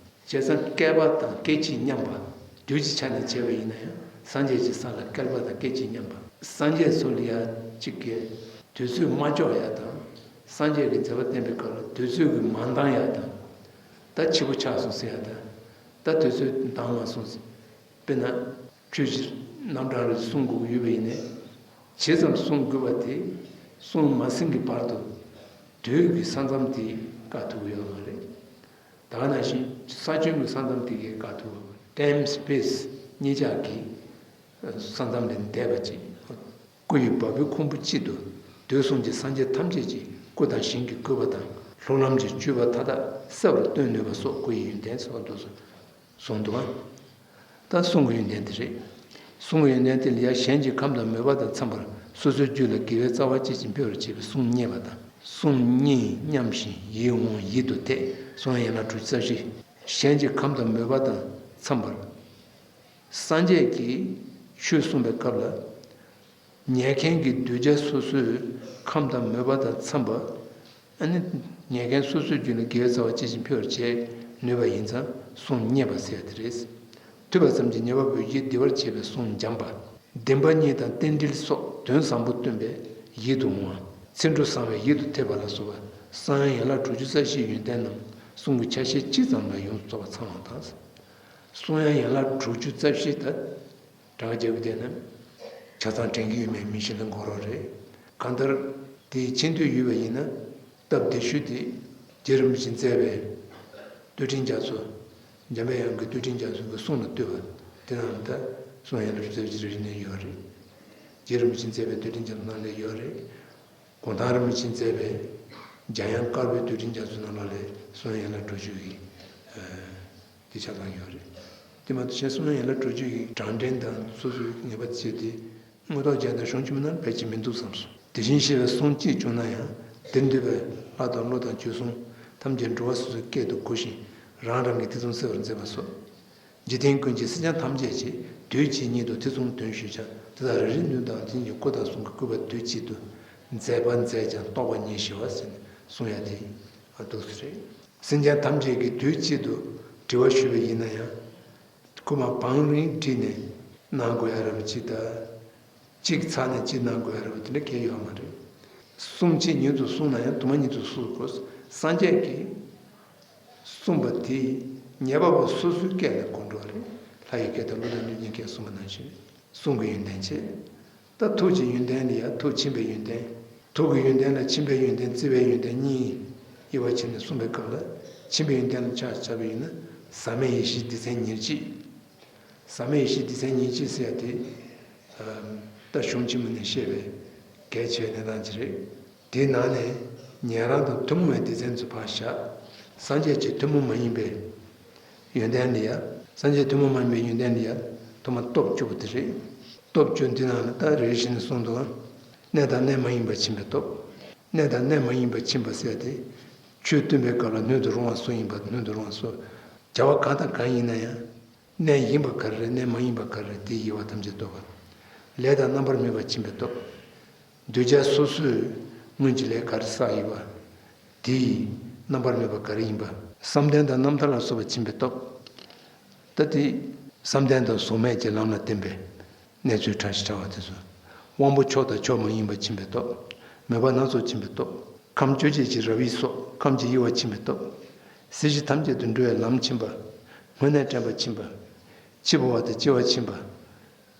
བྱས་ཙང་བསྐལ་པ་དང་སྐད་ཅིག་མཉམ་པ། དུས་ཀྱི་ཆ་ནས་བྱས་པ་ཡིན་ན་ཡང་སངས་རྒྱས་ཀྱི་ས་ལ་བསྐལ་པ་དང་སྐད་ཅིག་མཉམ་པ། སངས་རྒྱས་ཚོ་ལ་ཡ་གཅིག་གིས་དུས་ཚོད་མ་ལྕོགས་ཡ་དང་། སངས་རྒྱས་ཀྱི་མཛད་པ་བསྟན་པའི་སྐབས་ལ་དུས་ཚོད་ཀྱིས་མ་འདང་ཡ་དང་། ད་ཕྱི་པོ་ཆགས་སོང་ཟེར་ཡ་དང་། ད་དུས་ཚོད་འདང་མ་སོང་ཟེར། དཔེར་ན། ཆོས་ཕྱིར་རྣམ་གྲངས་རེ་གསུང་དགོས་ཀྱི་ཡོད་པ་ཡིན་ནའི། ཇི་ཙམ་གསུང་དགོས་པ་དེ་གསུང་མ་ཟིན་གྱི་བར་དུ་དུས་ཀྱི་ས་མཚམས་དེ་བཀག་ཐུབ་ཀྱི་ཡོད་མ་རེད། ད་ག་ནང་བཞིན་ས་ཁྱོན་གྱི་ས་མཚམས་དེ་གས་བཀག་ཐུབ་པ། time space གཉིས་ཆ་གི་ས་མཚམས་ལས་འདས་པ་ཅིག། སྐུ་ཡི་བ་སྤུའི་ཁུང་བུ་གཅིག་ཏུ། དུས་གསུམ་གྱི་སངས་རྒྱས་ཐམས་ཅད་ཀྱི་སྐུ་དང་ཞིང་གི་བཀོད་པ་དང་། ལྷུང་ལམ་གྱི་སྤྱོད་པ་མཐའ་དག་གསལ་བར་སྟོན་ནུས་པ་སོགས་སྐུ་ཡི་ཡོན་ཏན་ཟེར་བ་འདུག་གསུངས་འདུག་ག། ད་གསུང་གི་ཡོན་ཏན་དེ་རེད། གསུང་གི་ཡོན་ཏན་དེ་ལ་ཡང་གཞན་གྱི་ཁམས་དང་མོས་པ་དང་འཚམས་པར་སོ་སོའི་རྒྱུད་ལ་དགེ་བའི་རྩ་བ་སྐྱེད་ཅིང་འཕེལ་བར་བྱེད་པའི་གསུང་བརྙེས་པ་དང་། གསུང་བརྙེས་སྙམ་ཞིང་ཡིད་འོང་ཡིད་དུ་འཐད། གསུང་ཡན་ལག་དྲུག་ཅུ་རྩ་བཞི། གཞན་གྱི་ཁམས་དང་མོས་པ་དང་འཚམས་པར། སངས་རྒྱས་ཀྱིས་ཆོས་གསུངས་པའི་སྐབས་ལ། ཉན་མཁན་གྱི་གདུལ་བྱ་སོ་སོའི་ཁམས་དང་མོས་པ་དང་འཚམས་པ། ཨ་ནི། ཉན་མཁན་སོ་སོའི་རྒྱུད་ལ་དགེ་བའི་རྩ་བ་སྐྱེད་ཅིང་འཕེལ་བར་བྱེད་ནུས་པ་ཡིན་ཙང་གསུང་བརྙེས་པ་ཟེར་ཡ་དེ་རེད། ཐོས་པ་ཙམ་གྱིས་ཉེས་པ་པོའི་ཡིད་བདེ་བར་བྱེད་པའི་གསུང་འཇམ་པ། བདེན་པ་གཉིས་དང་རྟེན་འབྲེལ་སོགས་དོན་བཟང་པོ་སྟོན་པའི་ཡིད་དུ་འོང་བ། ཚིག་འབྲུ་བཟང་བའི་ཡིད་དུ་འཐད་པ་ལ་སོགས་པ་གསུང་དབྱངས་ཡན་ལག་དྲུག་ཅུ་རྩ་བཞིའི་ཡོན་ཏན་རྣམས་གསུང་གི་ཆ་ཤས་གཅིག་ཙམ་ལ་ཡོངས་སུ་རྫོགས་པ་ཚང་བ་དང་། གསུང་དབྱངས་ཡན་ལག་དྲུག་ཅུ་རྩ་བཞི་ད། གྲངས་ཀ་རྒྱབ་ཀྱི་བསྡད་ན། ཆ་ཚང་དྲན་གྱི་ཡོད་མེད་མི་ཤེས་ལ་འགོར་བ་རེད། གང་ལྟར། དེའི་མཁྱེན་འདོད་ཡོད་པ་ཡིན་ན། སྟབས་བདེ་ཤོས་དེ། རྗེ་རིན་པོ་ཆེས་མཛད་པའི། བསྟོད་འགྲེལ་རྒྱ་མཚོ། འཇམ་པའི་དབྱངས་ཀྱི་བསྟོད་འགྲེལ་རྒྱ་མཚོ་གི་གསུང་ལ་བསྟོད་པ། དེ་རྣམས་ད། གསུང་ཡན་ལག་རྩ་བཞི་རེ་རེ་ནས་ཡོད་རེད། རྗེ་རིན་པོ་ཆེས་མཛད་པའི་བསྟོད་འགྲེལ་རྒྱ་མཚོ་ནང་ལ་ཡོད་རེད། གུང་ཐང་རིན་པོ་ཆེས་མཛད་པའི་འཇམ་དབྱངས་དཀར་པོའི་བསྟོད་འགྲེལ་རྒྱ་མཚོ་ནང་ལོགས་ལ་གསུང་ཡན་ལག་དྲུག་ཅུ་ཡི་དེ་ཆ་ཚང་ཡོད་རེད། དེ་མ་གཏོགས་གཞན་གསུང་ཡན་ལག་དྲུག་ཅུ་ཡི་གྲངས་འདྲེན་དང་སོ་སོའི་ངེས་པ་བྱས་ཏེ་དངོས་ཐོག་མཇལ་དང་གཞུང་ཆེན་མོ་ནང་ཕལ་ཆེར་མི་འདུག་བསམ་སོང་། དེ་བཞིན་གཤེགས་པའི་གསུང་གཅིག་བྱུང་ན་ཡང་དེར་འདུས་པའི་ལྷ་དང་ཀླུ་དང་བྱོལ་སོང་ཐམས་ཅད་འགྲོ་བ་སོ་སོའི་སྐད་དུ་གོ་ཞིང་རང་རང་གི་ཐེ་ཚོམ་སེལ་བར་མཛད་པ་སོགས། འཇིག་རྟེན་ཀུན་གྱི་སེམས་ཅན་ཐམས་ཅད་ཀྱིས་དུས་གཅིག་ཉིད་དུ་ཐེ་ཚོམ་དོན་ཞུས་ཀྱང་དེ་དག་རེ་རེ་ནས་བདག་བཞིན་གྱི་སྐུ་དང་གསུང་གི་བཀོད་པ་དུས་གཅིག་ཏུ་མཛད་པ་མཛད་ཀྱང་རྟོགས་པ་ཉིད་ཞི་བ་ཟེར་ནས་གསུང་ཡ་དེ་འདུག་སེ་རེད། སེམས་ཅན་ཐམས་ཅད་ཀྱིས་དུས་གཅིག་ཏུ་དྲི་བ་ཞུས་པ་ཡིན་ན་ཡང་། སྐུ་མ་བང་རིང་བྲིས་ནས་གནང་དགོས་ཡ་ར་བ་ཅིག་ད། གཅིག་ཚར་ནས་གཅིག་གནང་དགོས་ཡ་ར་བ་དེ་འདྲ་གལ་ཡོད་མ་རེད། གསུང་གཅིག་ཉིད་དུ་གསུངས་ན་ཡང་དུ་མ་ཉིད་དུ་གསུང་དགོས། སངས་རྒྱས་ཀྱིས། གསུངས་པ་དེས་ཉན་པ་པོ་སོ་སོའི་སྐད་ལ་གོ་འགྲོ་བ་རེད། ལྷ་ཡི་སྐད་དང་ཀླུ་དང་གནོད་སྦྱིན་སྐད་གསུངས་པ་ནང་བཞིན། གསུང་གི་ཡོན་ཏན་བྱས། ད་ཐུགས་ཀྱི་ཡོན་ཏན་ལ་ཡང་ཐུགས་ཕྱིན་པའི་ཡོན་ཏན། ཐུགས་ཀྱི་ཡོན་ཏན་ལ་ཕྱིན་པའི་ཡོན་ཏན་བརྩི་བའི་ཡོན་ཏན་གཉིས་དབྱེ་བ་ཕྱེ་ནས་གསུངས་པའི་སྐབས་ལ་ཕྱིན་པའི་ཡོན་ཏན་ལ་ཆ་བཞག་པ་ཡིན་ན་ཟག་མེད་ཡེ་ཤེས་སྡེ་ཚན་ཉེར་གཅིག། ཟབ་མོའི་ཡེ་ཤེས་སྡེ་ཚན་ཉེར་གཅིག་ཟེར་ཡ་དེ། ད་གཞུང་ཆེན་མོ་ནས་བཤད་པའི་གལ་ཆེ་བའི་གནས་སྟངས་ཅིག་རེད། དེའི་ནང་ནས་ཉན་རང་དང་ཐུན་མོང་བའི་སྡེ་ཚན་ཚོ་ཕར་བཞག་སངས་རྒྱས་ཀྱི་ཐུན་མོང་མ་ཡིན་པའི་ཡོན་ཏན་ལ་ཡ། སངས་རྒྱས་ཐུན་མོང་མ་ཡིན་པའི་ཡོན་ཏན་ལ་ཡ། ཐོག་མ་སྟོབས་བཅུ་པོ་དེ་རེད། སྟོབས་བཅུ་འདི་ནང་ལ་ད་རེ་རེ་བཞིན་གསུངས་འདུག་གནས་དང་གནས་མ་ཡིན་པར་ཕྱིན་པའི་སྟོབས། གནས་དང་གནས་མ་ཡིན་པར་ཕྱིན་པ་ཟེར་ཏེ། ཆོས་སྟོན་པའི་སྐབས་ལ་སྣོད་དུ་རུང་བ་སུ་ཡིན་པ་སྣོད་དུ་རུང་བ་སུ། བྱ་བ་གང་དང་གང་ཡིན་ན་ཡང་། གནས་ཡིན་པ་ག་རེ་རེད། གནས་མ་ཡིན་པ་ག་རེ་རེད། དེའི་དབྱེ་བ་ཐམས་ཅད་རྟོགས་པ། ལས་དང་རྣམ་པར་སྨིན་པར་ཕྱིན་པའི་སྟོབས། གདུལ་བྱ་སོ་སོས་སྔོན་གྱི་ལས་ག་རེ་བསགས་ཡོད་པ། དེའི་རྣམ་པར་སྨིན་པ་ག་རེ་ཡིན་པ། བསམ་གཏན་དང་རྣམ་ཐར་ལ་སོགས་པ་ཕྱིན་པའི་སྟོབས། ད་དེ་བསམ་གཏན་དང་གཟུགས་མེད་ཀྱི་ལམ་ལ་བརྟེན་པའི་གནས་ཚུལ་ཕྲ་ཞིང་ཕྲ་བ་དེ་ཚོ། དབང་པོ་མཆོག་དང་མཆོག་མ་ཡིན་པ་ཕྱིན་པའི་སྟོབས། མོས་པ་སྣ་ཚོགས་ཕྱིན་པའི་སྟོབས། ཁམས་བཅོ་བརྒྱད་ཀྱི་རབ་དབྱེ་སོགས་ཁམས་ཀྱི་དབྱེ་བ་ཕྱིན་པའི་སྟོབས། སྲིད་ཞི་ཐམས་ཅད་དུ་འགྲོ་བའི་ལམ་ཕྱིན་པ། སྔོན་གནས་དྲན་པ་ཕྱིན་པ། འཆི་འཕོ་བ་དང་སྐྱེ་བ་ཕྱིན་པ།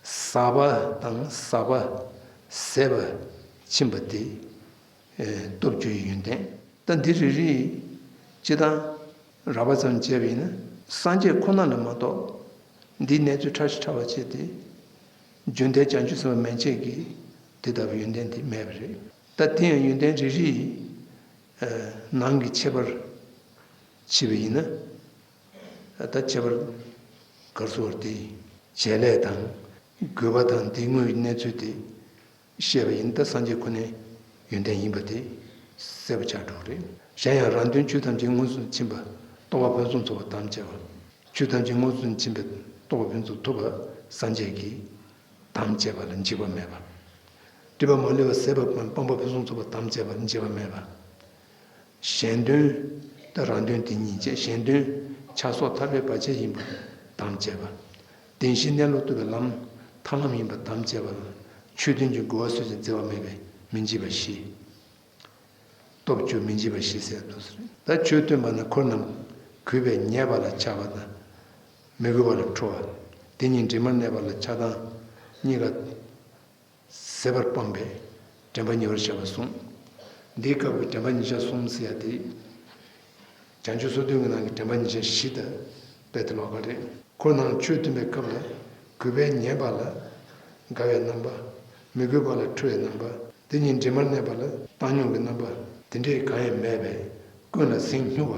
ཟག་པ་དང་ཟག་པ་ཟད་པ་ཕྱིན་པ་དེ། སྟོབས་བཅུ་ཡི་ཡོན་ཏན། ད་འདི་རེ་རེ་སྤྱིར་བཏང་རགས་པ་ཙམ་བྱས་པ་ཡིན་ན། སངས་རྒྱས་ཁོ་ན་ལ་མ་གཏོགས་འདིའི་གནས་ཚུལ་ཕྲ་ཞིང་ཕྲ་བ་བྱས་ཏེ། རྒྱུན་མཐའི་བྱང་ཆུབ་སེམས་དཔའ་མན་ཆད་ཀྱིས་དེ་ལྟ་བུའི་ཡོན་ཏན་དེ་མེད་པ་རེད། ད་དེ་ཡང་ཡོན་ཏན་རེ་རེ་ནང་གི་ཁྱད་པར་ཕྱེ་བ་ཡིན་ན། ད་ཁྱད་པར་ག་རེ་ཟེར་བ་དེ། བྱེད་ལས་དང་དགོས་པ་དང་དེའི་དངོས་ཡོད་གནས་ཚུལ་དེ་བཤད་པ་ཡིན། ད་སངས་རྒྱས་ཁོ་ནའི་ཡོན་ཏན་ཡིན་པ་དེ་གསལ་པོ་ཆགས་འགྲོ་གི་རེད། གཞན་ཡང་རང་དོན་ཆོས་ཐམས་ཅད་མངོན་སུམ་ཕྱིན་པ། རྟོགས་པ་ཕུན་སུམ་ཚོགས་པ་དམ་བཅས་པ། ཆོས་ཐམས་ཅད་མངོན་སུམ་ཕྱིན་པའི་རྟོགས་པ་ཕུན་སུམ་ཐོབ་པ་སངས་རྒྱས་ཀྱི་དམ་བཅས་པ་ལ་འཇིགས་པ་མེད་པ། སྒྲིབ་པ་མ་ལུས་པ་ཟད་པ་སྤངས་པ་ཕུན་སུམ་ཚོགས་པ་དམ་བཅས་པ་ལ་འཇིགས་པ་མེད་པ། གཞན་དོན། ད་རང་དོན་དེ་ཉིད་བྱས། གཞན་དོན་ཆགས་སོགས་ཐར་པའི་བར་ཆད་ཡིན་པ་དམ་བཅས་པ། བདེན་བཞིའི་གནས་ལུགས་རྟོགས་པའི་ལམ་ཐར་ལམ་ཡིན་པ་དམ་བཅས་པ་ལ་ཆོས་མཐུན་གྱི་རྒོལ་བ་སུ་ཞིག་འཛེམ་པ་མེད་པས་མི་འཇིགས་པ་བཞི། སྟོབས་བཅུ་མི་འཇིགས་པ་བཞི་ཟེར་འདུག་ཟེར། ད་ཆོས་སྟོན་པ་ནི་འཁོར་རྣམས་གུས་པས་ཉེས་པ་ལ་ཆགས་པ་དང་། མི་གུས་པ་ལ་ཁྲོ་བ། དེ་ཉིད་དྲི་མར་གནས་པ་ལ་ཆགས་སྡང་གཉིས་ཀ་ཟད་པར་སྤངས་པས་དྲན་པ་ཉེ་བར་བཞག་པ་གསུངས། འདིའི་སྐབས་ཀྱི་དྲན་པ་ཉེར་བཞག་གསུམ་ཟེར་ཡ་དེ། བྱང་ཆུབ་སོ་བདུན་གྱི་ནང་གི་དྲན་པ་ཉེར་བཞག་བཞི་དང་དཔེ་དེ་ལོགས་ཀ་རེད། འཁོར་རྣམས་ཆོས་སྟོན་པའི་སྐབས་ལ་གུས་པས་ཉན་པ་ལ་དགའ་བའི་རྣམ་པ། མི་གུས་པ་ལ་ཁྲོ་བའི་རྣམ་པ། དེ་ཉིད་དྲི་མར་གནས་པ་ལ་བཏང་སྙོམས་ཀྱི་རྣམ་པ། དེ་འདྲའི་གང་ཡང་མེད་པས་ཀུན་ལ་སེམས་སྙུང་བ་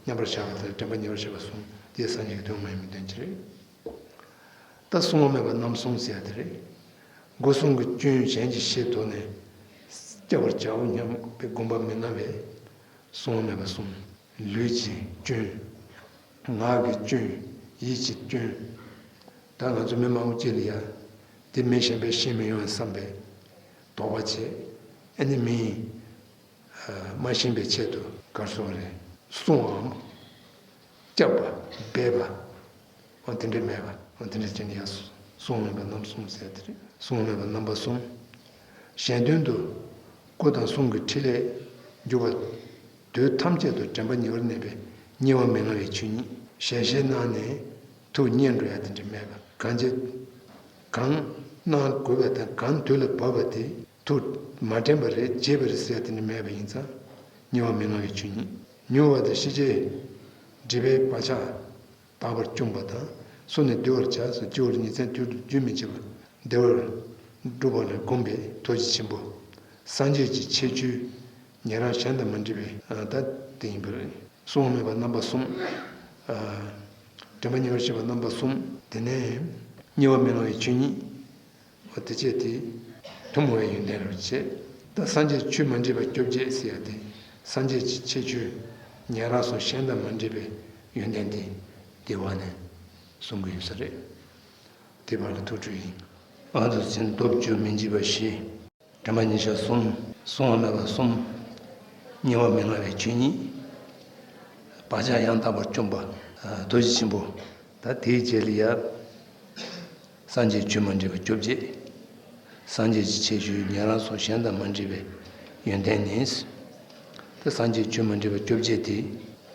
མཉམ་པར་བཞག་པ་དེ་ལ་དྲན་པ་ཉེ་བར་བཞག་པ་གསུངས། དེ་སངས་རྒྱས་ཀྱི་དོན་མ་ཡིན་པའི་དོན་གྱིས་རེད། ད་བསྲུང་བ་མེད་པ་རྣམ་གསུམ་ཟེར་ཡ་དེ་རེད། སྒོ་གསུམ་གྱི་སྐྱོན་གཞན་གྱིས་ཞེས་དོགས་ནས། བསྐྱབ་པར་བྱའོ་སྙམ་པའི་དགོངས་པ་མི་མངའ་བས་བསྲུང་བ་མེད་པ་གསུངས། ལུས་ཀྱི་སྐྱོན། ངག་གི་སྐྱོན། ཡིད་ཀྱི་སྐྱོན། ད་ང་ཚོ་མི་མང་པོ་ཅིག་ལ་ཡ། དེ་མི་གཞན་པས་ཤེས་མི་ཡོང་བསམ་པའི་དོགས་པ་བྱས། ཨ་ནི་མི་མ་ཤེས་པའི་ཆེད་དུ་ག་རེ་ཟེར་དགོས་རེད། བསྲུང་བའམ། བསྐྱབ་པ། སྦས་པ། འོ་དེ་འདྲ་མེད་པ། འོ་དེ་འདྲ་བྱས་ནས་ཡ། བསྲུང་བ་མེད་པ་རྣམ་གསུམ་ཟེར་དེ་རེད། བསྲུང་བ་མེད་པ་རྣམ་པ་གསུམ། གཞན་དོན་དུ་སྐུ་དང་གསུང་གི་ཕྲིན་ལས་འཇུག་པ། དུས་ཐམས་ཅད་དུ་དྲན་པ་ཉེ་བར་གནས་པའི་ཉེས་པ་མི་མངའ་བའི་ཆོས་ཉིད། ཞལ་བཞེས་གནང་ནས་ཐུགས་མཉེས་འགྲོ་ཡ་དེ་འདྲ་མེད་པ། གང་བྱས། གང་གནང་དགོས་པ་དང་གང་དུས་ལ་བབ་པ་དེ། ཐུགས་མ་དྲན་པ་རེད། བརྗེད་པ་རེད་ཟེར་ཡ་དེ་འདྲ་མེད་པ་ཡིན་ཙང་། ཉེས་པ་མི་མངའ་བའི་ཆོས་ཉིད། མྱུར་བ་དང་ཤེས་བྱའི་སྒྲིབ་པའི་བག་ཆགས་དག་པར་བཅུག་པ་དང་། སོ་ནས་བསྡུ་བར་བྱ་ཟེར། སྤྱི་བོར་ཉིན་མཚན་དུས་དུ་རྒྱུན་མི་འཆད་པར་བདེ་བར་སྒྲུབ་པ་ལ་བསྒོམས་པའི་ཐུགས་རྗེ་ཆེན་པོ། སངས་རྒྱས་ཀྱི་ཁྱད་ཆོས་ཉན་རང་གཞན་དང་མ་འདྲེས་པའི་ད་དེ་ཡིན་པ་རེད། བསྲུང་བ་མེད་པ་རྣམ་པ་གསུམ། དྲན་པ་ཉེ་བར་བྱེད་པ་རྣམ་པ་གསུམ། དེ་ནས་ཉེས་པ་མི་མངའ་བའི་ཆོས་ཉིད། འོ་དེ་བྱས་ཏེ། ཐུན་མོང་བའི་ཡོན་ཏན་རུ་བྱེད། ད་སངས་རྒྱས་ཆོས་མ་འདྲེས་པ་བཅོ་བརྒྱད་ཟེར་ཡ་དེ། སངས་རྒྱས་ཀྱི་ཁྱད་ཆོས་ཉན་རང་སོགས་གཞན་དང་མ་འདྲེས་པའི་ཡོན་ཏན་དེ། དེ་བ་ནས་གསུང་གི་ཡོད་ས་རེད། དེ་བར་ལ་ཐུགས་སྤྲོ་ཡིན། ཨ་ཏུ་ཆེན་སྟོབས་བཅུ་མི་འཇིགས་པ་བཞི། དྲན་པ་ཉེར་བཞག་གསུམ། བསྲུང་བ་མེད་པ་གསུམ། ཉེས་པ་མི་མངའ་བའི་ཆོས་ཉིད། བག་ཆགས་ཡང་དག་པར་བཅོམ་པ། ཐུགས་རྗེ་ཆེན་པོ། ད་དེའི་རྗེས་ལ་ཡ། སངས་རྒྱས་ཆོས་མ་འདྲེས་པ་བཅོ་བརྒྱད། སངས་རྒྱས་ཀྱི་ཁྱད་ཆོས་ཉན་རང་སོགས་གཞན་དང་མ་འདྲེས་པའི་ཡོན་ཏན་ནི། ད་སངས་རྒྱས་ཆོས་མ་འདྲེས་པ་བཅོ་བརྒྱད་དེ།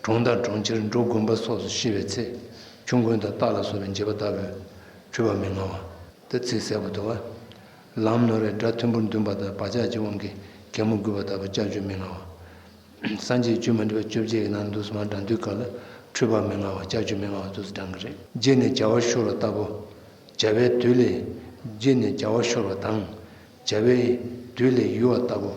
གྲོང་དང་གྲོང་ཁྱེར་འབྲོག་དགོན་པ་སོགས་སུ་སྐྱེ་བའི་ཚེ། ཆོམ་རྐུན་དང་སྟག་ལ་སོགས་པའི་འཇིགས་པ་ལྟ་བུའི་འཁྲུལ་པ་མི་མངའ་བ། ད་ཚིག་གསལ་པོ་འདུག་བ། ལམ་ནོར་བའི་དགྲ་ཐུམ་བུར་འདོན་པ་དང་བག་ཆགས་ཀྱི་དབང་གིས་གད་མོ་དགོད་པ་ལྟ་བུ་ལྕགས་ཀྱུ་མི་མངའ་བ། སངས་རྒྱས་ཆོས་མ་འདྲེས་པ་བཅོ་བརྒྱད་ཀྱི་ནང་དུ་སུ་མ་འགྲན་དུས་སྐབས་ལ་འཁྲུལ་པ་མི་མངའ་བ་ལྕགས་ཀྱུ་མི་མངའ་བ་དུ་སུ་འགྲན་གྱི་རེད། རྗེས་ནས་བྱ་བ་ཤོར་བ་ལྟ་བུ། བྱ་བའི་དུས་ལས་བརྗེད་ནས་བྱ་བ་ཤོར་བ་དང་། བྱ་བའི་དུས་ལས་ཡུར་བ་ལྟ་བུ།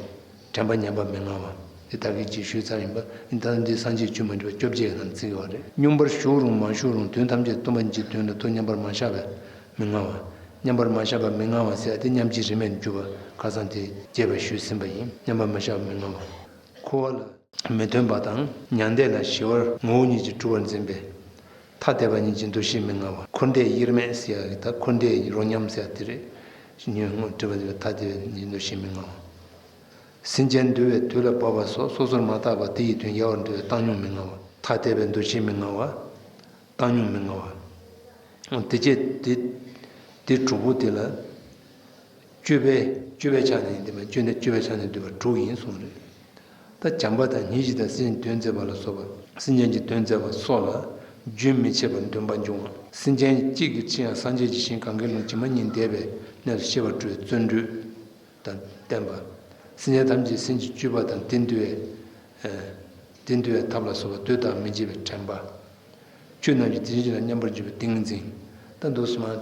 དྲན་པ་ཉམས་པ་མི་མངའ་བ། འདི་ད་གིན་ཅིག་ཞུས་ཚར་ཡིན་པ། ད་འདི་སངས་རྒྱས་ཆོས་མ་འདྲེས་པ་བཅོ་བརྒྱད་ནང་བརྩི་གི་བ་རེད། སྙོམས་པར་ཞུགས་རུང་མ་ཞུགས་རུང་དོན་ཐམས་ཅད་སྟོང་པ་ཉིད་ཀྱི་དོན་ལ་ཐུགས་མཉམ་པར་མ་བཞག་པས་མི་མངའ་བ། མཉམ་པར་མ་བཞག་པ་མི་མངའ་བ་ཟེར་ཏེ་མཉམ་རྗེས་རིས་མེད་དུ་གྱུར་པ་ཁ་སང་དེ་རྒྱས་པར་ཞུས་ཟིན་པ་ཡིན། མཉམ་པར་མ་བཞག་པ་མི་མངའ་བ། འཁོར་བ་ལ་མི་འདོན་པ་དང་མྱང་འདས་ལ་ཞི་བར་ངོ་བོ་ཉིད་ཀྱིས་གྲུབ་པར་འཛིན་པས། ཐ་དད་པ་ཉིད་ཀྱི་འདུ་ཤེས་མི་མངའ་བ། འཁོར་འདས་དབྱེར་མེད་ཟེར་ཡག་གི་ད་འཁོར་འདས་རོ་མཉམ་ཟེར་ཡག་དེ་རེད། ཉོན་མོངས་སྒྲིབ་པ་འདི་ལ་ཐ་དད་པའི་འདུ་ཤེས་མི་མངའ་བ། སེམས་ཅན་འདུལ་བའི་དུས་ལ་བབ་པ་སོགས་སོ་སོར་མ་བརྟགས་པར་དེ་ཡི་དོན་ཡལ་བར་འདོད་པའི་བཏང་སྙོམས་མི་མངའ་བ། ཐ་དད་པའི་འདུ་ཤེས་མི་མངའ་བ། བཏང་སྙོམས་མི་མངའ་བ། དེ་བཅས་དེ་དེ་དྲུག་པོ་དེ་ལ་སྤྱོད་པའི་སྤྱོད་པའི་ཆ་ནས་ཡིན་ཏེ་མ་སྤྱོད་ནས་སྤྱོད་པའི་ཆ་ནས་འདུས་པ་དྲུག་ཡིན་གསུངས་རེད། ད་བྱམས་པ་དང་སྙིང་རྗེ་དང་སེམས་ཀྱི་དོན་མཛད་པ་ལ་སོགས་པ་སེམས་ཅན་གྱི་དོན་མཛད་པ་སོགས་ལ་རྒྱུན་མི་འཆད་པར་འདུན་པ་འབྱུང་བ། སེམས་ཅན་གཅིག་གི་ཕྱིར་ཡང་སངས་རྒྱས་ཀྱི་ཞིང་གང་གཱའི་ཀླུང་ཇི་མ་ཉིད་འདས་པའི་གནས་སུ་གཤེགས་པར་སྤྲུལ་བའི་བརྩོན་འགྲུས་དང་བསྟན་པ། སེམས་ཅན་ཐམས་ཅད་སེམས་ཀྱི་སྤྱོད་པ་དང་དེ་འདུལ་བའི་དེ་འདུལ་བའི་ཐབས་ལ་སོགས་པ་དུས་དང་མི་འབྱེད་པའི་དྲན་པ། ཆོས་རྣམས་ཀྱི་དེ་བཞིན་གཤེགས་ལ་མཉམ་པར་འཇུག་པའི་ཏིང་ངེ་འཛིན། ད་འདུག་སེ་མར་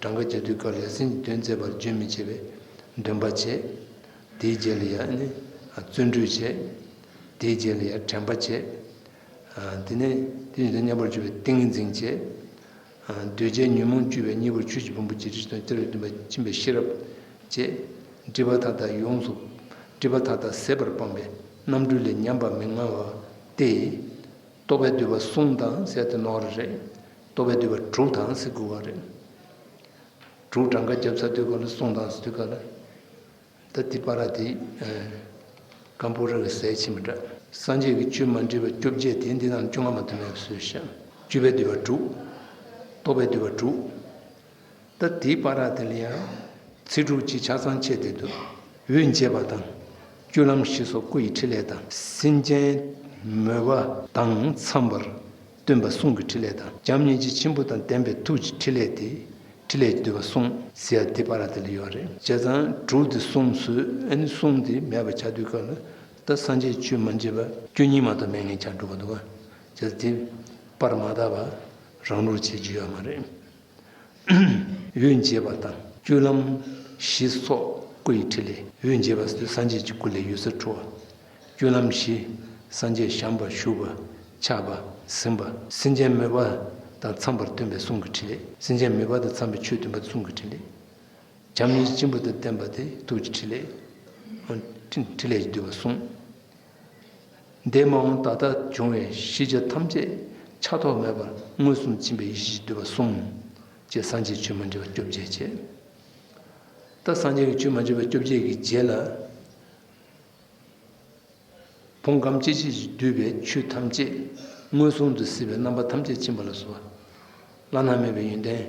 གྲངས་ཀ་རྒྱག་དུས་སྐབས་ལ་སེམས་ཀྱི་དོན་མཛད་པར་རྒྱུན་མི་འཆད་པའི་འདུན་པ་བྱེད། དེའི་རྗེས་ལ་ཡང་ནི་བརྩོན་འགྲུས་བྱེད། དེའི་རྗེས་ལ་ཡང་དྲན་པ་བྱེད། དེ་ནས་དེ་བཞིན་དུ་མཉམ་པར་འཇུག་པའི་ཏིང་ངེ་འཛིན་བྱེད། འདོད་བྱའི་ཉོན་མོངས་སྤྱོད་པའི་གཉེན་པོར་ཆོས་ཀྱི་ཕུང་པོ་བརྒྱད་ཁྲི་བཞི་སྟོང་སྟེ་རབ་ཏུ་བསྟན་པ་ཕྱིན་པའི་ཤེས་རབ་བྱེད། སྒྲིབ་པ་མཐའ་དག་ཡོངས་སུ་སྒྲིབ་པ་མཐའ་དག་ཟད་པར་སྤངས་པའི་རྣམ་གྲོལ་ལས་ཉམས་པ་མི་མངའ་བ་སྟེ། རྟོགས་པས་བསྡུས་པ་གསུམ་དང་ཟེར་དེ་ནོར་རེད། རྟོགས་པས་བསྡུས་པ་དྲུག་དང་ཟེར་དགོས་པ་རེད། དྲུག་གྲངས་ཀ་རྒྱབ་ཚར་དུས་སྐབས་ལ་གསུམ་དང་ཟེར་དུས་སྐབས་ལ། ད་དེ་བར་དེ་སྐམ་པོ་ར་གི་ཟས་ཕྱིན་པ་འདྲ། སངས་རྒྱས་ཀྱི་ཆོས་མ་འདྲེས་པ་བཅོ་བརྒྱད་དེ་འདི་དང་བཅོ་ལྔ་མ་གཏོགས་མེད་པ་བཟོས་ཤག་སྤྱོད་པས་བསྡུས་པ་དྲུག་རྟོགས་པས་བསྡུས་པ་དྲུག་ད་དེའི་བར་དེ་ལ་ཡང་ཚིག་དྲུག་ཅིག་ཆ་ཚང་ཆད་དེ་འདུག་འོད་འབྱེད་པ་དང་། སྤྱོད་ལམ་བཞི་སོགས་སྐུ་ཡི་ཕྲིན་ལས་དང་། སེམས་ཅན་མོས་པ་དང་འཚམས་པར་སྟོན་པ་གསུང་གི་ཕྲིན་ལས་དང་། བྱམས་སྙིང་རྗེ་ཆེན་པོ་དང་ལྡན་པའི་ཐུགས་ཀྱི་ཕྲིན་ལས་ཏེ། ཕྲིན་ལས་ཀྱི་བསྡུས་པ་གསུམ་ཟེར་ཡ་དེ་བར་དེ་ལ་ཡོད་རེད། བྱས་ཙང་དྲུག་དེ་གསུམ་བཟོས་ཨ་ནི་གསུམ་དེ་མེད་པ་ཆགས་དུས་སྐབས་ལ་ད་སངས་རྒྱས་ཆོས་མ་འདྲེས་པ་བཅུ་གཉིས་མ་གཏོགས་མེད་མཁན་ཆགས་འགྲོ་གི་འདུག་ག་བྱས་ཙང་དེ་པར་མ་བཏབ་པ་རང་ལུགས་བྱེད་རྒྱུ་ཡོད་མ་རེད། འོད་འབྱེད་པ་དང་སྤྱོད་ལམ་བཞི་སོགས་སྐུ་ཡི་ཕྲིན་ལས། འོད་འབྱེད་པ་ཟེར་དུས་སངས་རྒྱས་ཀྱི་སྐུ་ལས་འོད་ཟེར་འཕྲོ་བ། སྤྱོད་ལམ་བཞི། སངས་རྒྱས་བྱམས་པ་ཞུ་བ་ཆགས་པ་ཟིན་པ། སེམས་ཅན་མོས་པ་དང་འཚམས་པར་སྟོན་པའི་གསུང་གི་ཕྲིན་ལས། སེམས་ཅན་མོས་པ་དང་འཚམས་པའི་ཆོས་སྟོན་པ་གསུང་གི་ཕྲིན་ལས། བྱམས་སྙིང་རྗེ་ཆེན་པོ་དང་ལྡན་པ་དེ་ཐུགས་ཀྱི་ཕྲིན་ལས། ཕྲིན་ཕྲིན་ལས་ཀྱི་བསྡུས་པ་གསུམ། འདས་མ་འོངས་ད་ལྟ་བྱུང་བའི་ཤེས་བྱ་ཐམས་ཅད་ཆགས་ཐོགས་མེད་པར་མངོན་སུམ་ཕྱིན་པའི་ཡེ་ཤེས་ཀྱི་བསྡུས་པ་གསུམ། ཅེས་སངས་རྒྱས་ཆོས་མ་འདྲེས་པ་བཅོ་བརྒྱད་བྱས། ད་སངས་རྒྱས་ཀྱི་ཆོས་མ་འདྲེས་པ་བཅོ་བརྒྱད་ཀྱི་རྗེས་ལ། ཕུང་ཁམས་སྐྱེ་མཆེད་ཀྱིས་བསྡུས་པའི་ཆོས་ཐམས་ཅད་མངོན་སུམ་དུ་གཟིགས་པའི་རྣམ་པ་ཐམས་ཅད་ཕྱིན་པ་ལ་སོགས་པ། བླ་ན་མེད་པའི་ཡོན་ཏན།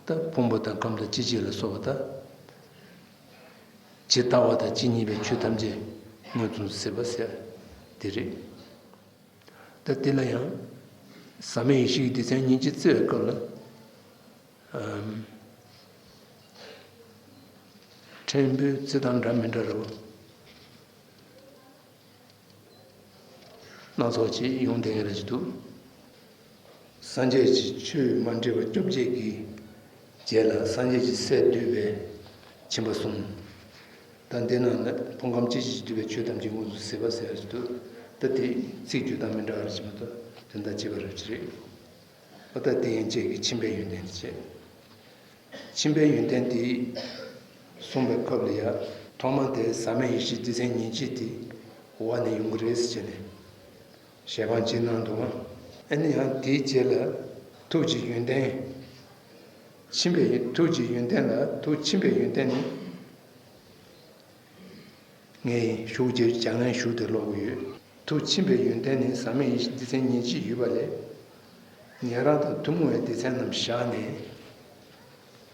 ད་ཕུང་པོ་དང་ཁམས་དང་སྐྱེ་མཆེད་ལ་སོགས་པ་ད། ཇི་ལྟ་བ་དང་ཇི་སྙེད་པའི་ཆོས་ཐམས་ཅད་མངོན་སུམ་དུ་གཟིགས་པ་ཟེར་དེ་རེད། ད་དེ་ལ་ཡང་ཟག་མེད་ཡེ་ཤེས་ཀྱི་སྡེ་ཚན་ཉེར་གཅིག་བརྩི་བའི་སྐབས་ལ། ཕྲན་བུ་བརྩི་སྟངས་འདྲ་མི་འདྲ་རེད་པ། སྣ་ཚོགས་ཅིག་ཡོང་བསྡད་མཁན་རེད་ཅིག་འདུག་སངས་རྒྱས་ཀྱི་ཆོས་མ་འདྲེས་པ་བཅོ་བརྒྱད་ཀྱི་རྗེས་ལ་སངས་རྒྱས་ཀྱི་སྲས་བསྡུས་པའི་ཕྱིན་པ་གསུམ། ད་འདི་ནང་ལ་ཕུང་ཁམས་སྐྱེ་མཆེད་ཀྱིས་བསྡུས་པའི་ཆོས་ཐམས་ཅད་མངོན་སུམ་གཟིགས་པ་ཟེར་ཡ་ཅིག་འདུག་ད་དེ་ཚིག་བརྗོད་སྟངས་མི་འདྲ་བ་རེད་ཅིག་མ་གཏོགས་དོན་དག་གཅིག་པ་རེད་ཅིག་རེད། ཨ་ད་དེ་ཡན་ཆད་ཀྱི་ཕྱིན་པའི་ཡོན་ཏན་དེ་བྱས། ཕྱིན་པའི་ཡོན་ཏན་དེ་གསུངས་པའི་སྐབས་ལ་ཡ། ཐོག་མ་དེ་ཟག་མེད་ཡེ་ཤེས་སྡེ་ཚན་ཉེར་གཅིག་དེ་འོག་ནས་ཡོང་གི་རེད་ཟེར་བྱས་ནས་ཞལ་འཕངས་ཅིག་གནང་འདུག་ག་ཨ་ནི་ཡང་དེའི་རྗེས་ལ་ཐུགས་ཀྱི་ཡོན་ཏན། ཕྱིན་པའི་ཐུགས་ཀྱི་ཡོན་ཏན་ལ་ཐུགས་ཕྱིན་པའི་ཡོན་ཏན་ནི། ངས་ཞུ་རྒྱུ་སྦྱང་ལན་ཞུ་སྟེ་ཀློག་གི་ཡོད། ཐུགས་ཕྱིན་པའི་ཡོན་ཏན་ནི་ཟག་མེད་ཡེ་ཤེས་སྡེ་ཚན་ཉེར་གཅིག་ཡོད་པ་ལས། ཉན་རང་དང་ཐུན་མོང་བའི་སྡེ་ཚན་རྣམས་བཞག་ནས།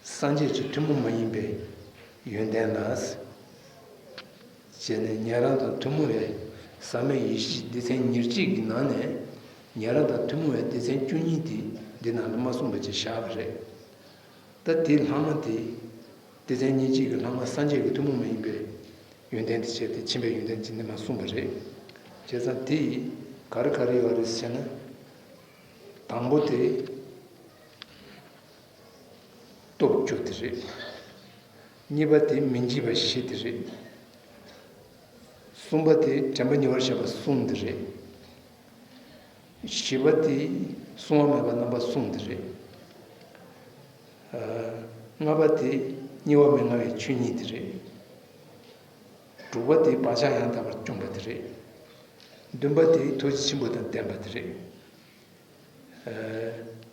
སངས་རྒྱས་ཀྱི་ཐུན་མོང་མ་ཡིན་པའི་ཡོན་ཏན་ལ། བྱས་ནས་ཉན་རང་དང་ཐུན་མོང་བའི་ཟག་མེད་ཡེ་ཤེས་སྡེ་ཚན་ཉེར་གཅིག་གི་ནང་ནས། ཉན་རང་དང་ཐུན་མོང་བའི་སྡེ་ཚན་བཅུ་གཉིས་དེ་འདི་ནང་ལ་མ་གསུངས་པ་ཅིག་བཞག་པ་རེད། ད་དེའི་ལྷག་མ་དེ། སྡེ་ཚན་ཉེར་གཅིག་གི་ལྷག་མ་སངས་རྒྱས་ཀྱི་ཐུན་མོང་མ་ཡིན་པའི་ཡོན་ཏན་དེ་བྱས་ཏེ་ཕྱིན་པའི་ཡོན་ཏན་ཅིག་འདི་མ་གསུངས་པ་རེད། བྱས་ཙང་དེ་ཡིས་ག་རེ་ག་རེ་ཡོད་རེད་ཟེར་ན། དང་པོ་དེ། སྟོབས་བཅུ་དེ་རེད། གཉིས་པ་དེ་མི་འཇིགས་པ་བཞི་དེ་རེད། གསུམ་པ་དེ་དྲན་པ་ཉེ་བར་བཞག་པ་གསུམ་དེ་རེད། བཞི་པ་དེ་བསྲུང་བ་མེད་པ་རྣམ་པ་གསུམ་དེ་རེད། ལྔ་པ་དེ་དམྱལ་བ་མི་མངའ་བའི་ཆོས་ཉིད་དེ་རེད། དྲུག་པ་དེ་བག་ཆགས་ཡང་དག་པར་བཅོམ་པ་དེ་རེད། བདུན་པ་དེ་ཐུགས་རྗེ་ཆེན་པོ་དང་ལྡན་པ་དེ་རེད།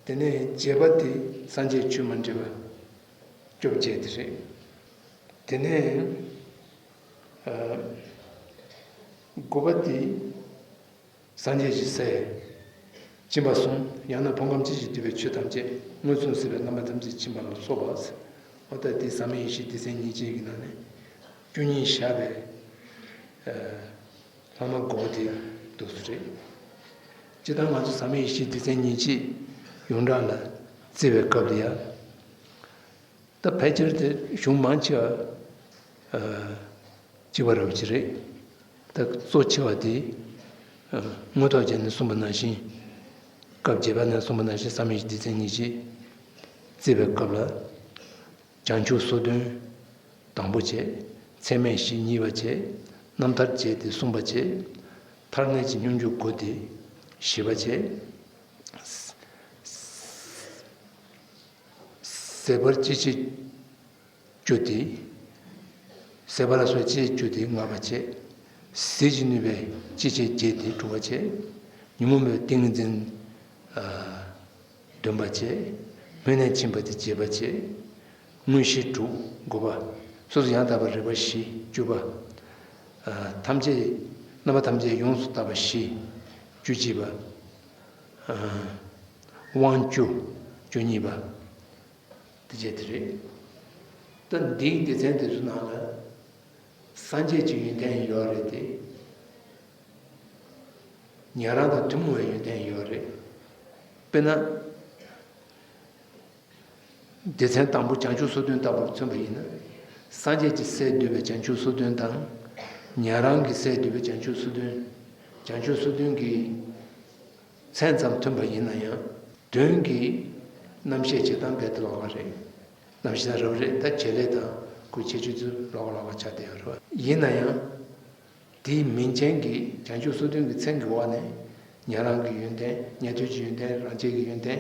དེ་ནས་བརྒྱད་པ་དེ་སངས་རྒྱས་ཆོས་མ་འདྲེས་པ་བཅོ་བརྒྱད་དེ་རེད། དེ་ནས་དགུ་པ་དེ་སངས་རྒྱས་ཀྱི་སྲས་ཕྱིན་པ་གསུམ། ཡང་ན་ཕུང་ཁམས་སྐྱེ་མཆེད་འདུས་པའི་ཆོས་ཐམས་ཅད་མངོན་སུམ་གཟིགས་པའི་རྣམ་པ་ཐམས་ཅད་ཕྱིན་པ་ལ་སོགས་པ། འོ་ད་དེ་ཟབ་མོ་ཡེ་ཤེས་སྡེ་ཚན་ཉེར་གཅིག་གི་ནང་ནས་བཅུ་གཉིས་བཞག་པའི་ལྷག་མ་དགུ་པོ་དེ་འདུག་སེ་རེད། སྤྱིར་བཏང་ང་ཚོ་ཟབ་མོ་ཡེ་ཤེས་སྡེ་ཚན་ཉེར་གཅིག་ཡོངས་གྲགས་ལ་བརྩི་བའི་སྐབས་ལ་ཡ། ད་ཕལ་ཆེར་དེ་གཞུང་མང་ཆེ་བ་གཅིག་པ་རབ་ཅིག་རེད། ད་གཙོ་ཆེ་བ་དེ་མངོན་རྟོགས་རྒྱན་ནས་གསུངས་པ་ནང་བཞིན། སྐབས་བརྒྱད་པ་ནས་གསུངས་པ་ནང་བཞིན་ཟབ་མོ་ཡེ་ཤེས་སྡེ་ཚན་ཉེར་གཅིག་བརྩི་བའི་སྐབས་ལ། བྱང་ཆུབ་སོ་བདུན་དང་པོ་བྱས། ཚད་མེད་བཞི་གཉིས་པ་བྱས། རྣམ་ཐར་བྱས་ཏེ་གསུམ་པ་བྱས། མཐར་གནས་ཀྱི་སྙོམས་འཇུག་དགུ་སྟེ་བཞི་པ་བྱས། ཟད་པར་ཅི་བྱེད་བཅུ་སྟེ། ཟད་པ་ལ་སོགས་ཅི་བྱེད་བཅུ་སྟེ་ལྔ་པ་བྱས། ཟད་ཅིང་ནུས་པའི་ཅི་བྱེད་བརྒྱད་དེ་དྲུག་པ་བྱས། ཉོན་མོངས་པའི་ཏིང་ངེ་འཛིན་བདུན་པ་བྱས། སྨོན་གནས་ཕྱིན་པ་དེ་བརྒྱད་པ་བྱས། དངོས་གཞི་དྲུག་དགུ་པ། སོ་སོ་ཡང་དག་པར་རིག་པ་བཞི་བཅུ་པ། ཐམས་ཅད་རྣམ་པ་ཐམས་ཅད་ཡོངས་སུ་དག་པ་བཞི་བཅུ་གཅིག་པ། དབང་བཅུ་བཅུ་གཉིས་པ། དེ་བྱས་དེ་རེད། ད་འདིའི་སྡེ་ཚན་དེ་ཚོ་ནང་ལ་སངས་རྒྱས་ཀྱི་ཡོན་ཏན་ཡོད་རེད་དེ། ཉན་རང་དང་ཐུན་མོང་བའི་ཡོན་ཏན་ཡོད་རེད། དཔེར་ན། སྡེ་ཚན་དང་པོ་བྱང་ཆུབ་སོ་བདུན་ལྟ་བུར་མཚོན་པ་ཡིན་ན། སངས་རྒྱས་ཀྱི་སྲས་འདུས་པའི་བྱང་ཆུབ་སོ་བདུན་དང་། ཉན་རང་གི་སྲས་འདུས་པའི་བྱང་ཆུབ་སོ་བདུན། བྱང་ཆུབ་སོ་བདུན་གྱི་མཚན་ཙམ་མཐུན་པ་ཡིན་ན་ཡང་དོན་གྱི་རྣམ་བཤད་བྱེད་སྟངས་རྦད་དེ་ལོགས་ཀ་རེད། རྣམ་བཤད་རབ་རེད། ད་བྱེད་ལས་དང་ཁོའི་ཁྱད་ཆོས་ཚོ་ལོགས་ཀ་ལོགས་ཀ་ཆགས་བསྡད་ཡོད་རེད་བ། ཡིན་ན་ཡང་། དེའི་མིང་ཅན་གྱི་བྱང་ཆུབ་སོ་བདུན་གྱི་མཚན་གྱི་འོག་ནས་ཉན་རང་གི་ཡོན་ཏན། ཉན་ཐོས་ཀྱི་ཡོན་ཏན། རང་རྒྱལ་གྱི་ཡོན་ཏན།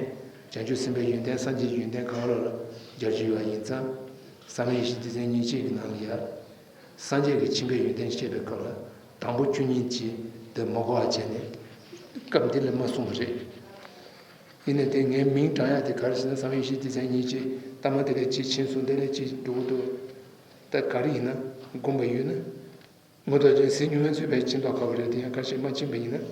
བྱང་ཆུབ་སེམས་དཔའི་ཡོན་ཏན། སངས་རྒྱས་ཀྱི་ཡོན་ཏན་གང་རུང་ལ་སྦྱར་རྒྱུ་ཡོད་པ་ཡིན་ཙང་། ཟབ་མོ་ཡེ་ཤེས་སྡེ་ཚན་ཉེར་གཅིག་གི་ནང་ལ་ཡ། སངས་རྒྱས་ཀྱི་ཁྱིམ་པའི་ཡོན་ཏན་བཤད་པའི་སྐབས་ལ་དང་པོ་བཅུ་གཉིས་ཀྱིས་འདི་མ་གོ་བ་བྱས་ནས་སྐབས་འདི་ལ་མ་གསུངས་པ་རེད། ཡིན་ནའི་དེ་ངས་མིང་དྲངས་ཡ་དེ་ག་རེ་ཟེར་ན། ཟབ་མོ་ཡེ་ཤེས་སྡེ་ཚན་ཉེར་གཅིག་ལྟ་མ་དེ་ལས་གཅིག་ཕྱིན་སོང་། དེ་ལས་གཅིག་འགྲོ་གི་འདུག་ད་ག་རེ་ཡིན་ན་དགོངས་པ་ཡོད་ན། མངོན་རྟོགས་རྒྱན་ཟིལ་གྱིས་མི་ཚིག་པའི་སྦྱིན་མདོག་ཁ་པོ་རེད། དེ་ཡང་ཁ་ཤས་མ་ཕྱིན་པ་ཡིན་ན།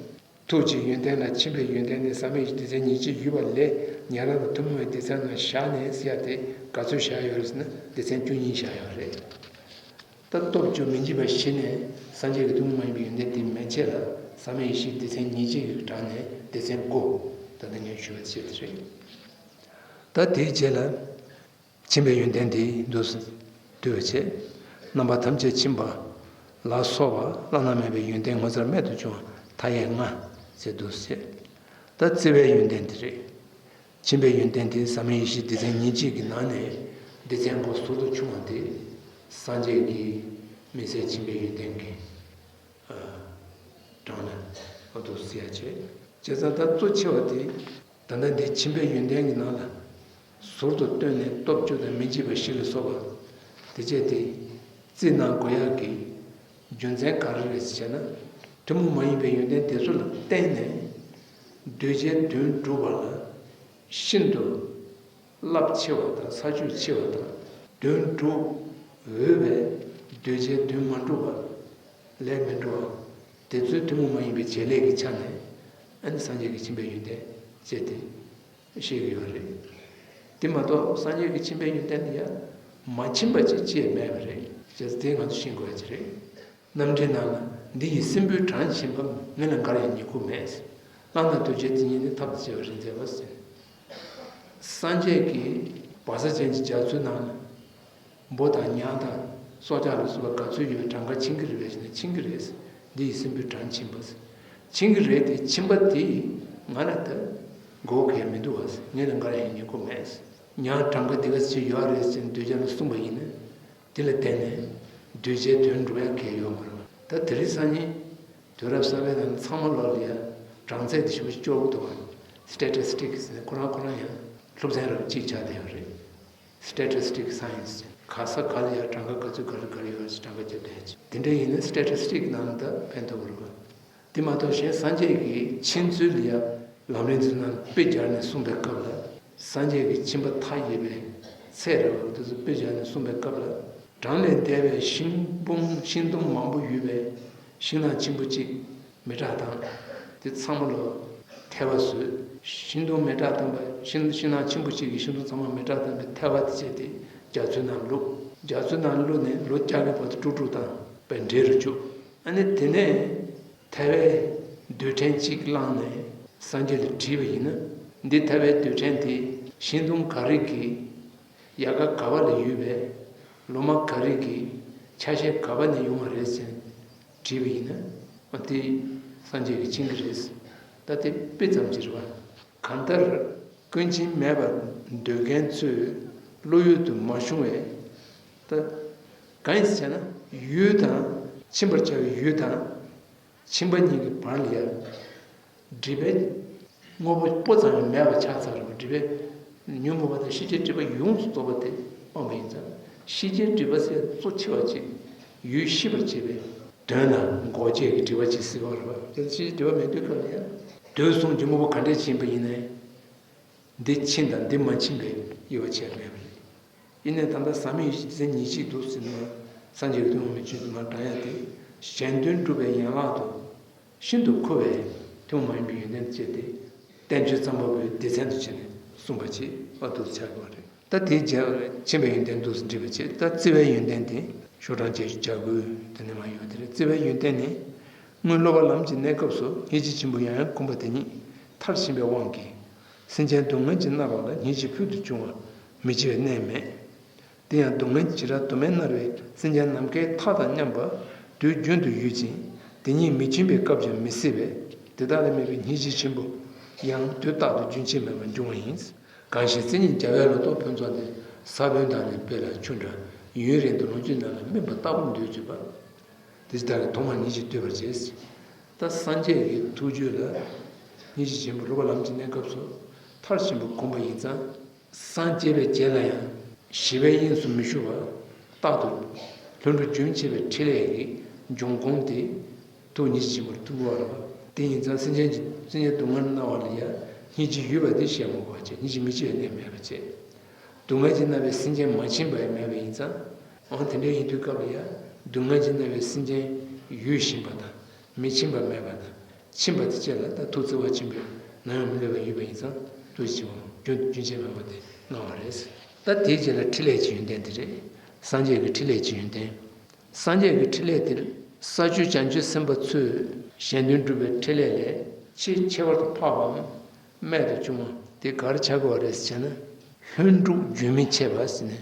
ཐུགས་ཀྱི་ཡོན་ཏན་ལ་ཁྱིམ་པའི་ཡོན་ཏན་ནི་ཟབ་མོའི་སྡེ་ཚན་ཉེར་གཅིག་ཡོད་པ་ལས་ཉན་རང་དང་ཐུན་མོང་བའི་སྡེ་ཚན་ནང་བཞག་ནས་ཟེར་ཡ་དེ་ག་ཚོད་བཞག་ཡོད་རེད་ཟེར་ན། སྡེ་ཚན་བཅུ་གཉིས་བཞག་ཡོད་རེད། ད་སྟོབས་བཅུ་མི་འཇིགས་པ་བཞི་ནས་སངས་རྒྱས་ཀྱི་ཐུན་མོང་མ་ཡིན་པའི་ཡོན་ཏན་དེ་མན་ཆད་ལ་ཟབ་མོའི་ཡེ་ཤེས་སྡེ་ཚན་ཉེར་གཅིག་གི་གྲངས་ནས་སྡེ་ཚན་དགུ། ད་ལྟ་ངས་ཞུས་པ་བྱས་དེ་རེད། ད་དེའི་རྗེས་ལ། ཁྱིམ་པའི་ཡོན་ཏན་དེ་འདུག་སེ་བསྡུས་པ་བྱས། རྣམ་པ་ཐམས་ཅད་ཕྱིན་པ་ལ་སོགས་པ་བླ་ན་མེད་པའི་ཡོན་ཏན་ངོ་མཚར་རྨད་དུ་བྱུང་བ་མཐའ་ཡས་ལྔ་ཟེར་འདུག་སེ་བྱས། ད་བརྩེ་བའི་ཡོན་ཏན་དེ་རེད། ཁྱིམ་པའི་ཡོན་ཏན་དེ་ཟབ་མོའི་ཡེ་ཤེས་སྡེ་ཚན་ཉེར་གཅིག་གི་ནང་ནས་སྡེ་ཚན་དགུ་ཟུར་དུ་ཕྱུང་བ་དེ། སངས་རྒྱས་ཀྱི་མི་ཚེ་ཁྱིམ་པའི་ཡོན་ཏན་གྱི་གྲངས་ལ་འོ་འདུག་སེ་བྱས། བྱས་ཙང་ད་གཙོ་ཆེ་བ་དེ། ད་ལྟ་འདི་ཁྱིམ་པའི་ཡོན་ཏན་གྱི་ནང་ལ་ཟུར་དུ་བཏོན་ནས་སྟོབས་བཅུ་དང་མི་འཇིགས་པ་བཞི་ལ་སོགས་པ་དེ་བྱས་ཏེ་རྩིས་གནང་དགོས་ཡག་གི་རྒྱུ་མཚན་ག་རེ་རེད་ཟེར་ན། ཐུན་མོང་མ་ཡིན་པའི་ཡོན་ཏན་དེ་ཚོ་ལ་བརྟེན་ནས་གདུལ་བྱའི་དོན་སྒྲུབ་པ་ལ་ཤིན་ཏུ་རླབས་ཆེ་བ་དང་ས་ཆུ་ཆེ་བ་དང་། དོན་སྒྲུབ་འོས་པའི་གདུལ་བྱའི་དོན་མ་འགྲུབ་པ་ལས་མི་འགྲོ་བ། དེ་ཚོའི་ཐུན་མོང་མ་ཡིན་པའི་བྱེད་ལས་ཀྱི་ཆ་ནས་ཨ་ནི་སངས་རྒྱས་ཀྱི་ཁྱིམ་པའི་ཡོན་ཏན་བྱས་ཏེ་བཤད་ཀྱི་ཡོད་རེད། དེ་མ་གཏོགས་སངས་རྒྱས་ཀྱི་ཁྱིམ་པའི་ཡོན་ཏན་དེ་ཡང་མ་ཕྱིན་པ་ཅིག་ཅིས་མེད་པ་རེད། བྱས་ཙང་དེ་ང་ཚོ་ཤེས་དགོས་ཡ་ཅིག་རེད། རྣམ་འགྲེལ་ནང་ལ་འདི་ཡི་སྲིན་པོའི་གྲངས་ཕྱིན་པ། ངེད་ལ་འགར་ཡང་ཉེ་རྒུ་མེད། ལྷ་དང་གདུལ་བྱ་དེ་ཉིད་ནི་ཐབས་དང་བཅས་པ་རིག་མཛད་པ་ཟེར། སངས་རྒྱས་ཀྱི་བག་ཚ་ཅན་གྱི་རྒྱ་མཚོའི་ནང་ལ་འབུ་དང་ཉ་དང་སྲོག་ཆགས་ལ་སོགས་པ་ག་ཚོད་ཡོད་པའི་གྲངས་ཀ་ཕྱིན་གྱི་རེད་པས་ཟེར་ན། ཕྱིན་གྱི་རེད། འདི་ཡི་སྲིན་པོའི་གྲངས་ཕྱིན་པ་ཟེར། ཕྱིན་གྱི་རེད་དེ། ཕྱིན་པ་དེ་ང་ལ་ད་མགོ་གས་མི་འདུག་བ་ཟེར། ངེད་ལ་འགར་ཡང་ཉེ་རྒུ་མེད་ཟེར། ཉག་གྲངས་ཀ་འདི་ག་ཅིག་ཡོད་རེད་ཅེས་གདུལ་བྱ་ལ་གསུངས་པ་ཡིན་ན། དེ་ལ་བརྟེན་ནས་གདུལ་བྱའི་དོན་འགྲུབ་ཡ་གང་ཡང་ཡོད་མ་རེད་པ། ད་དེ་རིང་སང་ཉིན་དུས་རབས་གསར་པའི་ནང་ཚང་མ་ལོག་ལ་ཡ་གྲངས་ཚད་དེ་ཞེ་པོ་ཅིག་སྐྱོ་པོ་འདུག་པ། སི་ཊེ་ཊི་སི་ཊིག་ཟེར་ནས་ཁོ་རང་ཁོ་རང་ཡང་སློབ་ཚན་རབ་གཅིག་ཆགས་བསྡད་ཡོད་རེད། སི་ཊེ་ཊི་སི་ཊིག་སའེན་སི་ཟེར། ག་ས་ག་ལ་ཡ་གྲངས་ཀ་ག་ཚོད་ག་རེ་ག་རེ་ཡོད་ཅེས་གྲངས་ཀ་རྒྱབ་བསྡད་ཅིག་དེ་འདྲ་ཡིན་ན་སི་ཊེ་ཊི་སི་ཊིག་ནང་ད་ཕན་ཐོགས་རེད་པ། དེ་མ་གཏོགས་གཞན་སངས་རྒྱས་ཀྱི་མཁྱེན་ཚུལ་ལ་ཡ་ལམ་རིམ་ཚོའི་ནང་དཔེ་སྦྱར་ནས་གསུངས་པའི་སྐབས་ལ། སངས་རྒྱས་ཀྱི་ཁྱིམ་པ་མཐའ་ཡས་པའི་ཚད་རེད་པ། དེ་ཚོ་དཔེ་སྦྱར་ནས་གསུངས་པའི་སྐབས་ལ། གྲངས་ལས་འདས་པའི་ཤིང་སྦུང་ཤིང་སྡོང་མང་པོ་ཡོད་པའི་ཤིང་ནགས་ཆེན་པོ་གཅིག་མེ་སྲེག་བཏང་། དེ་ཚང་མ་ལོ་ཐལ་བ་བཟོས། ཤིང་སྡོང་མེ་སྲེག་བཏང་པ། ཤིང་ཤིང་ནགས་ཆེན་པོ་གཅིག་གི་ཤིང་སྡོང་ཚང་མ་མེ་སྲེག་བཏང་པའི་ཐལ་བ་དེ་བྱས་ཏེ་རྒྱ་མཚོའི་ནང་བླུགས། རྒྱ་མཚོའི་ནང་བླུགས་ནས་ལོ་བརྒྱ་གི་བར་དུ་དཀྲུག་དཀྲུག་བཏང་པའི་འབྲས་རུ་བཅུག་ཨ་ནི་དེ་ནས་ཐལ་བའི་རྡུལ་ཕྲན་གཅིག་བླངས་ནས་སངས་རྒྱས་ལ་དྲིས་པ་ཡིན་ན། འདི་ཐལ་བའི་རྡུལ་ཕྲན་དེ་ཤིང་སྡོང་ག་རེ་གི་ཡལ་ག་ག་པ་ལ་ཡོད་པའི་ལོ་མ་ག་རེ་གི་ཆ་ཤས་ག་པ་ནས་ཡོང་བ་རེད་ཟེར་དྲིས་པ་ཡིན་ན། ཨ་དེ་སངས་རྒྱས་ཀྱིས་མཁྱེན་གྱི་རེད། ད་དེ་དཔེ་ཙམ་ཅིག་རེད་པ། གང་ལྟར་ཀུན་མཁྱེན་མེད་པར་འདོད་མཁན་ཚོའི་བློ་ཡུལ་དུ་མ་ཤོང་བས། ད་གང་ཡིན་ཟེར་ན། ཡུལ་དང་། ཕྱིན་པར་བྱ་བའི་ཡུལ་དང་། ཕྱིན་པ་གཉིས་ཀྱི་བར་ལ་ཡ། སྒྲིབ་པའི་དངོས་པོ་སྤུ་ཙམ་ཡང་མེད་པ་ཆགས་ཚར་བ། སྒྲིབ་པའི་ཉོན་མོངས་པ་དང་ཤེས་བྱའི་སྒྲིབ་པ་ཡོངས་སུ་རྫོགས་པ་དེ་སྤངས་པ་ཡིན་ཙང་། ཤེས་བྱའི་སྒྲིབ་པ་ཟེར་གཙོ་ཆེ་བ་ཅིག་ཡུལ་ཤེས་པར་བྱེད་པའི་དོན་ལ་འགོག་བྱེད་ཀྱི་སྒྲིབ་པ་ཅིག་སྲིད་པ་རེད་པ། དེ་ཤེས་བྱའི་སྒྲིབ་པ་མེད་དུས་སྐབས་ལ་ཡང་། དུས་གསུམ་གྱི་དངོས་པོ་ག་འདྲས་ཡིན་པ་ཡིན་ནའི། འདི་ཕྱིན་དང་འདི་མ་ཕྱིན་པའི་དབྱེ་བ་ཕྱེ་མེད་པ་རེད། ཡིན་ནའི་ད་ལྟ་ཟག་མེད་ཡུལ་ཅན་ཉིད་གཅིག་འདུག་ཟེར་ན། སངས་རྒྱས་ཀྱི་ཐུན་མོང་མིང་ཅན་དུ་མ་བགྲང་ཡ་དེ། གཞན་དོན་སྒྲུབ་པའི་ཡན་ལག་ཏུ་ཤིན་ཏུ་མཁོ་བའི་ཐུན་མོང་མ་ཡིན་པའི་ཡོན་ཏན་སྤྱད་དེ། བསྟན་བཅོས་རྩོམ་པ་པོའི་སྡེ་ཚན་དུ་བྱས་ནས་གསུངས་པ་ཅིག་ཨ་འདུག་ཆགས་ཀྱི་ཡོད་རེད། ད་དེའི་རྗེས་ཕྱིན་པའི་ཡོན་ཏན་འདུག་ཟེར་འགྲིག་པ་བྱས། ད་བརྩི་བའི་ཡོན་ཏན་དེ་ཤོག་གྲངས་བརྒྱད་ཅུ་གྱ་དགུ་དེ་ནས་མར་ཡོད་དེ་རེད། བརྩི་བའི་ཡོན་ཏན་ནི། སྔོན་སློབ་པ་ལམ་གྱི་གནས་སྐབས་སུ་སྙིང་རྗེ་ཆེན་པོ་ཡང་ཡང་བསྒོམས་པ་དེ་ཉིད་མཐར་ཕྱིན་པའི་དབང་གིས། སེམས་ཅན་སྡུག་བསྔལ་གྱིས་མནར་བ་ལ་སྙིང་རྗེ་ཕུལ་དུ་བྱུང་བ་མི་བྱེད་པའི་གནས་མེད། དེ་ཡང་སྡུག་བསྔལ་གྱིས་ཇི་ལྟར་དུ་མས་མནར་བའི་སེམས་ཅན་ནམ་མཁའི་མཐའ་དང་མཉམ་པ་དུས་རྒྱུན་དུ་ཡོད་ཅིང་། དེ་ཉིད་མི་ཕྱིན་པའི་སྐབས་ཀྱང་མི་སྲིད་པས། དེ་དག་ལ་དམིགས་པའི་སྙིང་རྗེ་ཆེན་པོ་ཡང་དུས་རྟག་ཏུ་རྒྱུན་ཆད་མེད་པར་འབྱུང་བ་ཡིན། གང་ཞིག་མཚན་ཉིད་བརྒྱ་པའི་ལོ་ཏོག་ཕུན་ཚོགས་ནི། ས་བོན་དང་ནི་སྤོས་ལ་ཆུ་འདྲ། ཡུན་རིང་དུ་ལོངས་སྤྱོད་ནད་ལ་སྨིན་པ་ལྟ་བུར་འདོད་བྱེད་པ། དེ་ལྟར་ཐོག་མར་སྙིང་རྗེ་བསྟོད་པར་བྱེད། ད་སངས་རྒྱས་ཀྱི་ཐུགས་རྒྱུད་ལ་སྙིང་རྗེ་ཆེན་པོ་སློབ་པ་ལམ་གྱི་གནས་སྐབས་སུ་མཐར་ཕྱིན་པར་བསྒོམས་པ་ཡིན་ཙང་། སངས་རྒྱས་པའི་རྗེས་ལ་ཡང་ཞི་བའི་དབྱིངས་སུ་མི་ཞུ་བར་རྟག་ཏུ་ལྷུན་གྲུབ་རྒྱུན་ཆད་པའི་ཕྲིན་ལས་ཀྱི་འབྱུང་ཁུངས་དེ་ཐུགས་སྙིང་རྗེ་ཆེན་པོར་ཐུག་པ་རེད་པ། དེ་ཡིན་ཙང་སེམས་ཅན་གྱི་སེམས་ཅན་སྡུག་བསྔལ་མནར་བ་ལ་ཡང་སྙིང་རྗེ་ཡོད་པ་དེ་ཞལ་མ་གོ་བ་བྱས། སྙིང་རྗེ་མི་སྐྱེ་བའི་གནས་མེད་པ་བྱས། སྡུག་བསྔལ་གྱིས་མནར་བའི་སེམས་ཅན་མ་ཕྱིན་པ་ཡང་མེད་པ་ཡིན་ཙང་། འོ་དེ་འདྲ་ཡིན་དུས་སྐབས་ལ་ཡང་སྡུག་བསྔལ་གྱིས་མནར་བའི་སེམས་ཅན་ཡོད་བཞིན་པ་དང་། མི་ཕྱིན་པ་མེད་པ་དང་། ཕྱིན་པ་དེ་བཅས་ལ་ད་ཐུགས་བརྩེ་བ་ཆེན་པོས་ནམ་ཡང་མི་སླུ་བར་ཡོད་པ་ཡིན་ཙང་། ཐུགས་རྗེ་ཆེན་པོ་རྒྱུན་རྒྱུན་ཆད་མེད་པ་དེ་མངའ་བ་རེད། ད་དེའི་རྗེས་ལ་ཕྲིན་ལས་ཀྱི་ཡོན་ཏན་དེ་རེད། སངས་རྒྱས་ཀྱི་ཕྲིན་ལས་ཀྱི་ཡོན་ཏན། སངས་རྒྱས་ཀྱི་ཕྲིན་ལས་དེར་ས་བཅུའི་བྱང་ཆུབ་སེམས་དཔའ་ཚོས་གཞན་དོན་སྒྲུབ་པའི་ཕྲིན་ལས་ལས་ཆེས་ཁྱད་པར་དུ་འཕགས་པའམ་རྨད་དུ་བྱུང་བ་དེ་ག་རེ་ཆགས་ཀྱི་ཡོད་རེད་ཟེར་ན། ལྷུན་གྲུབ་རྒྱུན་མི་འཆད་པ་ཟེར་ནས་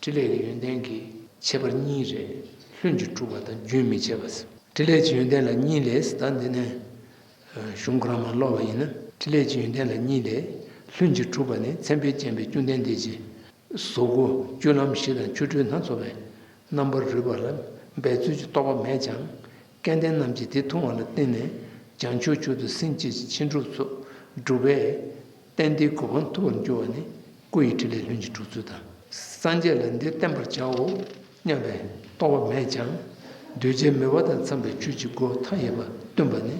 ཕྲིན་ལས་ཀྱི་ཡོན་ཏན་གྱི་ཁྱད་པར་གཉིས་རེད། ལྷུན་གྱིས་གྲུབ་པ་དང་རྒྱུན་མི་འཆད་པ་ཟེར། ཕྲིན་ལས་ཀྱི་ཡོན་ཏན་ལ་གཉིས་ལས་ཟེར། ད་འདི་ནས་གཞུང་ཁོ་རང་མར་ཀློག་པ་ཡིན་ན། ཕྲིན་ལས་ཀྱི་ཡོན་ཏན་ལ་གཉིས་ལས། ལྷུན་གྱིས་གྲུབ་པ་ནི་མཚན་དཔེས་བརྒྱན་པའི་བཅོམ་ལྡན་འདས་ཀྱི་གཟུགས་སྐུ་སྤྱོད་ལམ་གཞི་དང་ཆོ་འཕྲུལ་སྣ་ཚོགས་པའི་རྣམ་པར་རོལ་པ་ལ་འབད་རྩོལ་གྱི་རྟོག་པ་མེད་ཀྱང་། སྐལ་ལྡན་རྣམས་ཀྱིས་དེ་མཐོང་བ་ལ་བརྟེན་ནས་བྱང་ཆུབ་མཆོག་ཏུ་སེམས་བསྐྱེད་ཀྱི་ཕྱིན་དྲུག་ཚོ་སྒྲུབ་པས་གཏན་བདེའི་གོ་འཕང་ཐོབ་པར་འགྱུར་བ་ནི་སྐུ་ཡི་ཕྲིན་ལས་ལྷུན་གྱིས་གྲུབ་ཚུལ་དང་། སངས་རྒྱས་ལ་འདི་བསྟན་པར་བྱའོ་སྙམ་པའི་རྟོག་པ་མེད་ཀྱང་། གདུལ་བྱའི་མོས་པ་དང་འཚམས་པའི་ཆོས་ཀྱི་སྒོ་མཐའ་ཡས་པ་སྟོན་པ་ནི་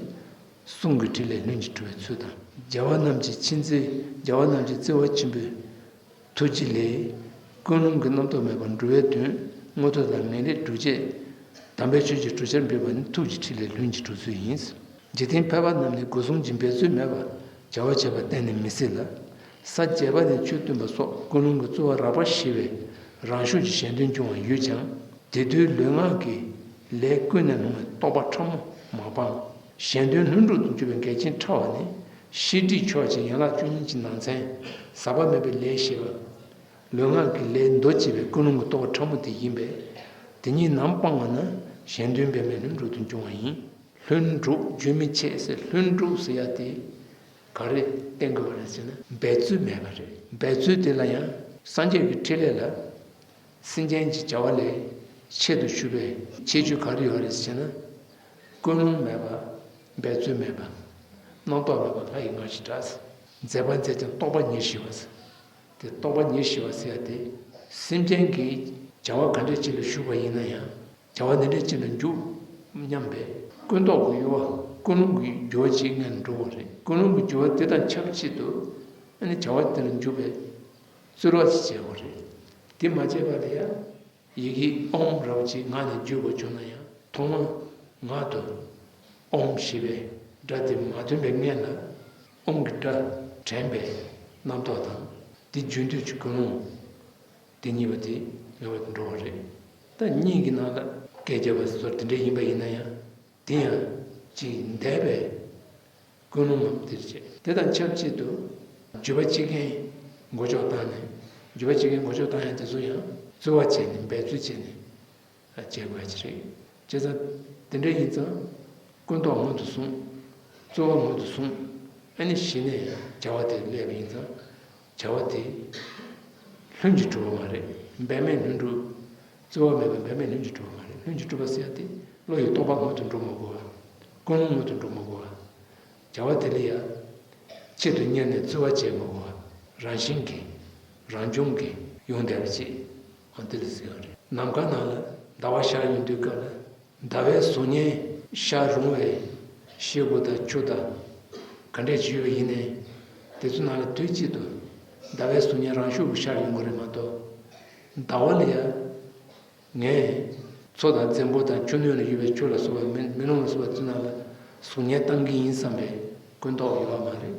གསུང་གི་ཕྲིན་ལས་ལྷུན་གྱིས་གྲུབ་པའི་ཚུལ་དང་། རྒྱལ་བ་རྣམས་ཀྱི་མཁྱེན་བརྩེ་རྒྱལ་བ་རྣམས་ཀྱི་བརྩེ་བ་ཆེན་པོའི་ཐུགས་རྗེ་ལས། ཀུན་སློང་གི་རྣམ་རྟོག་མེད་པར་འགྲོ་བའི་དོན་དངོས་ཐོབ་དང་ངེས་ལེགས་སྒྲུབ་བྱེད། དམ་པའི་ཆོས་ཀྱི་གྲུབ་ཆར་འབུལ་བ་ནི་ཐུགས་ཀྱི་ཕྲིན་ལས་ལྷུན་གྱིས་གྲུབ་ཚུལ་ཡིན། འཇིག་རྟེན་ཕལ་པ་རྣམས་ནི་སྒོ་གསུམ་གྱི་འབད་རྩོལ་མེད་པར་བྱ་བ་བྱེད་པ་གཏན་ནས་མི་སྲིད་ལ། ས་བརྒྱད་པ་ནས་ཆོས་སྟོན་པ་སོགས་ཀུན་སློང་གི་རྩོལ་བ་རགས་པ་ཞི་བའི་རང་ཤུགས་ཀྱིས་གཞན་དོན་འབྱུང་བ་ཡོད་ཀྱང་། དེ་དུས་ལུས་ངག་གི་ལས་ཀུན་ནས་ལྷུང་བའི་རྟོག་པ་ཕྲ་མོ་མ་སྤངས། གཞན་དོན་ལྷུན་གྲུབ་ཏུ་འགྱུར་བའི་འགལ་རྐྱེན་ཕྲ་བ་ནི། ཤེས་སྒྲིབ་ཕྱོགས་ཀྱི་ཡན་ལག་བཅུ་གཉིས་ཀྱི་ནང་ཚན་ཟག་པ་མེད་པའི་ལས་ཞེས་པ། ལུས་ངག་གི་ལས་མདོ་བྱས་པའི་ཀུན་སློང་གི་རྟོག་པ་ཕྲ་མོ་དེ་ཡིན་པས། དེ་ཉིད་ནམ་སྤངས་པ་ན་གཞན་དོན་འབད་མེད་ལྷུན་གྲུབ་ཏུ་འབྱུང་བ་ཡིན། ལྷུན་གྲུབ་རྒྱུན་མི་འཆད་ཟེར། ལྷུན་གྲུབ་ཟེར་ཡ་དེ་ག་རེ་བསྟན་དགོས་པ་རེད་ཟེར་ན། འབད་རྩོལ་མེད་པ་རེད། འབད་རྩོལ་དེ་ལ་ཡང་ སངས་རྒྱས་ཀྱི་འཕྲིན་ལས་ལ། སེམས་ཅན་གྱི་བྱ་བ་ལས་ཆེད་དུ་ཞུགས་པའི་ཁྱད་ཆོས་ག་རེ་ཡོད་རེད་ཟེར་ན། ཀུན་སློང་མེད་པ། འབད་རྩོལ་མེད་པ། རྣམ་རྟོག་མེད་པ། ལྷ་ཡི་ང་ཞེས་གྲགས། མཛད་པ་མཛད་ཀྱང་རྟོག་པ་ཉེར་ཞི་བ། དེ་རྟོག་པ་ཉེར་ཞི་བ་ཟེར་ཡ་དེ། སེམས་ཅན་གྱི་བྱ་བ་ག་འདྲ་ཅིག་ལ་ཞུགས་པ་ཡིན་ན་ཡང་། བྱ་བ་འདི་འདྲ་ཅིག་ལ་འཇུག་སྙམ་པའི་ཀུན་རྟོག་གི་ཡུལ་བ། ཀུན་སློང་གི་འགྱུར་བ་ཅིག་སྔོན་འགྲོ་བ་རེད། ཀུན་སློང་གི་འགྱུར་བ་དེ་དང་ཆབས་ཅིག་ཏུ། ཨ་ནི་བྱ་བ་དེ་ལ་འཇུག་པའི་རྩོལ་བ་ཅིག་བྱེད་དགོས་རེད། དེ་མ་བྱས་པ་ལ་ཡང་། ཡི་གེ་ཨོཾ་རབ་ཅིག་ངག་ནས་བརྗོད་དགོས་བྱུང་ན་ཡང་། ཐོག་མར་ངག་ཏུ་ཨོཾ་ཞེས་པའི་སྒྲ་དེ་མ་ཐོན་པའི་སྔོན་ལ་ཨོཾ་གྱི་སྒྲ་དྲན་པའི་རྣམ་རྟོག་དང་། དེ་བརྗོད་འདོད་ཀྱི་ཀུན་སློང་དེ་གཉིས་པོ་དེ་ངེས་པར་དུ་འགྲོ་བ་རེད། ད་སྙིང་གི་ནང་ལ་སྐད་རྒྱབ་པ་སོགས་དེ་འདྲ་ཡིན་པ་ཡིན་ན་ཡང་། དེ་ཡང་ཅིག་འདས་པའི་ཀུན་སློང་ངམ་དེར་བྱེད། དེ་དང་ཆབས་ཅིག་ཏུ་བརྗོད་པ་ཅི་མཁན་མགོ་ལྕོག་བཏང་ནས། བརྗོད་པ་ཅི་མཁན་མགོ་ལྕོག་བཏང་ཡ་དེ་ཚོ་ཡང་རྩོལ་བ་བྱས་ནས། འབད་རྩོལ་བྱས་ནས་བྱེད་དགོས་ཀྱི་རེད། བྱས་ཙང་དེ་འདྲ་ཡིན་ཙང་། ཀུན་རྟོག་སྔོན་དུ་སོང་། རྩོལ་བ་སྔོན་དུ་སོང་། ཨ་ནི་གཞི་ནས་བྱ་བ་དེ་སླེབས་པ་ཡིན་ཙང་། བྱ་བ་དེ་ལྷུན་གྱིས་གྲུབ་པ་མ་རེད། འབད་མེད་ལྷུན་གྲུབ། རྩོལ་བ་མེད་པར་འབད་མེད་ལྷུན་གྱིས་གྲུབ་པ་མ་རེད། ལྷུན་གྱིས་གྲུབ་པ་ཟེར་ཡ་དེ་བློ་ཡི་རྟོག་པ་སྔོན་དུ་འགྲོ་མི་དགོས་པ། ཀུན་སློང་སྔོན་དུ་འགྲོ་མི་དགོས་པ། བྱ་བ་དེ་ལ་ཡང་ཆེད་དུ་གཉེར་ནས་རྩོལ་བ་བྱེད་མི་དགོས་པ། རང་བཞིན་གྱིས། རང་བྱུང་གིས་ཡོང་བསྡད་པ་ཅིག། འོ་དེ་ལ་ཟེར་བ་རེད། ནམ་མཁའ་ནང་ལ་ཟླ་བ་ཤར་ཡོང་དུས་སྐབས་ལ། ཟླ་བའི་གཟུགས་བརྙན་ཤར་རུང་བའི་ཤེལ་སྒོ་དང་ཆུ་དང་ག་འདྲས་ཅིག་ཡོད་པ་ཡིན་ནའི། དེ་ཚོ་ནང་ལ་དུས་གཅིག་ཏུ་ཟླ་བའི་གཟུགས་བརྙན་རང་ཤུགས་ཀྱིས་ཤར་ཡོང་གི་རེད་མ་གཏོགས། ཟླ་བ་ལ་ཡང་། ངས་མཚོ་དང་འཛམ་བུ་དང་ཆུ་སྣོད་ལ་ཡོད་པའི་ཆུ་ལ་སོགས་པ་མེ་མེ་ལོང་ལ་སོགས་པ་ཚོའི་ནང་ལ་གཟུགས་བརྙན་བཏང་གི་ཡིན་བསམ་པའི་ཀུན་རྟོག་ཡོད་པ་མ་རེད།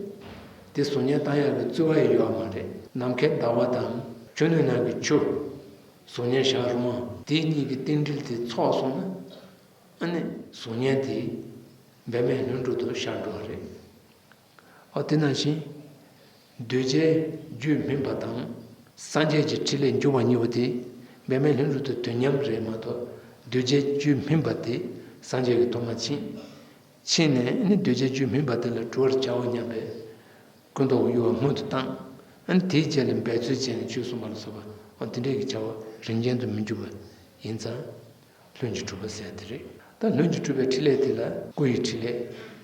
དེ་གཟུགས་བརྙན་བཏང་ཡག་གི་རྩོལ་བ་ཡང་ཡོད་པ་མ་རེད། ནམ་མཁའི་ཟླ་བ་དང་ཆུ་སྣོད་ནང་གི་ཆུ། གཟུགས་བརྙན་ཤར་རུང་བ་དེ་གཉིས་ཀྱི་རྟེན་འབྲེལ་དེ་ཚོགས་སོང་ན། ཨ་ནི་གཟུགས་བརྙན་དེ་འབད་མེད་ལྷུན་གྲུབ་ཏུ་ཤར་འགྲོ་བ་རེད། འོ་དེ་ནང་བཞིན། གདུལ་བྱའི་རྒྱུད་སྨིན་པ་དང་། སངས་རྒྱས་ཀྱི་ཕྲིན་ལས་འབྱུང་བ་གཉིས་པོ་དེ། འབད་མེད་ལྷུན་གྲུབ་ཏུ་དུས་མཉམ་རེད་མ་གཏོགས། གདུལ་བྱའི་རྒྱུད་སྨིན་པ་དེ་སངས་རྒྱས་ཀྱིས་ཐོག་མར་ཕྱིན། ཕྱིན་ནས་ནི་གདུལ་བྱའི་རྒྱུད་སྨིན་པ་དེ་ལ་གྲོལ་བར་བྱའོ་སྙམ་པའི་ཀུན་རྟོག་གི་ཡུལ་བ་སྔོན་དུ་བཏང་། ཨ་ནི་དེའི་རྗེས་ལ་འབད་རྩོལ་བྱས་ནས་ཆོས་གསུངས་པ་ལ་སོགས་པ། འོ་དེ་འདྲའི་གི་བྱ་བ་རིམ་ཅན་དུ་མི་འཇུག་པ་ཡིན་ཙང་། ལྷུན་གྱིས་གྲུབ་པ་ཟེར་ཡ་དེ་རེད། ད་ལྷུན་གྱིས་གྲུབ་པའི་ཕྲིན་ལས་དེ་ལ་སྐུ་ཡི་ཕྲིན་ལས།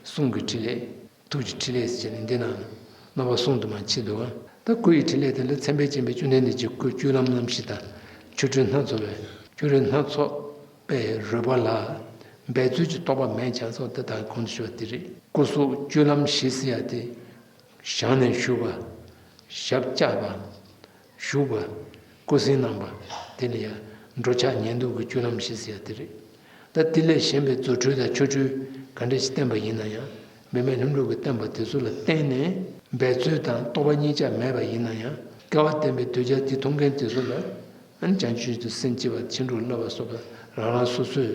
གསུང་གི་ཕྲིན་ལས། ཐུགས་ཀྱི་ཕྲིན་ལས་ཟེར་ནས་འདི་ནང་རྣམ་པ་གསུམ་དུ་མར་ཕྱེ་འདུག་ག་ད་སྐུ་ཡི་ཕྲིན་ལས་དེ་ལ་མཚན་དཔེ་ཅན་པའི་བཅོམ་ལྡན་འདས་ཀྱི་སྐུ་སྤྱོད་ལམ་རྣམ་བཞི་དང་། ཆོ་འཕྲུལ་སྣ་ཚོགས་པའི། ཆོ་འཕྲུལ་སྣ་ཚོགས་པའི་རོལ་པ་ལ་འབད་རྩོལ་གྱི་རྟོག་པ་མེད་ཀྱང་སོགས། དེ་དག་གོང་དུ་ཞུས་པ་དེ་རེད། སྐུ་གཟུགས་སྤྱོད་ལམ་བཞི་ཟེར་ཡ་དེ། བཞེངས་ནས་བཞུགས་པ། ཞབས་བཅགས་པ། བཞུགས་པ། སྐུ་གཟིགས་གནང་བ། དེ་ལ་ཡང་འགྲོ་འཆག་ཉལ་འདུག་གི་སྤྱོད་ལམ་བཞི་ཟེར་ཡ་དེ་རེད། ད་དེ་ལས་གཞན་པའི་རྫུ་འཕྲུལ་དང་ཆོ་འཕྲུལ་ག་འདྲ་ཞིག་བསྟན་པ་ཡིན་ན་ཡང་། འབད་མེད་ལྷུན་གྲུབ་ཀྱིས་བསྟན་པ་དེ་ཚོ་ལ་བརྟེན་ནས། འབད་རྩོལ་དང་རྟོག་པ་གཉིས་ཆ་མེད་པ་ཡིན་ན་ཡང་། སྐལ་བ་ལྡན་པའི་གདུལ་བྱ་དེ་མཐོང་མཁན་དེ་ཚོ་ལ། ཨ་ནི་བྱང་ཆུབ་ཏུ་སེམས་བསྐྱེད་པ། ཕྱིན་དྲུག་བསླབ་པ་སོགས་པ་རང་རང་སོ་སོས་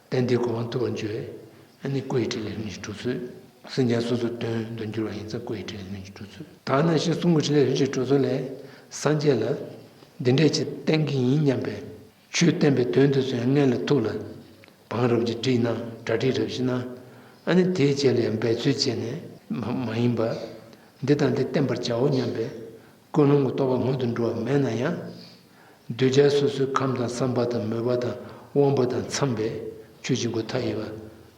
ཏན་ཏན་གོ་འཕང་ཐོབ་པར་འགྱུར་བས། ཨ་ནི་སྐུ་ཡི་ཕྲིན་ལས་ལྷུན་གྱིས་གྲུབ་ཚུལ། སེམས་ཅན་སོ་སོའི་དོན་དུ་འགྱུར་བ་ཡིན་ཙང་སྐུ་ཡི་ཕྲིན་ལས་ལྷུན་གྱིས་གྲུབ་ཚུལ། ད་ནང་བཞིན་གསུང་གི་ཕྲིན་ལས་ལྷུན་གྱིས་གྲུབ་ཚུལ་ལས། སངས་རྒྱས་ལ་འདི་འདྲས་ཅིག་བསྟན་གྱི་ཡིན་སྙམ་པའི་ཆོས་བསྟན་པའི་དོན་དེ་ཚོ་ཡང་སྔོན་ལ་ཐུགས་ལ་བང་རབ་ཅིག་བསྒྲིགས་ན། གྲ་སྒྲིག་རབ་ཅིག་གནང་། ཨ་ནི་དེའི་རྗེས་ལ་ཡང་འབད་རྩོལ་བྱས་ནས་མ་མ་ཡིན་པ། འདི་དང་འདི་བསྟན་པར་བྱའོ་སྙམ་པའི་ཀུན་སློང་གི་རྟོག་པ་སྔོན་དུ་འགྲོ་བ་མེད་ན་ཡང་། གདུལ་བྱ་སོ་སོའི་ཁམས་དང་བསམ་པ་དང་མོས་པ་དང་དབང་པོ་དང་འཚམས་པའི་ཆོས་ཀྱི་སྒོ་མཐའ་ཡས་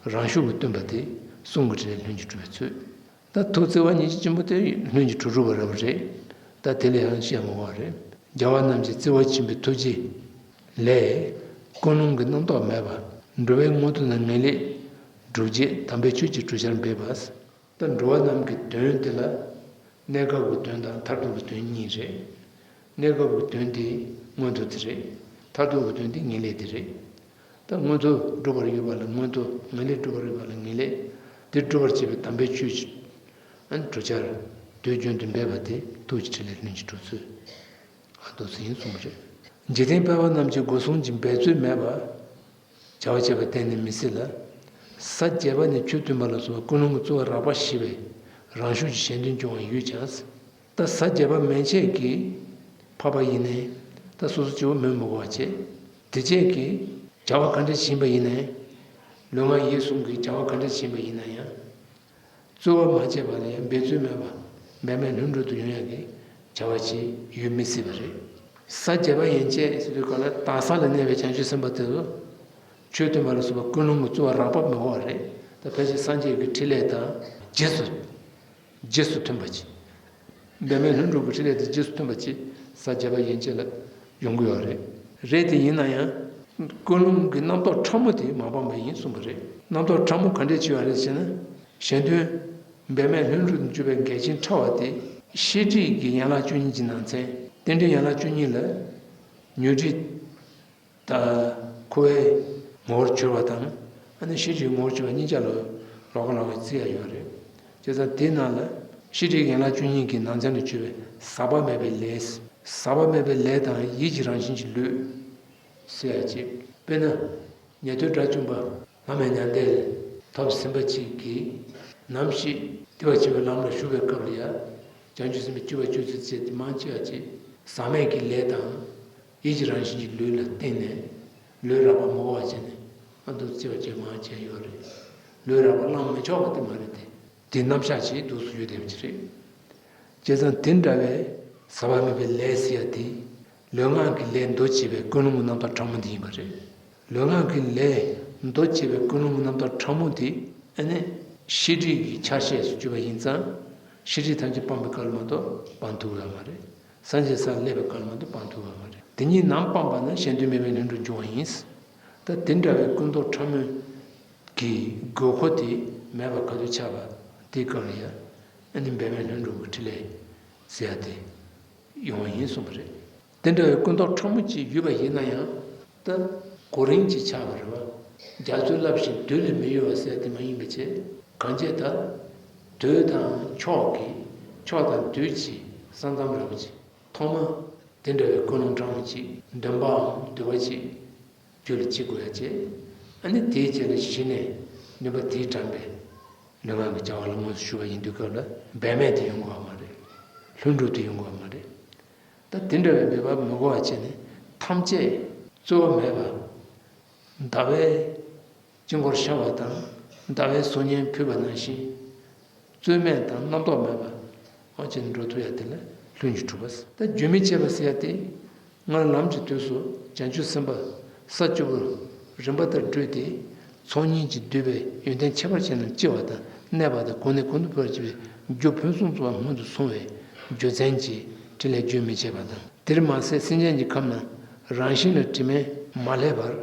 པ་རང་ཤུགས་ཀྱིས་སྟོན་པ་དེ་གསུང་གི་ཕྲིན་ལས་ལྷུན་གྱིས་གྲུབ་པའི་ཚུལ། ད་ཐུགས་བརྩེ་བ་ཉིད་ཀྱི་ཆེན་པོ་དེ་ལྷུན་གྱིས་གྲུབ་གྲུབ་པ་རབ་རེད། ད་དེ་ལས་ཡང་བཤད་མི་དགོས་པ་རེད། རྒྱལ་བ་རྣམས་ཀྱི་བརྩེ་བ་ཆེན་པོའི་ཐུགས་རྗེ་ལས། ཀུན་སློང་གི་རྣམ་རྟོག་མེད་པ། འགྲོ་བའི་མངོན་མཐོ་དང་ངེས་ལེགས་སྒྲུབ་བྱེད་དམ་པའི་ཆོས་ཀྱི་གྲོས་ཆར་འབེབས་པ། ད་འགྲོ་བ་རྣམས་ཀྱི་དོན་དེ་ལ། གནས་སྐབས་ཀྱི་དོན་དང་མཐར་ཐུག་གི་དོན་གཉིས་རེད། གནས་སྐབས་ཀྱི་དོན་དེ་མངོན་མཐོ་དེ་རེད། མཐར་ཐུག་གི་དོན་དེ་ངེས་ལེགས་དེ་རེད། ད་མངོན་མཐོ་སྒྲུབ་པར་ཡོད་པ་ལ་མངོན་མཐོ། ངེས་ལེགས་སྒྲུབ་པར་ཡོད་པ་ལ་ངེས་ལེགས། དེ་སྒྲུབ་པར་བྱེད་པའི་དམ་པའི་ཆོས་ཀྱི་ཨ་ནི་གྲོས་ཆར་དུས་རྒྱུན་དུ་འབེབས་པ་དེ་ཐུགས་ཀྱི་ཕྲིན་ལས་ལྷུན་གྱིས་གྲུབ་ཚུལ། ཨ་འདུག་སེ་ཡིན་གསུངས་པ་རེད། འཇིག་རྟེན་ཕལ་པ་རྣམས་ཀྱིས་སྒོ་སྲུང་གི་འབད་རྩོལ་མེད་པར་བྱ་བ་བྱེད་པ་གཏན་ནས་མི་སྲིད་ལ། ས་བརྒྱད་པ་ནས་ཆུ་བཏོན་པ་ལ་སོགས་པ་ཀུན་སློང་གི་རྩོལ་བ་རགས་པ་ཞི་བའི་རང་ཤུགས་ཀྱིས་གཞན་དོན་སྐྱོང་བ་ཡོད་ཀྱང་། ད་ས་བརྒྱད་པ་མན་ཆད་ཀྱིས་འཕགས་པ་ཡིན་ནའི། ད་སོ་སོ་སྐྱེ་བོ་མི་མི་དགོས་པ་བྱས། དེ་བཅས་ཀྱིས་བྱ་བ་ག་འདྲ་ཞིག་ཡིན་པ་ཡིན་ནའི། ལུས་ངག་ཡིད་གསུམ་གྱི་བྱ་བ་ག་འདྲ་ཞིག་ཡིན་པ་ཡིན་ན་ཡང་། རྩོལ་བ་མ་བྱས་པ་ལ་ཡང་འབད་རྩོལ་མེད་པ། འབད་མེད་ལྷུན་གྲུབ་ཏུ་ཡོང་ཡག་གི་བྱ་བ་ཅིག་ཡོད་མི་སྲིད་པ་རེད། ས་བརྒྱ་པ་ཡན་ཆད་ཟེར་དུས་ག་ལ་དག་ས་ལ་གནས་པའི་བྱང་ཆུབ་སེམས་དཔའ་དེ་ཚོ་ཆོས་སྟོན་པ་ལ་སོགས་པ་ཀུན་སློང་གི་རྩོལ་བ་རགས་པ་མི་དགོས་པ་རེད། ད་ཕལ་ཆེར་སངས་རྒྱས་ཀྱི་ཕྲིན་ལས་དང་རྗེས་སུ་རྗེས་སུ་མཐུན་པ་ཅིག་འབད་མེད་ལྷུན་གྲུབ་ཀྱི་ཕྲིན་ལས་དེ་རྗེས་སུ་མཐུན་པ་ཅིག་ས་བརྒྱ་པ་ཡན་ཆད་ལ་ཡོང་གི་ཡོད་རེད། རེད་དེ་ཡིན་ན་ཡང་ཀུན་སློང་གི་རྣམ་རྟོག་ཕྲ་མོ་དེ་མ་སྤངས་པ་ཡིན་གསུངས་པ་རེད། རྣམ་རྟོག་ཕྲ་མོ་ག་འདྲས་ཅིག་ཡོད་རེད་ཟེར་ན། གཞན་དོན་འབད་མེད་ལྷུན་གྲུབ་ཏུ་གྱུར་པའི་འགལ་རྐྱེན་ཕྲ་བ་དེ་ཤེས་སྒྲིབ་ཀྱི་ཡན་ལག་བཅུ་གཉིས་ཀྱི་ནང་ཚན། རྟེན་འབྲེལ་ཡན་ལག་བཅུ་གཉིས་ལ་ཉོན་སྒྲིབ་དང་འཁོར་བའི་ངོ་བོར་གྱུར་པ་དང་། ཨ་ནི་ཤེས་སྒྲིབ་ངོ་བོར་གྱུར་པ་གཉིས་ཆ་ལ་ལོགས་ཀ་ལོགས་ཀ་བརྩི་ཡ་ཡོད་རེད། བྱས་ཙང་དེའི་ནང་ལ་ཤེས་སྒྲིབ་ཡན་ལག་བཅུ་གཉིས་ཀྱི་ནང་ཚན་དུ་གྱུར་པའི་ཟག་པ་མེད་པའི་ལས། ཟག་པ་མེད་པའི་ལས་དང་ཡིད་ཀྱི་རང་བཞིན་གྱི་ལུས་ཟེར་ཡ་ཅིག་དཔེར་ན། ཉན་ཐོས་དགྲ་བཅོམ་པ་བླ་མེད་མྱང་འདས་ལ་ཐོབ་ཟིན་པ་ཅིག་གིས་ནམ་ཞིག་བདེ་བར་གཤེགས་པའི་ལམ་ལ་ཞུགས་པའི་སྐབས་ལ་ཡང་བྱང་ཆུབ་སེམས་དཔའི་སྤྱོད་པ་སྤྱོད་ཚུལ་བཅས་ཏེ་མང་ཆེ་བ་ཅིག་ཟག་མེད་ཀྱི་ལས་དང་ཡིད་ཀྱི་རང་བཞིན་གྱི་ལུས་ལ་བརྟེན་ནས་ལུས་རགས་པ་མི་དགོས་པ་བྱས་ནས་ཨ་འདུག་བརྩི་བ་ཅིག་མང་ཆེ་ཡོད་རེད། ལུས་རགས་པ་བླང་མི་ཆོག་པ་དེ་མ་རེད་དེ། དེ་རྣམ་གཞག་ཅིག་འདུག་སུ་ཡོད་བསྡད་པ་ཅིག་རེད། བྱས་ཙང་དེ་འདྲ་བའི་ཟག་པ་མེད་པའི་ལས་ཟེར་ཡ་དེ། ལུས་ངག་གི་ལས་འདུ་བྱེད་པའི་ཀུན་སློང་གི་རྣམ་རྟོག་ཕྲ་མོ་འདི་ཡིན་པ་རེད། ལུས་ངག་གི་ལས་འདུ་བྱེད་པའི་ཀུན་སློང་གི་རྣམ་རྟོག་ཕྲ་མོ་དེ་ཨ་ནི་ཤེས་སྒྲིབ་ཀྱི་ཆ་ཤས་སུ་གྱུར་པ་ཡིན་ཙང་། ཤེས་སྒྲིབ་ཐམས་ཅད་སྤངས་པའི་སྐབས་ལ་མ་གཏོགས་སྤང་ཐུབ་ཡོད་མ་རེད། སངས་རྒྱས་སར་སླེབས་པའི་སྐབས་ལ་མ་གཏོགས་སྤང་ཐུབ་ཡོད་མ་རེད། དེ་གཉིས་ནམ་སྤངས་པ་ན་གཞན་དོན་མེད་པའི་ལྷུན་གྲུབ་འབྱུང་བ་ཡིན། ད་དེ་འདྲ་བའི་ཀུན་རྟོག་ཕྲ་མོའི་གི་དགོས་མཁོ་དེ་མེད་པ་ག་དུས་ཆགས་པ་དེའི་སྐབས་ལ་ཡང་ཨ་ནི་འབད་མེད་ལྷུན་གྲུབ་ཀྱི་ཕྲིན་ལས་ཟེར་ཡ་དེ་ཡོང་བ་ཡིན་གསུངས་པ་རེད། དེ་འདྲ་བའི་ཀུན་རྟོག་ཕྲ་མོ་ཅིག་ཡོད་པ་ཡིན་ན་ཡང་ད་གོ་རིམ་ཅིག་ཆགས་པ་རེད་བ། རྒྱ་མཚོ་རླབས་བཞིན་དུས་ལས་མི་གཡོ་བ་ཟེར་ཡ་དེ་མ་ཡིན་པ་བྱས། གང་བྱས་ད་དུས་དང་ཕྱོགས་ཀྱི་ཕྱོགས་དང་དུས་ཀྱི་ས་མཚམས་རེད་བ་ཅིག་ཐོག་མ་དེ་འདྲ་བའི་ཀུན་སློང་ཕྲ་མོ་ཅིག་འདུན་པའམ་འདུན་པ་ཅིག་རྒྱུད་ལ་སྐྱེ་དགོས་ཡ་བྱས། ཨ་ནི་དེའི་རྗེས་ལ་གཞི་ནས་ནུས་པ་དེས་དྲངས་པའི་ལུས་ངག་གི་བྱ་བ་ལ་དངོས་སུ་ཞུགས་པ་ཡིན་དུས་སྐབས་ལ་འབད་མེད་དེ་ཡོང་དགོས་པ་མ་རེད། ལྷུན་གྲུབ་དེ་ཡོང་དགོས་པ་མ་རེད། ད་དེ་འདྲ་བའི་འབད་པ་མི་དགོས་པ་བྱས་ནས་ཐམས་ཅད་རྩོལ་བ་མེད་པ། ཟླ་བའི་དཀྱིལ་འཁོར་ཤར་བ་དང་ཟླ་བའི་གཟུགས་བརྙན་ཕུལ་བ་ནང་བཞིན། རྩོལ་མེད་དང་རྣམ་རྟོག་མེད་པ། འོ་ཅེས་འགྲོ་ཐུབ་ཡ་དེ་ལ་ལྷུན་གྱིས་གྲུབ་པ། ད་རྒྱུན་མི་འཆད་པ་ཟེར་ཡ་དེ། སྔར་ལམ་གྱི་དུས་སུ་བྱང་ཆུབ་སེམས་དཔའ་ས་བཅུ་པོར་རིམ་པ་ལྟར་བགྲོད་དེ། ཚོགས་གཉིས་ཀྱིས་བསྡུས་པའི་ཡོན་ཏན་ཁྱད་པར་ཅན་རྣམས་ལྕི་བ་དང་གནས་པ་དང་གོང་ནས་གོང་དུ་འཕེལ་བར་བྱེད་པའི་རྒྱུ་ཕུན་སུམ་ཚོགས་པ་སྔོན་དུ་སོང་བའི་རྒྱུ་མཚན་གྱིས་ཕྲིན་ལས་རྒྱུན་མི་འཆད་པ་དང་། དེར་མ་ཟད་སེམས་ཅན་གྱི་ཁམས་རྣམས་རང་བཞིན་ལ་དྲི་མས་མ་བསླད་པར།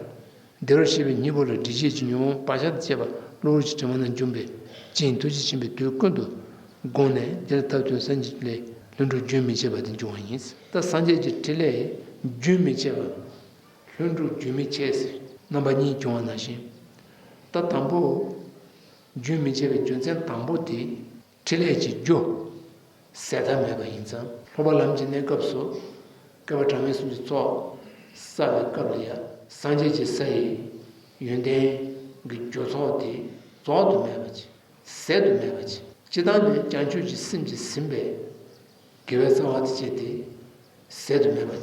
བདེ་བར་གཤེགས་པའི་སྙིང་པོ་ལ་སྒྲིབ་བྱེད་ཀྱི་ཉོན་མོངས་བག་ཆགས་དང་བཅས་པ་གློ་བུར་གྱི་དྲི་མ་རྣམས་འཇོམས་པའི་ཕྱིར་ཐུགས་རྗེ་ཆེན་པོས་དུས་ཀུན་ཏུ་དགོངས་ནས་དེ་ལ་ཐབས་བསྟེན་སངས་རྒྱས་ཀྱི་ལྷུན་གྲུབ་རྒྱུན་མི་འཆད་པ་དེ་འབྱུང་བ་ཡིན། ད་སངས་རྒྱས་ཀྱི་ཕྲིན་ལས་རྒྱུན་མི་འཆད་པ། ལྷུན་གྲུབ་རྒྱུན་མི་འཆད་ཟེར་རྣམ་པ་གཉིས་འབྱུང་བ་ནང་བཞིན། ད་དང་པོ། རྒྱུན་མི་འཆད་པའི་རྒྱུ་མཚན་དང་པོ་དེ། ཕྲིན་ལས་ཀྱི་རྒྱུ། ཟད་མཐའ་མེད་པ་ཡིན་ཙང་། སློབ་པ་ལམ་གྱི་གནས་སྐབས་སུ། བསྐལ་པ་གྲངས་མེད་གསུམ་གྱི་ཚོགས་བསགས་པའི་སྐབས་ལ་ཡང་སངས་རྒྱས་ཀྱི་ས་ཡི་ཡོན་ཏན་གྱི་རྒྱུ་ཚོགས་དེ་རྫོགས་སུ་མེད་པ་ཅིག་ཟད་དུ་མེད་པ་ཅིག་སྤྱིར་བཏང་ནི་བྱང་ཆུབ་ཀྱི་སེམས་ཀྱིས་ཟིན་པའི་དགེ་བའི་རྩ་བ་དེ་བྱས་ཏེ། ཟད་དུ་མེད་པ།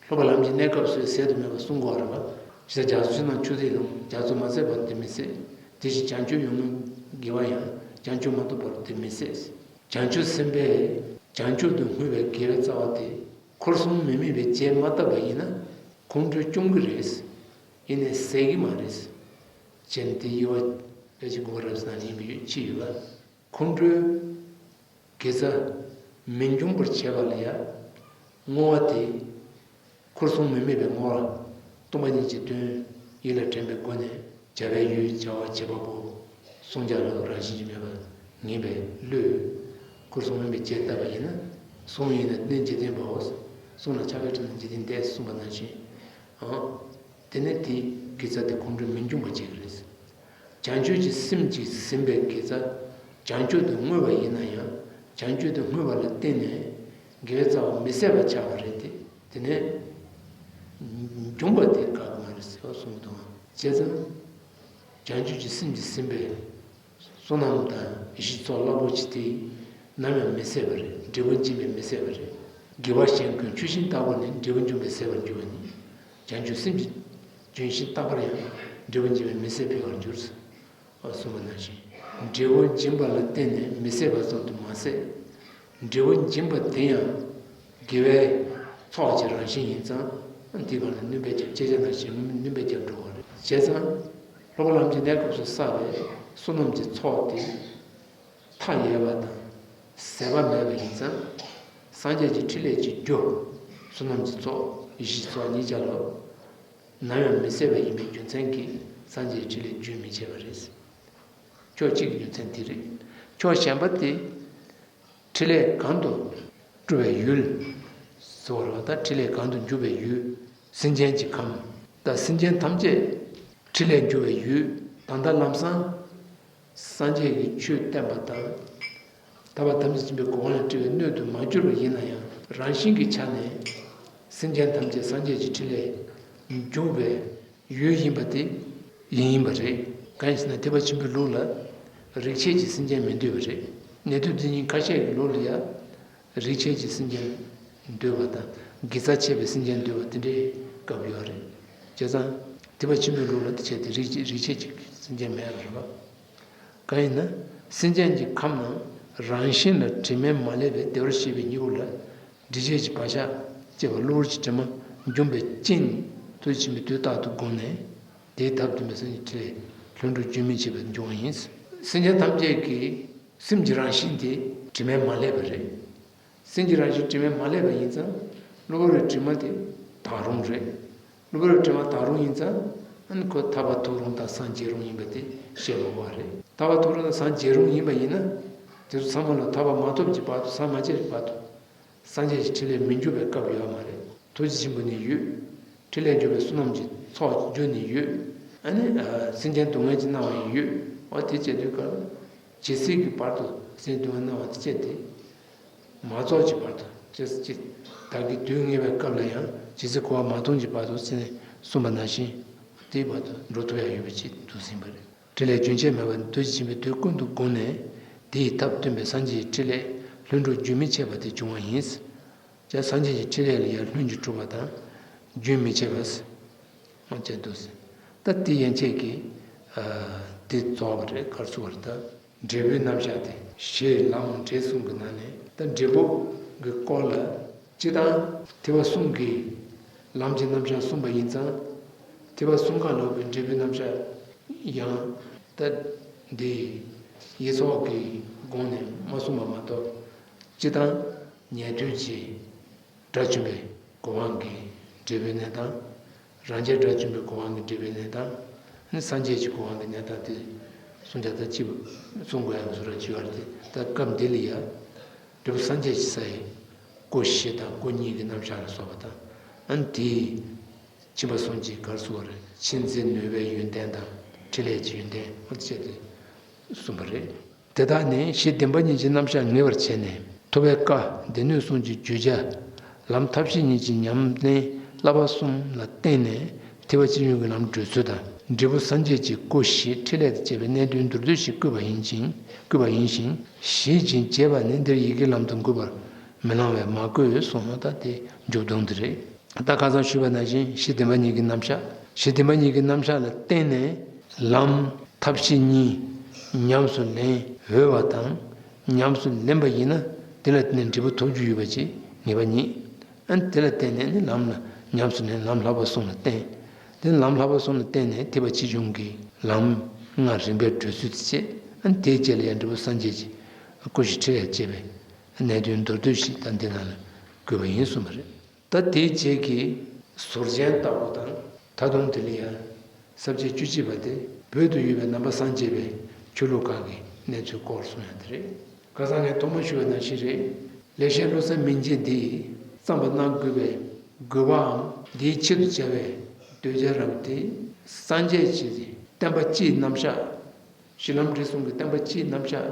སློབ་པ་ལམ་གྱི་གནས་སྐབས་སུ་ཟད་དུ་མེད་པ་གསུང་དགོས་རེད་པ། ཇི་ལྟར་རྒྱ་མཚོ་ཆུ་ནང་ཆུ་ཟད་རུང་རྒྱ་མཚོ་མ་ཟད་བར་དུ་མི་ཟད། དེ་བཞིན་བྱང་ཆུབ་ཡོངས་བསྔོས་དགེ་བ་ཡང་བྱང་ཆུབ་མ་ཐོབ་བར་དུ་མི་ཟད། བྱང་ཆུབ་སེམས་དཔས་བྱང་ཆུབ་ཏུ་བསྔོས་པའི་དགེ་བའི་རྩ་བ་དེ་འཁོར་གསུམ་མི་དམིགས་པའི་རྒྱས་མ་བཏབ་པ་ཡིན་ན་ཁོང་ཁྲོས་སྐྱོང་གི་རེད། ཡིན་ནའི་ཟད་ཀྱི་མ་རེད། ཅན་དེ་དབྱེ་བ་ཕལ་ཆེར་དགོས་པ་རབ་སྣང་ཡིན་པའི་ཡོད་ཅི་ཡོད་པ། ཁོང་ཁྲོའི་དགེ་རྩ་མི་འབྱུང་བར་བྱེད་པ་ལ་ཡང་བསྔོ་བ་དེ་འཁོར་གསུམ་མི་དམིགས་པའི་བསྔོ་བ་སྟོང་པ་ཉིད་ཀྱི་དོན་ཡིད་ལ་དྲན་པའི་སྒོ་ནས་བྱ་བའི་ཡུལ་བྱ་བ་བྱེད་པ་པོ་བསྲུང་བྱ་ལ་རང་བཞིན་གྱིས་མེད་པར་ངེས་པའི་བློས། འཁོར་གསུམ་མི་དམིགས་པའི་རྒྱས་བཏབ་པ་ཡིན་ན། གསུང་ཡིན་ན་གནས་འཇིག་རྟེན་པའོ། གསུང་ལ་ཆགས་པའི་དྲི་མ་འཇིག་རྟེན་འདས་གསུངས་པ་ནང་བཞིན། ཨང་། དེ་ནས་དེའི་དགེ་རྩ་དེ་ཁོང་ཁྲོ་མི་འབྱུང་བར་བྱེད་ཀྱི་རེད། བྱང་ཆུབ་ཀྱི་སེམས་ཀྱིས་ཟིན་པའི་དགེ་རྩ་བྱང་ཆུབ་ཏུ་བསྔོས་པ་ཡིན་ན་ཡང་། བྱང་ཆུབ་ཏུ་བསྔོས་པ་ལ་བརྟེན་ནས་དགེ་བའི་རྩ་བ་མི་ཟད་པ་ཆགས་པ་རེད་དེ། དེ་ནས་འབྱུང་བ་དེ་དགག་གི་མ་རེད་ཟེར་བ་གསུངས་འདུག་བྱས་ཙང་། བྱང་ཆུབ་ཀྱི་སེམས་ཀྱིས་ཟིན་པའི་བསོད་ནམས་དང་ཡེ་ཤེས་ཚོགས་རླབས་པོ་ཆེ་དེ་ནམ་ཡང་མི་ཟད་པ་རེད། འབྲས་བུ་འབྱིན་པས་མི་ཟད་པ་རེད། དགེ་བ་གཞན་ཀུན་ཆུ་བཞིན་རྟག་པར་ནི། འབྲས་བུ་འབྱུང་བས་ཟད་པར་འགྱུར་བ་ཉིད། བྱང་ཆུབ་སེམས་ཀྱི་ལྗོན་ཤིང་རྟག་པར་ཡང་། འབྲས་བུ་འབྱིན་པས་མི་ཟད་འཕེལ་བར་འགྱུར། གསུངས་པ་ནང་བཞིན། འབྲས་བུ་འབྱིན་པ་ལ་བརྟེན་ནས་མི་ཟད་པ་ཙམ་དུ་མ་ཟད། འབྲས་བུ་འབྱིན་པ་དེ་ཡང་དགེ་བའི་ ཚོགས་ཀྱི་རང་བཞིན་ཡིན་ཙང་། འདི་གང་ལ་སྣོན་པ་རྒྱབ། ཅེས་བྱ་ནང་བཞིན་སྣོན་པ་རྒྱབ་འགྲོ་བ་རེད། བྱས་ཙང་། སློབ་པ་ལམ་གྱི་གནས་སྐབས་སུ་བསགས་པའི་བསོད་ནམས་ཀྱི་ཚོགས་དེ། མཐའ་ཡས་པ་དང་ཟད་པ་མེད་པ་ཡིན་ཙང་། སངས་རྒྱས་ཀྱི་ཕྲིན་ལས་ཀྱི་རྒྱུ། བསོད་ནམས་ཀྱི་ཚོགས། ཡེ་ཤེས་ཚོགས་གཉིས་ཆར་ལོ། ནམ་ཡང་མི་ཟད་པ་ཡིན་པའི་རྒྱུ་མཚན་གྱིས་སངས་རྒྱས་ཀྱི་ཕྲིན་ལས་རྒྱུན་མི་འཆད་པ་རེད། ཕྱོགས་གཅིག་གི་རྒྱུ་མཚན་དེ་རེད། ཕྱོགས་གཞན་པ་དེ། ཕྲིན་ལས་གང་དུ་སྤྲུལ་པའི་ཡུལ། ཟེར་བ་ལ་ད་ཕྲིན་ལས་གང་དུ་འཇུག་པའི་ཡུལ། སེམས་ཅན་གྱི་ཁམས། ད་སེམས་ཅན་ཐམས་ཅད་ཕྲིན་ལས་འཇུག་པའི་ཡུལ། ད་ལྟ་ལམ་སང་སངས་རྒྱས་ཀྱི་ཆོས་བསྟན་པ་དང་། ཐར་པ་དམ་ཚིག་ཆེན་པོའི་གོ་འཕང་ལ་སྤྲུལ་པའི་སྣོད་དུ་མ་གྱུར་པ་ཡིན་ན་ཡང་། རང་བཞིན་གྱི་ཆ་ནས་སེམས་ཅན་ཐམས་ཅད་སངས་རྒྱས་ཀྱི་ཕྲིན་ལས་འཇུག་པའི་ཡུལ་ཡིན་པ་དེ་ཡིན་ཡིན་པ་རེད། གང་ཡིན་ཟེར་ན། ཐེག་པ་ཆེན་པོའི་ལུགས་ལ་རིགས་ཆད་ཀྱི་སེམས་ཅན་མི་འདུས་པ་རེད། ནད་དུག་འདི་ཉིད་ཁ་ཤས་ཀྱི་ལུགས་ལ་ཡང་རིགས་ཆད་ཀྱི་སེམས་ཅན་འདུས་པ་དང་། དགེ་རྩ་ཆད་པའི་སེམས་ཅན་འདུས་པ་དེ་འདྲའི་སྐབས་ཡོད་རེད། བྱས་ཙང་། ཐེག་པ་ཆེན་པོའི་ལུགས་ལ་དེ་བྱས་ཏེ་རིགས་རིགས་ཆད་ཀྱི་སེམས་ཅན་མེད་པ་རེད་པ། གང་ཡིན་ན། སེམས་ཅན་གྱི་ཁམས་ནང་རང་བཞིན་ལ་དྲི་མས་མ་བསླད་པའི་བདེ་བར་གཤེགས་པའི་སྙིང་པོ་ལ། དྲི་བཅས་ཀྱི་བག་ཆགས་སྐྱེ་བ་གློ་བུར་གྱི་དྲི་མ་འཇོམས་པའི་རྐྱེན། ཐུགས་རྗེ་ཆེན་པོས་དུས་རྟག་ཏུ་དགོངས་ནས། དེའི་ཐབས་སྟོན་པའི་སངས་རྒྱས་ཕྲིན་ལས་ལྷུན་གྲུབ་རྒྱུན་མི་འཆད་པར་འབྱུང་བ་ཡིན། སེམས་ཅན་ཐམས་ཅད་ཀྱི་སེམས་ཀྱི་རང་བཞིན་དེ་དྲི་མས་མ་བསླད་པ་རེད། སེམས་ཀྱི་རང་བཞིན་དྲི་མས་མ་བསླད་པ་ཡིན་ཙང་། གློ་བུར་བའི་དྲི་མ་དེ་དག་རུང་རེད། གློ་བུར་བའི་དྲི་མ་དག་རུང་ཡིན་ཙང་། ཨ་ནི་ཁོ་ཐར་པ་ཐོབ་རུང་དང་སངས་རྒྱས་རུང་ཡིན་པ་དེ་བཤད་དགོས་པ་རེད། ཐར་པ་ཐོབ་རུང་དང་སངས་རྒྱས་རུང་ཡིན་པ་ཡིན་ན། དེ་ཚོ་ཚང་མ་ལ་ཐར་པ་མ་ཐོབ་ཀྱི་བར་དུ། སངས་མ་རྒྱས་ཀྱི་བར་དུ། སངས་རྒྱས་ཀྱི་ཕྲིན་ལས་མི་འཇུག་པའི་སྐབས་ཡོད་མ་རེད། ཐུགས་རྗེ་ཆེན་པོ་ནི་ཡོད། ཕྲིན་ལས་འཇུག་པའི་བསོད་ནམས་ཀྱི་ཚོགས་རྒྱུ་ནི་ཡོད། ཨ་ནི་ཨ་སེམས་ཅན་སྡུག་བསྔལ་གྱི་སྣང་བ་ཡང་ཡོད། འོ་དེ་བྱས་དུས་ཀ་ཇི་སྲིད་ཀྱི་བར་དུ་སེམས་སྡུག་བསྔལ་སྣང་བ་དེ་སྐྱེས་ཏེ། མ་རྫོགས་ཀྱི་བར་དུ། ཇི་སྲིད་ཀྱི་བདག་གིས་དུས་ངེས་པའི་སྐབས་ལ་ཡང་། ཇི་སྲིད་འཁོར་བ་མ་སྟོངས་ཀྱི་བར་དུ་ཟེར་ནས་གསུངས་པ་ནང་བཞིན། དེའི་བར་དུ་འགྲོ་ཐུབ་ཡ་ཡོད་པ་ཅིག་འདུག་ཟིན་པ་རེད། ཕྲིན་ལས་རྒྱུན་ཆད་མེད་པར་ཐུགས་རྗེ་ཆེན་པོས་དུས་ཀུན་ཏུ་དགོངས་ནས། དེའི་ཐབས་སྟོན་པའི་སངས་རྒྱས་ཀྱི་ཕྲིན་ལས་ལྷུན་གྲུབ་རྒྱུན་མི་འཆད་པ་དེ་འབྱུང་བ་ཡིན། ཅེས་སངས་རྒྱས་ཀྱི་ཕྲིན་ལས་ལ་ཡང་ལྷུན་གྱིས་གྲུབ་པ་དང་རྒྱུན་མི་འཆད་པ། ཅེས་འདུག་ཟེར། ད་དེ་ཡན་ཆད་ཀྱིས་ཨ་དེ་རྫོགས་པ་རེད། ག་རེ་ཟེར་དགོས་རེད་ད། འབྲས་བུའི་རྣམ་གཞག་དེ། ཞེས་ལམ་འབྲས་གསུམ་གྱི་ནང་ནས། ད་འབྲས་བུ་གི་སྐོར་ལ། སྤྱིར་བཏང་ཐེག་པ་གསུམ་གྱི་ལམ་གྱི་རྣམ་གཞག་གསུངས་པ་ཡིན་ཙང་། ཐེག་པ་གསུམ་ཀ་ལ་ཡོད་པའི་འབྲས་བུའི་རྣམ་གཞག་ཡང་། ད་འདི་ཡིག་ཚོགས་ཀྱི་སྒོ་ནས་མ་གསུངས་པ་མ་གཏོགས། སྤྱིར་བཏང་ཉན་ཐོས་ཀྱི་དགྲ་བཅོམ་པའི་གོ་འཕང་གི་འབྲས་བུའི་གནས་སྟངས། རང་རྒྱལ་དགྲ་བཅོམ་པའི་གོ་འཕང་གི་འབྲས་བུའི་གནས་སྟངས། ནི་སངས་རྒྱས་ཀྱི་གོ་འཕང་གི་གནས་སྟངས་དེ་གསུང་བྱ་ད་ཅི་གསུང་དགོས་ཡ་བཟོ་འདྲ་ཅིག་ཡོད་རེད་དེ། ད་སྐབས་འདི་ལ་ཡ། འབྲས་བུ་སངས་རྒྱས་ཀྱི་ས་ཡི་སྐུ་བཞི་དང་སྐུ་གཉིས་ཀྱི་རྣམ་གཞག་ལ་སོགས་པ་དང་། ཨ་ནི་དེའི་ཕྱི་མ་གསུམ་གྱི་གར་སོགས་རེད། མཁྱེན་བརྩེ་ནུས་པའི་ཡོན་ཏན་དང་། ཕྲིན་ལས་ཀྱི་ཡོན་ཏན། འོ་དེ་བཅས་ཏེ་གསུངས་པ་རེད། དེ་དག་ནི་གཞི་བདེན་པ་གཉིས་ཀྱི་རྣམ་གཞག་ངེས་པར་བྱས་ནས། ཐུབ་པའི་བཀའ་སྡེ་སྣོད་གསུམ་གྱི་བརྗོད་བྱ། ལམ་ཐབས་ཤེས་གཉིས་ཀྱི་ཉམས་ལེན། བསླབ་པ་གསུམ་ལ་བརྟེན་ནས་ཐེག་པ་ཆེ་ཆུང་གི་ལམ་བགྲོད་ཚུལ་དང་། འབྲས་བུ་སངས་རྒྱས་ཀྱི་སྐུ་བཞི་ཕྲིན་ལས་དང་བཅས་པའི་གནད་དོན་མདོར་བསྡུས་ཤིག་བཀོད་པ་ཡིན་ཅིང་། བཀོད་པ་ཡིན་ཞིང་། ཞེས་བྱས་པ་ནི་འདིར་ཡི་གེའི་ལམ་དུ་འགོད་པར་མི་ལང་བས་མ་བཀོད་གསུངས། ད་དེ་མཇུག་སྡོམ་དེ་རེད། ད་ཁ་སང་ཞུས་པ་ནང་བཞིན་གཞི་བདེན་པ་གཉིས་ཀྱི་རྣམ་གཞག་གཞི་བདེན་པ་གཉིས་ཀྱི་རྣམ་གཞག་ལ་བརྟེན་ནས་ལམ་ཐབས་ཤེས་གཉིས་ཉམས་སུ་ལེན་འོས་པ་དང་། ཉམས་སུ་ལེན་པ་ཡིན་ན་དེ་ལ་བརྟེན་ནས་འབྲས་བུ་ཐོབ་རྒྱུ་ཡོད་པ་ཅིག་ངེས་པ་རྙེད། ཨ་ནི་དེ་ལ་བརྟེན་ནས་ནི་ལམ་ལ་ཉམས་སུ་ལེན། ལམ་བསླབ་པ་གསུམ་ལ་བརྟེན། དེ་ལམ་བསླབ་པ་གསུམ་ལ་བརྟེན་ནས་ཐེག་པ་ཆེ་ཆུང་གི་ལམ་ལྔ་རིམ་པས་བགྲོད་ཚུལ་དེ་བྱས། ཨ་ནི་དེའི་རྗེས་ལ་ཡང་འབྲས་བུ་སངས་རྒྱས་ཀྱི་སྐུ་བཞི་ཕྲིན་ལས་བཅས་པའི་གནད་དོན་མདོར་བསྡུས་ཤིག་ད་འདི་ནང་ལ་བཀོད་པ་ཡིན་གསུངས་པ་རེད། ད་དེའི་རྗེས་ཀྱི་ཟུར་ཅན་ལྟ་བུ་དང་། ད་དུང་དེ་ལ་ཡང་ས་བཅད་བཅུ་གཅིག་པ་དེ་བོད་དུ་ཡོད་པའི་ནང་པ་སངས་རྒྱས་པའི་ཆོས་ལུགས་ཁག་གི་གནས་ཚུལ་སྐོར་གསུང་ཡ་དེ་རེད། ཁ་སང་ངས་ཐོག་མ་ཞུས་པ་ནང་བཞིན་རེད། ལེགས་བཤད་བློ་གསལ་མན་ཆད་འདི་བརྩམས་པ་གནང་དགོས་པའི་དགོས་པའམ། འདིའི་ཆེད་དུ་བྱ་བའི་གདུལ་བྱ་རབ་དེ་སངས་རྒྱས་ཀྱི་བསྟན་པ་སྤྱིའི་རྣམ་གཞག་གཞི་ལམ་འབྲས་གསུམ་གྱི་བསྟན་པ་སྤྱིའི་རྣམ་གཞག་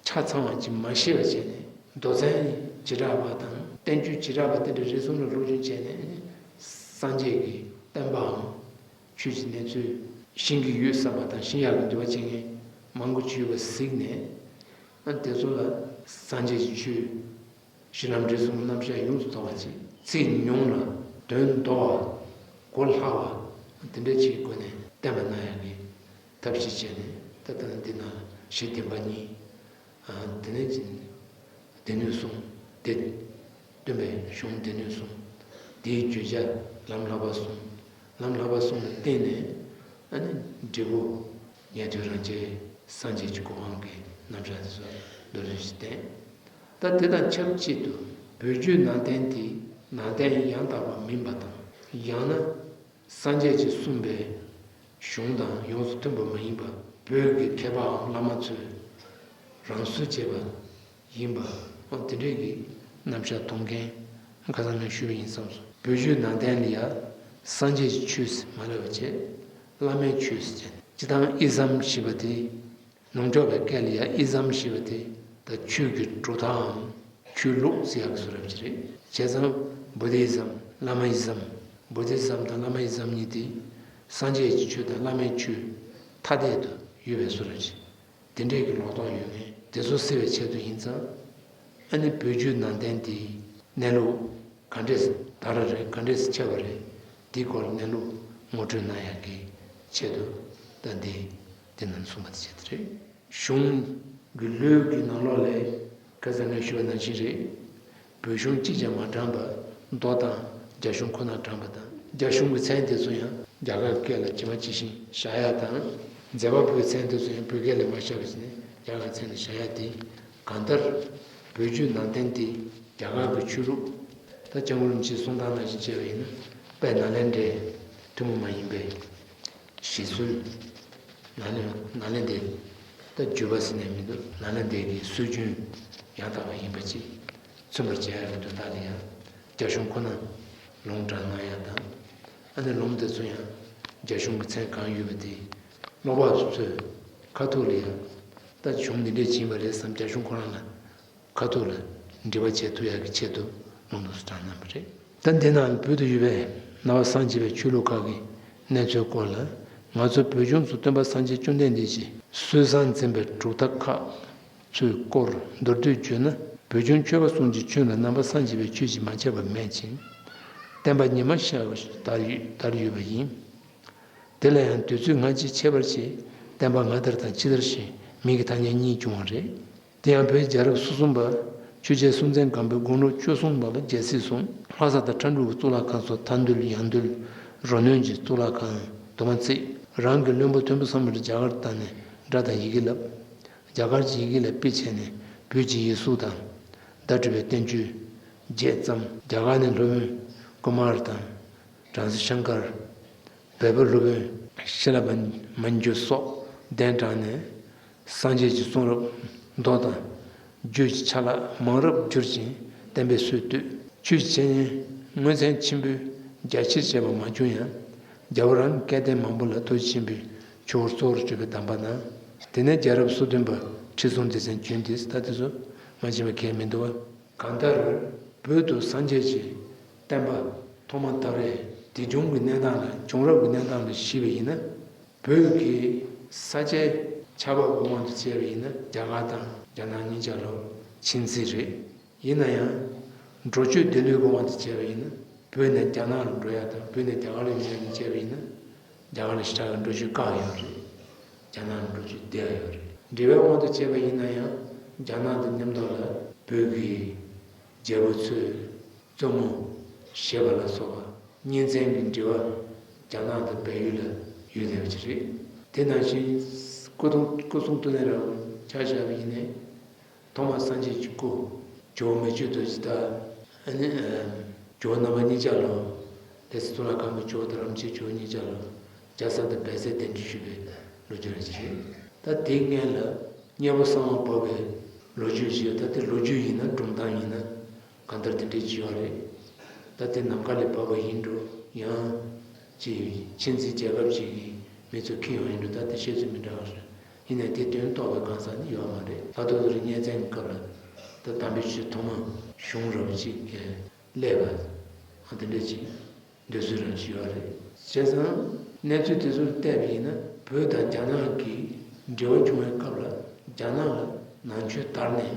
ཆ་ཚང་བ་ཅིག་མ་ཤེས་པ་བྱས་ནས། མདོ་ཚན་བྱེ་བྲག་པ་དང་བསྟན་བཅོས་བྱེ་བྲག་པ་དེ་འདྲ་རེ་ཟུང་ལ་སློབ་སྦྱོང་བྱས་ནས། སངས་རྒྱས་ཀྱི་བསྟན་པའམ་ཆོས་ཀྱི་གནས་ཚུལ་ཤེས་ཀྱི་ཡོད་བསམ་པ་དང་། ཤེས་ཡག་གི་འདོད་པ་བྱེད་མཁན་མང་པོ་ཅིག་ཡོད་པ་གཟིགས་ནས། ཨ་དེ་ཚོ་ལ་སངས་རྒྱས་ཀྱི་ཆོས་གཞི་ལམ་འབྲས་གསུམ་རྣམ་གཞག་ཡོངས་སུ་རྫོགས་པ་ཅིག་ཚིག་ཉུང་ལ་དོན་འདུ་བ། གོ་སླ་བ། དེ་འདྲ་ཅིག་སྒོ་ནས་བསྟན་པ་གནང་ཡག་གི་ཐབས་ཤེས་བྱས་ནས། ད་ལྟ་འདི་ན་གཞི་བདེན་པ་གཉིས། ཨ་དེ་ནས་སྡེ་སྣོད་གསུམ། སྡེ་སྟོན་པའི་གཞུང་སྡེ་སྣོད་གསུམ། དེའི་བརྗོད་བྱ་ལམ་བསླབ་པ་གསུམ། ལམ་བསླབ་པ་གསུམ་ལ་བརྟེན་ནས་ཨ་ནི་འབྲས་བུ་ཉན་ཐོས་རང་རྒྱལ་སངས་རྒྱས་ཀྱི་གོ་འཕང་གི་རྣམ་གཞག་དེ་ཚོ་མདོར་བསྡུས་ཤིག་བསྟན། ད་དེ་དང་ཆབས་ཅིག་ཏུ་བོད་བརྒྱུད་ནང་བསྟན་དེ་ནང་བསྟན་ཡང་དག་པ་མིན་པ་དང་། ཡང་ན་སངས་རྒྱས་ཀྱིས་གསུངས་པའི་གཞུང་དང་ཡོངས་སུ་མཐུན་པ་མ་ཡིན་པ། བོད་ཀྱི་མཁས་པའམ་བླ་མ་ཚོས་རང་བཟོ་བྱས་པ་ཡིན་པ། འོ་དེ་འདྲའི་གི་རྣམ་གཞག་མཐོང་མཁན་ཁ་སང་ནས་ཞུས་པ་ཡིན་བསམ་སོང་། བོད་བརྒྱུད་ནང་བསྟན་ལ་ཡ་སངས་རྒྱས་ཀྱི་ཆོས་ཟེར་མ་ལབ་པ་བྱས། བླ་མའི་ཆོས་ཟེར་བྱས་ནས། སྤྱིར་བཏང་ཨི་ཛམ་ཞེས་པ་དེ། ནུབ་ཕྱོགས་པའི་སྐད་ལ་ཡ་ཨི་ཛམ་ཞེས་པ་དེ་ད་ཆོས་ཀྱི་གྲུབ་མཐའམ་ཆོས་ལུགས་ཟེར་ཡག་གི་བཟོ་འདྲ་ཅིག་རེད། བྱས་ཙང་བོ་དྷི་ཛམ། བླ་མ་ཨི་ཛམ། བོ་དྷི་ཛམ་དང་བླ་མ་ཨི་ཛམ་གཉིས་དེ་སངས་རྒྱས་ཀྱི་ཆོས་དང་བླ་མའི་ཆོས་ཐ་དད་དུ་ཡོད་པའི་བཟོ་འདྲ་ཅིག། དེ་འདྲས་ཀྱི་ལོག་རྟོག་ཡོད་མཁན་དེ་ཚོ་སེལ་བའི་ཆེད་དུ་ཡིན་ཙང་། ཨ་ནི་བོད་བརྒྱུད་ནང་བསྟན་དེའི་གནས་ལུགས་ག་འདྲས་དར་བ་རེད། ག་འདྲས་ཁྱབ་པ་རེད། དེའི་སྐོར་གནས་ལུགས་ངོ་སྤྲོད་གནང་ཡག་གི་ཆེད་དུ་ད་འདི་འདི་ནང་གསུངས་པ་དེ་བྱས་ཏེ་རེད། གཞུང་གི་ལུགས་ཀྱི་ནང་ལོགས་ལས་ཁ་སང་ངས་ཞུས་པ་ནང་བཞིན་རེད། བོད་གཞུང་གཅིག་ཀྱང་མ་དྲངས་པར་མདོ་དང་རྒྱ་གཞུང་ཁོ་ན་དྲངས་པ་དང་། རྒྱ་གཞུང་གི་མཚན་དེ་ཚོ་ཡང་རྒྱ་གར་སྐད་ལ་ཇི་མ་ཇི་བཞིན་བཞག་ཡ་དང་། མཛད་པ་པོའི་མཚན་དེ་ཚོ་ཡང་བོད་སྐད་ལ་མ་བཞག་པ་བྱས་ནས་རྒྱ་གར་གྱི་མཚན་ལ་བཞག་ཡ་དེ། གང་ལྟར་བོད་བརྒྱུད་ནང་བསྟན་དེ་རྒྱ་གར་གྱི་ཆོས་ལུགས། ད་སྐྱབས་མགོན་རིན་པོ་ཆེས་གསུངས་སྟངས་ནང་བཞིན་བྱས་པ་ཡིན་ན། དཔལ་ནཱ་ལེནྡྲའི་ཐུན་མོང་མ་ཡིན་པའི་བཞེད་སྲོལ། ནཱ་ལེ་ནཱ་ལེནྡྲའི། ད་བརྒྱུད་པ་ཟེར་ནས་མི་འདུག། ནཱ་ལེནྡྲའི་གི་སྲོལ་རྒྱུན་ཡང་དག་པ་ཡིན་པ་ཅིག་མཚོན་པར་བྱེད་ཡ་ཡོད་འདུག། ད་ལ་ཡང་རྒྱ་གཞུང་ཁོ་ན་ལུང་དྲངས་གནང་ཡ་དང་། ཨ་ནི་ལུང་དེ་ཚོ་ཡང་རྒྱ་གཞུང་གི་མཚན་གང་ཡོད་པ་དེ་ཀློག་པ་ཚོས་ཁ་ཐུག་ལ་ཡང་ད་གཞུང་འདི་འདྲས་ཡིན་པ་རེད་བསམ། རྒྱ་གཞུང་ཁོ་རང་ལ་ཁ་ཐུག་ལ་འདྲི་བ་བྱེད་ཐུབ་ཡག་གི་ཆེད་དུ་ལུང་དུ་དྲངས་གནང་བ་རེད། ད་འདི་ན་བོད་དུ་ཡོད་པའི་ནང་པ་སངས་རྒྱས་པའི་ཆོས་ལུགས་ཁག་གི་གནས་ཚུལ་སྐོར་ལ། ང་ཚོ་བོད་ལྗོངས་སུ་སྟོན་པ་སངས་རྒྱས་བཅོམ་ལྡན་འདས་ཀྱི་སྲོལ་བཟང་འཛིན་པའི་གྲུབ་མཐའ་ཁག་ཚོའི་སྐོར་མདོར་བསྡུས་བརྗོད་ན། བོད་ལྗོངས་ཆོས་པ་གསུམ་གྱི་ཁྱོན་ལ་ནང་པ་སངས་རྒྱས་པའི་ཆོས་ཀྱིས་མ་ཁྱབ་པ་མེད་ཅིང་། བསྟན་པ་ཉི་མ་ཤར་བ་ཞིག་དར་ཡོད་དར་ཡོད་པ་ཡིན། དེ་ལ་ཡང་དུས་ཚོད་སྔ་ཕྱི་ཁྱད་པར་ཆེ། བསྟན་པ་སྔ་དར་དང་ཕྱི་དར་ཞེས་མིང་གི་ཐ་སྙད་གཉིས་བྱུང་བ་རེད། དེ་ཡང་བོད་རྒྱལ་རབས་སོ་གསུམ་པ་ཆོས་རྒྱལ་སྲོང་བཙན་སྒམ་པོས་དགུང་ལོ་བཅུ་གསུམ་པ་ལ་རྒྱལ་སྲིད་བཟུང་། ལྷ་ས་དང་ཁྲ་འབྲུག་གི་གཙུག་ལག་ཁང་སོགས་མཐའ་འདུལ་ཡང་འདུལ་རོ་སྣོན་གྱི་གཙུག་ལག་ཁང་དུ་མ་བརྩིགས། རང་གི་བློན་པོ་མཐོན་པོ་བསམ་ཡས་རྒྱ་གར་དུ་བཏང་ནས་སྒྲ་དང་ཡི་གེ་བསླབས། རྒྱ་གར་གྱི་ཡི་གེ་ལ་དཔེ་བྱས་ནས་བོད་ཀྱི་ཡིག་གཟུགས་དང་བརྡ་སྤྲོད་པའི་བསྟན་བཅོས་རྒྱས་བརྩམས། རྒྱ་གར་ནས་སློབ་དཔོན་ཀུ་མར་དང་། བྲམ་ཟེ་ཤང་ཀར། བལ་པོ་སློབ་དཔོན་ཤི་ལ་མཉྫུ་སོགས་གདན་དྲངས་ནས། སངས་རྒྱས་ཀྱི་གསུང་རབ་མདོ་དང་རྒྱུད་ཀྱི་ཆ་ལག་མང་རབ་བསྒྱུར་ཅིང་བསྟན་པའི་སྲོལ་བཏོད། ཆོས་ཀྱི་འཆད་ཉན་མངོན་ཚན་ཆེན་པོའི་རྒྱ་ཆེར་བྱས་པ་མ་བྱུང་ཡང་། རྒྱལ་བ་རང་གི་སྐལ་ལྡན་མང་པོ་ལ་ཐུགས་རྗེ་ཆེན་པོས་ཆོས་འཁོར་གཙོ་བོར་གྱུར་པའི་གདམས་པ་གནང་། དེ་ནས་རྒྱལ་རབས་སོ་བདུན་པ་ཁྲི་སྲོང་ལྡེ་བཙན་བྱོན་ཏེ། ད་དེ་ཚོ་མ་བྱས་པ་གལ་མི་འདུག་བ། གང་ལྟར་བོད་དུ་སངས་རྒྱས་ཀྱི་བསྟན་པ་ཐོག་མ་དར་བའི་དེ་བྱུང་གི་གནས་སྟངས་ལ། བྱུང་རབས་ཀྱི་གནས་སྟངས་ལ་གཞིགས་པ་ཡིན་ན། བོད་ཀྱི་ས་ཆའི་ཁྱབ་པ་གི་དབང་དུ་བྱས་པ་ཡིན་ན་རྒྱ་གར་དང་རྒྱ་ནག་གཉིས་ཆ་ལ་ཕྱེད་ཙམ་རེད། ཡིན་ན་ཡང་འགྲོ་སྤྱོད་སྡོད་ལུགས་ཀྱི་དབང་དུ་བྱས་པ་ཡིན་ན། བོད་ནས་རྒྱ་ནག་ལ་འགྲོ་ཡ་དང་བོད་ནས་རྒྱ་གར་ལ་ཡོང་ཡ་གཉིས་བྱས་པ་ཡིན་ན། རྒྱ་གར་ལ་ཞེ་དྲག་གི་འགྲོ་སྤྱོད་བཀག་ཡོད་རེད། རྒྱ་ནག་ལ་འགྲོ་སྤྱོད་བདེ་བ་ཡོད་རེད། འབྲེལ་བའི་དབང་དུ་བྱས་པ་ཡིན་ན་ཡང་རྒྱ་ནག་དང་མཉམ་དུ་ལ་བོད་ཀྱི་རྒྱལ་པོ་ཚོས་བཙུན་མོ་བཞེས་པ་ལ་སོགས་པ་གཉེན་ཚན་གྱི་འབྲེལ་བ་རྒྱ་ནག་དང་བལ་ཡུལ་ལ་ཡོད་བསྡད་པ་ཅིག་རེད། དེ་ནང་བཞིན་སྐུ་གསུང་སྐུ་གསུང་ཐུགས་རྟེན་རབ་ཆ་བཞག་པ་ཡིན་ནའི། ཐོག་མར་སངས་རྒྱས་ཀྱི་སྐུ་ཇོ་བོ་མི་བསྐྱོད་རྡོ་རྗེ་དང་། ཨ་ནི་ཇོ་བོ་རྣམ་པ་གཉིས་ཆ་ལ། ལྷ་སའི་གཙུག་ལག་ཁང་གི་ཇོ་བོ་དང་རིན་པོ་ཆེའི་ཇོ་བོ་གཉིས་ཆ་ལ་རྒྱ་བཟའ་དང་སྦས་གསལ་གདན་འདྲེན་ཞུས་པའི་ལོ་རྒྱུས་རེད། ད་དེའི་སྔོན་ལ་མཉན་པ་གསང་བ་བབས་པའི་ལོ་རྒྱུས་ཤིག་ཡོད། ད་དེ་ལོ་རྒྱུས་ཡིན་ན་སྒྲུང་གཏམ་ཡིན་ན་གང་ལྟར་དེ་འདྲའི་ཅིག་ཡོད་རེད། ད་དེ་ནམ་མཁའ་ལས་བབས་པ་ཡིན་འགྲོ། ཡང་ཅིག་ཕྱི་འཛིན་རྒྱལ་ཁབ་ཅིག་གི་མི་ཚོ་ཁྱེར་ཡོང་ཡིན་འགྲོ། ད་དེ་བཤད་ཚུལ་མི་འདྲ་བ་རེད། ཡིན་ནའི་དེ་དོན་རྟོགས་པའི་གང་ཟག་ནི་ཡོད་མ་རེད། ལྷག་ཏུ་ལྷོ་ནུབ་གཉལ་ཚན་གྱི་སྐབས་ལ་ད་དམ་པའི་ཆོས་ཐོག་མ་གཞུང་རབ་ཅིག་གིས་སླེབས་པ། ཨ་དེ་འདྲ་ཅིག་འདོད་ཚུལ་རང་ཅིག་ཡོད་རེད། བྱས་ཙང་གནས་ཚུལ་དེ་ཚོར་བལྟས་པ་ཡིན་ན། བོད་དང་རྒྱ་ནག་གི་འབྲེལ་བ་བྱུང་བའི་སྐབས་ལ་རྒྱ་ནག་ལ་ནང་ཆོས་དར་ནས་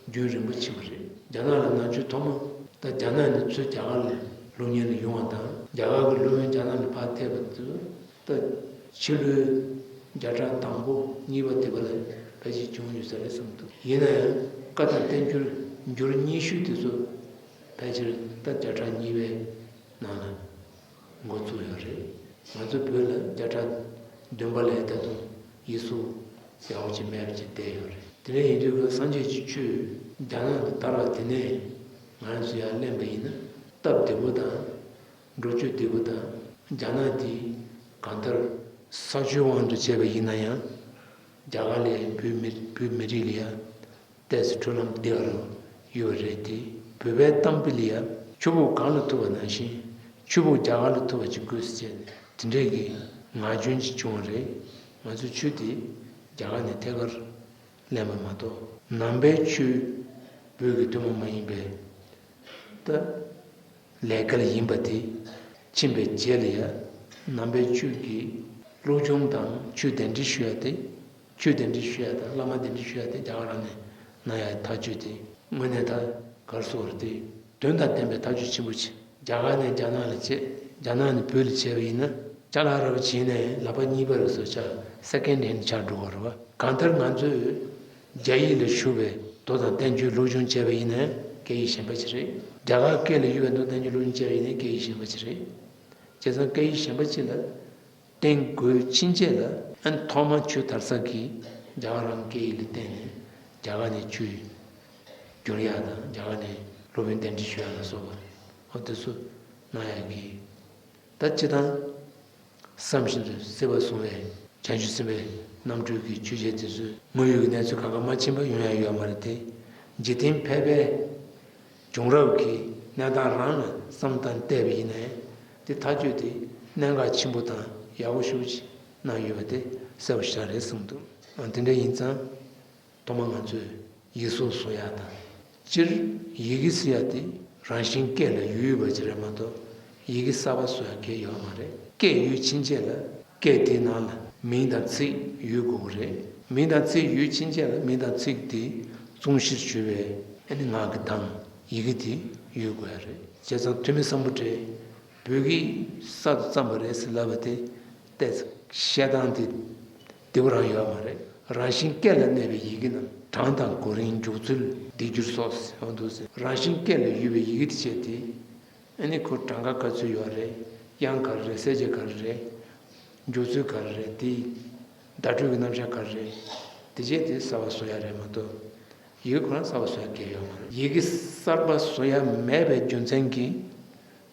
རྒྱུན་རིང་པོ་ཕྱིན་པ་རེད། རྒྱ་ནག་ལ་ནང་ཆོས་ཐོག་མ། ད་རྒྱ་ནག་ནས་ཚུར་རྒྱ་གར་ལ་སློབ་གཉེར་ལ་ཡོང་བ་དང་། རྒྱ་གར་གྱི་སློབ་དཔོན་རྒྱ་ནག་ནས་ཕར་ཐེབས་པ་དེ་ཚོ། ད་ཕྱི་ལོའི་བརྒྱ་ཕྲག་དང་པོ་གཉིས་པ་དེ་ག་ལ་ཕལ་ཆེར་བྱུང་ཡོད་ས་རེད་བསམ་འདུག། ཡིན་ན་ཡང་བཀའ་དང་བསྟན་འགྱུར་འགྱུར་སྙན་ཞུ་དེ་ཚོ་ཕལ་ཆེར་ད་བརྒྱ་ཕྲག་གཉིས་པའི་ འགོ་བཙུགས་ཡོད་རེད། ང་ཚོ་བོད་ལ་བརྒྱ་ཕྲག་བདུན་པ་ལས་ད་དུང་ཡུལ་སྲོལ་ཡག་པོ་ཅིག་མེད་པ་ཅིག་བསྡད་ཡོད་རེད། དེ་འདྲ་ཡིན་དུས་ཀྱི་སངས་རྒྱས་ཀྱི་ཆོས་རྒྱ་ནག་ཏུ་དར་བ་དེ་ནས་ང་ཚོ་ཡར་ལེན་པ་ཡིན་ན། སྟབས་བདེ་པོ་དང་། འགྲོ་སྤྱོད་བདེ་པོ་དང་། རྒྱ་ནག་དེ་གང་ལྟར་ས་ཆུའི་དབང་དུ་བྱས་པ་ཡིན་ན་ཡང་། རྒྱ་གར་ལས་བོད་མི་བོད་མི་རིགས་ལ་ཡང་ཏོག་ཙམ་འགྲོ་ལམ་བདེ་བ་རུ་ཡོད་རེད་དེ། བོད་པའི་གཏམ་དཔེ་ལ་ཡང་ཆུ་བོ་གངས་ལ་ཐུག་པ་ནང་བཞིན་ཆུ་བོ་རྒྱ་གར་ལ་ཐུག་པ་ཅིག་དགོས་ཟེར་བྱས་ནས་དེ་འདྲས་ཀྱི་ངག་རྒྱུན་ཅིག་བྱུང་བ་རེད། ང་ཚོའི་ཆོས་དེ་རྒྱ་གར་ནས་ཐད་ཀར་ལེན་པ་མ་གཏོགས། ནང་པའི་ཆོས་བོད་ཀྱི་ཐུན་མོང་མ་ཡིན་པའི་ད་ལས་སྐལ་ཡིན་པ་དེ་ཕྱིན་པའི་རྗེས་ལ་ཡང་ནང་པའི་ཆོས་ཀྱི་སློབ་སྦྱོང་དང་ཆོས་གདན་འདྲེན་ཞུ་ཡ་དེ། ཆོས་གདན་འདྲེན་ཞུ་ཡ་དང་བླ་མ་གདན་འདྲེན་ཞུ་ཡ་དེ་རྒྱ་གར་རང་ནས་གནང་ཡ་ཐག་གཅོད་དེ་དངོས་གནས་ད་གར་སོང་བ་རེད་དེ། དོན་དང་ལྡན་པའི་ཐག་གཅོད་ཆེན་པོ་ཆེ། རྒྱ་གར་ནས་རྒྱ་ནག་ལ་བྱས། རྒྱ་ནག་ནས་བོད་ལ་བྱས་པ་ཡིན་ན་ཅ་ལག་ར་བ་བྱིན་ནས་ལག་པ་གཉིས་པ་རུ་སོ་ཆ་སེ་ཀེན་ཌི་ཧེན་ཌི་ཆགས་འགྲོ་བ་རེད་བ། གང་ལྟར་ང་ཚོས་རྒྱ་ཡིག་ལ་ཞུགས་པའི་མདོ་དང་བསྟན་བཅོས་སློབ་སྦྱོང་བྱས་པ་ཡིན་ན་སྐད་ཡིག་གཞན་པ་ཅིག་རེད། རྒྱ་གར་སྐད་ལ་ཡུལ་བའི་མདོ་བསྟན་བཅོས་སློབ་སྦྱོང་བྱས་པ་ཡིན་ན་སྐད་ཡིག་གཞན་པ་ཅིག་རེད། བྱས་ཙང་སྐད་ཡིག་གཞན་པ་ཅིག་ལ་བསྟེན་དགོས་ཕྱིན་ཆད་ལ་ཨ་ནི་ཐོག་མར་ཆོས་དར་ས་གི་རྒྱ་གར་རང་སྐད་ཡིག་ལ་བརྟེན་ནས་རྒྱ་གར་ནས་ཆོས་བསྒྱུར་ཡག་དང་རྒྱ་གར་ནས་སློབ་དཔོན་གདན་འདྲེན་ཞུ་ཡག་ལ་སོགས་པ་ཨོ་དེ་ཚོ་གནང་ཡག་གི། ད་སྤྱིར་བཏང་བསམ་བཞིན་དུ་སྲིད་པ་བཟུང་བའི་བྱང་ཆུབ་སེམས་དཔའི་རྣམ་འཕྲུལ་གྱི་ཆོས་བྱེད་དེ་ཚོས་དངོས་ཡོད་ཀྱི་གནས་ཚུལ་གང་ག་མ་ཕྱིན་པ་ཡོང་ཡ་ཡོད་མ་རེད་དེ། འཇིག་རྟེན་ཕལ་པའི་བྱུང་རབས་ཀྱི་གནས་སྟངས་རང་ལ་བསམ་བཏང་བལྟས་པ་ཡིན་ན་ཡང་དེ་ཐག་གཅོད་དེ་གནད་འགག་ཆེན་པོ་དང་ཡག་པོ་ཞེ་པོ་ཅིག་གནང་ཡོད་པ་དེ་གསལ་པོ་ཞེ་དྲག་རེད་གསུངས་འདུག་ཨ་དེ་འདྲ་ཡིན་ཙང་། ཐོག་མར་ང་ཚོས་ཡིག་གཟུགས་བཟོ་ཡག་དང་། སྤྱིར་ཡི་གེ་ཟེར་ཡག་དེ་རང་བཞིན་སྐད་ལ་ཡོད་ཡོད་པ་ཅིག་རེད་མ་གཏོགས་ཡི་གེ་གསར་པ་བཟོ་ཡག་གལ་ཡོད་མ་རེད། སྐད་ཡོད་ཕྱིན་ཆད་ལ་སྐད་དེའི་ནང་ལ་མིང་དང་ཚིག་ཡོད་དགོས་ཀྱི་རེད། མིང་དང་ཚིག་ཡོད་ཕྱིན་ཆད་ལ་མིང་དང་ཚིག་དེ་ཙུང་ཤིར་བྱས་པའི་ཨ་ནི་ངག་གི་གདངས་ཡི་གེ་དེ་ཡོད་དགོས་ཡག་རེད། བྱས་ཙང་ཐོན་མི་སམ་བྷོ་ཊས་བོད་ཀྱི་གསར་དུ་བརྩམས་པ་རེད་ཟེར་ལབ་པ་དེ་ཏོག་ཙམ་བཤད་སྟངས་དེ་བདེ་པོ་རང་ཡོད་མ་རེད། རང་བཞིན་སྐད་ལ་གནས་པའི་ཡི་གེ་རྣམས་གྲངས་དང་གོ་རིམ་འཇུག་ཚུལ་སྡེབ་སྦྱོར་སོགས་ཟེར་བ་འདུག་ཟེར། རང་བཞིན་སྐད་ལ་ཡོད་པའི་ཡི་གེ་དེ་བྱས་ཏེ་ཨ་ནི་ཁོ་གྲངས་ཀ་ག་ཚོད་ཡོད་རེད། དབྱངས་ག་རེ་རེད། གསལ་བྱེད་ག་རེ་རེད། འཇུག་ཚུལ་ག་རེ་རེད། དེ་བརྡ་སྤྲོད་ཀྱི་རྣམ་གཞག་ག་རེ་རེད། དེ་བྱས་ཏེ་གསར་པ་བཟོ་ཡག་རེད་མ་གཏོགས་ཡི་གེ་ཁོ་རང་གསར་པ་བཟོ་ཡག་གལ་ཡོད་མ་རེད། ཡི་གེ་གསར་པ་བཟོ་ཡག་མེད་པའི་རྒྱུ་མཚན་གྱིས་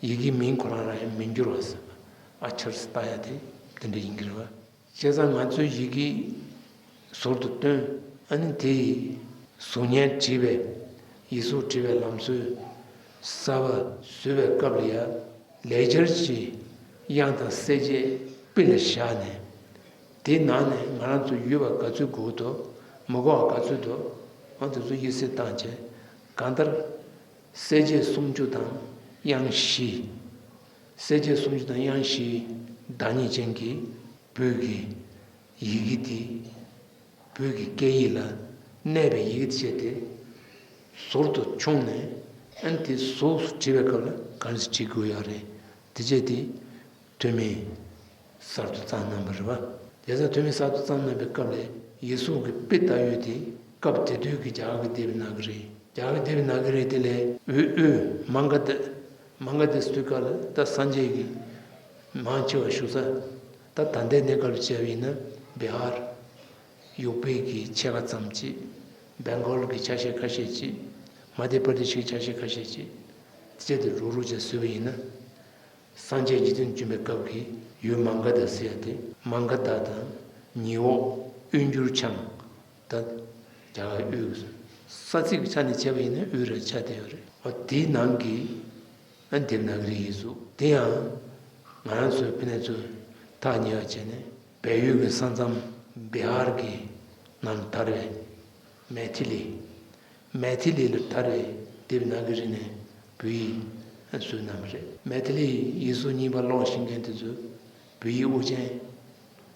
ཡི་གེའི་མིང་ཁོ་རང་རང་ཡང་མི་འགྱུར་བ་ཟེར་བ་ཨ་ཆར་སི་ལྟ་ཡག་དེ་དེ་འདྲ་ཡིན་གྱི་རེད་བ། བྱས་ཙང་ང་ཚོས་ཡི་གེ་ཟུར་དུ་བཏོན། ཨ་ནི་དེ་ཡི་གཟུགས་བརྙན་བྲིས་པའི་ཡིག་གཟུགས་བྲིས་པའི་ལམ་སྲོལ་གསར་པ་བཟོས་པའི་སྐབས་ལ་ཡང་ལེགས་སྦྱར་གྱི་དབྱངས་དང་གསལ་བྱེད་དཔེ་ལ་བཞག་ནས། དེའི་ནང་ནས་ང་རང་ཚོ་ཡོད་པ་ག་ཚོད་དགོས་འདུག་མི་དགོས་པ་ག་ཚོད་འདུག་ཨ་དེ་ཚོ་དབྱེ་གསེས་བཏང་བྱས། གང་ལྟར་གསལ་བྱེད་སུམ་ཅུ་དང་དབྱངས་བཞི། གསལ་བྱེད་སུམ་ཅུ་དང་དབྱངས་བཞིའི་བདག་ཉིད་ཅན་གྱི་བོད་ཀྱི་ཡི་གེ་འདི་བོད་ཀྱི་སྐད་ཡིག་ལ་གནས་པའི་ཡི་གེ་སྤྱད་དེ་ཟུར་དུ་ཕྱུང་ནས། ཨ་ནི་དེ་གཟུགས་སུ་བྲིས་པའི་སྐབས་ལ་ག་འདྲ་སེ་བྲིས་དགོས་ཡོད་རེད། དེ་བྱས་ཏེ་ཐོན་མིས་གསར་དུ་བརྩམས་གནང་བ་རེད་བ། དེ་ཚོ་ཐོན་མིས་གསར་དུ་བརྩམས་གནང་བའི་སྐབས་ལ་ཡིག་གཟུགས་ཀྱི་དཔེ་ལྟ་ཡུལ་དེ་སྐབས་དེ་དུས་ཀྱི་རྒྱ་གར་གྱི་དེབ་ནང་གི་རེད། རྒྱ་གར་དེབ་ནང་གི་རེད། དེ་ལས་འོད་འོད་མ་ག་དྷ། མ་ག་དྷ་ཟེར་དུས་སྐབས་ལ་ད་སངས་རྒྱས་ཀྱི་མང་ཆེ་བ་བཞུགས་ས། ད་ད་ལྟའི་གནས་སྐབས་ལ་བྱས་པ་ཡིན་ན་བི་ཧར། ཡུ་པི་གི་ཕྱེད་ཀ་ཙམ་ཅིག་བེང་གོལ་གྱི་ཆ་ཤས་ཁ་ཤས་ཅིག་མ་དྷྱ་པྲ་དེ་ཤི་གི་ཆ་ཤས་ཁ་ཤས་ཅིག་དེ་ཚོ་རུག་རུག་བྱས་བཟོས་པ་ཡིན་ན། སངས་རྒྱས་འཇིག་རྟེན་བྱོན་པའི་སྐབས་ཀྱི་འོད་མ་ག་དྷ་ཟེར་ཡ་དེ། མ་ག་དྷ་དང་ཉི་འོད་དབུས་འགྱུར་འཆང་། ད་རྒྱ་གར་དབུས། ས་ཚིགས་ཀྱི་ཆ་ནས་བྱས་པ་ཡིན་ན་དབུས་ར་ཆགས་བསྡད་ཡོད་རེད། འོ་དེའི་ནང་གི་ཨ་དེབ་ནག་རིག་ཡིག་གཟུགས་དེ་ཡང་ང་རང་ཚོའི་ཕ་ནས་ཚོས་ཐག་ཉེ་བ་བྱས་ནས་བལ་ཡུལ་གྱི་ས་མཚམས་བི་ཧར་གྱི་ནང་དར་བའི་མེ་ཐི་ལི། མེ་ཐི་ལི་ལ་དར་བའི་དེབ་ནག་གི་རིགས་ནས་བོད་ཡིག་བཟོས་གནང་བ་རེད། མེ་ཐི་ལིའི་ཡིག་གཟུགས་རྙིང་པ་ཀློག་ཤེས་མཁན་དེ་ཚོས་བོད་ཡིག་དབུ་ཅན་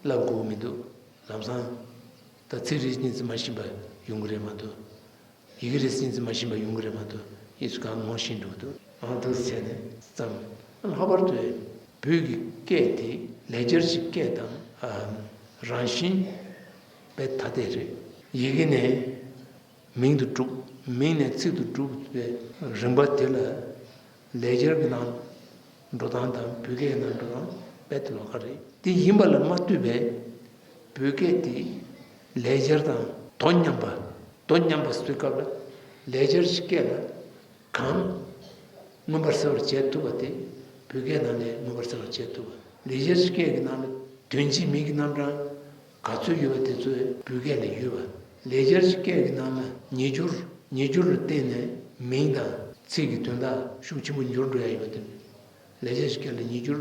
བསླབ་དགོས་མི་འདུག་ལམ་སང་ད་ཚིག་རེ་གཉིས་ཙམ་མ་ཤེས་པ་ཡོང་གི་རེད་མ་གཏོགས། ཡི་གེ་རེ་གཉིས་ཙམ་མ་ཤེས་པ་ཡོང་གི་རེད་མ་གཏོགས་ཡིག་གཟུགས་གང་ངོ་ཤེས་འགྲོ་གི་འདུག་ཨང་དུ་བྱས་ནས་བརྩམས། ལྷག་པར་དུ་བོད་ཀྱི་སྐད་དེ་ལེགས་སྦྱར་གྱི་སྐད་དང་ཨ་རང་བཞིན་པའི་ཐ་དད་རེད། ཡི་གེ་ནས་མིང་དུ་གྲུབ། མིང་ནས་ཚིག་ཏུ་གྲུབ་པའི་རིམ་པ་དེ་ལ་ལེགས་སྦྱར་གྱི་ནང་ འགྲོ་སྟངས་དང་བོད་སྐད་ནང་འགྲོ་སྟངས་རྦད་དེ་ལོགས་ཀ་རེད། དེ་ཡིན་པ་ལ་མ་ལྟོས་པའི་བོད་སྐད་དེ་ལེགས་སྦྱར་དང་དོ་མཉམ་པ། དོ་མཉམ་པ་ཟེར་དུས་སྐབས་ལ་ལེགས་སྦྱར་གྱི་སྐད་ལ་གང་མངོན་པར་གསལ་བར་བྱེད་ཐུབ་པ་དེ་བོད་སྐད་ནང་ལས་མངོན་པར་གསལ་བར་བྱེད་ཐུབ་པ། ལེགས་སྦྱར་གྱི་སྐད་ཀྱི་ནང་ལ་དོན་གཅིག་མིང་གི་རྣམ་གྲངས་ག་ཚོད་ཡོད་པ་དེ་ཚོ་བོད་སྐད་ལ་ཡོད་པ། ལེགས་སྦྱར་གྱི་སྐད་ཀྱི་ནང་ལ་ཉེ་སྦྱོར། ཉེ་སྦྱོར་ལ་བརྟེན་ནས་མིང་དང་ཚིག་གི་དོན་དག་ཤུགས་ཆེན་པོ་འགྱུར་འགྲོ་ཡ་ཡོད་པ་དེ་ལེགས་སྦྱར་གྱི་སྐད་ལ་ཉེ་སྦྱོར་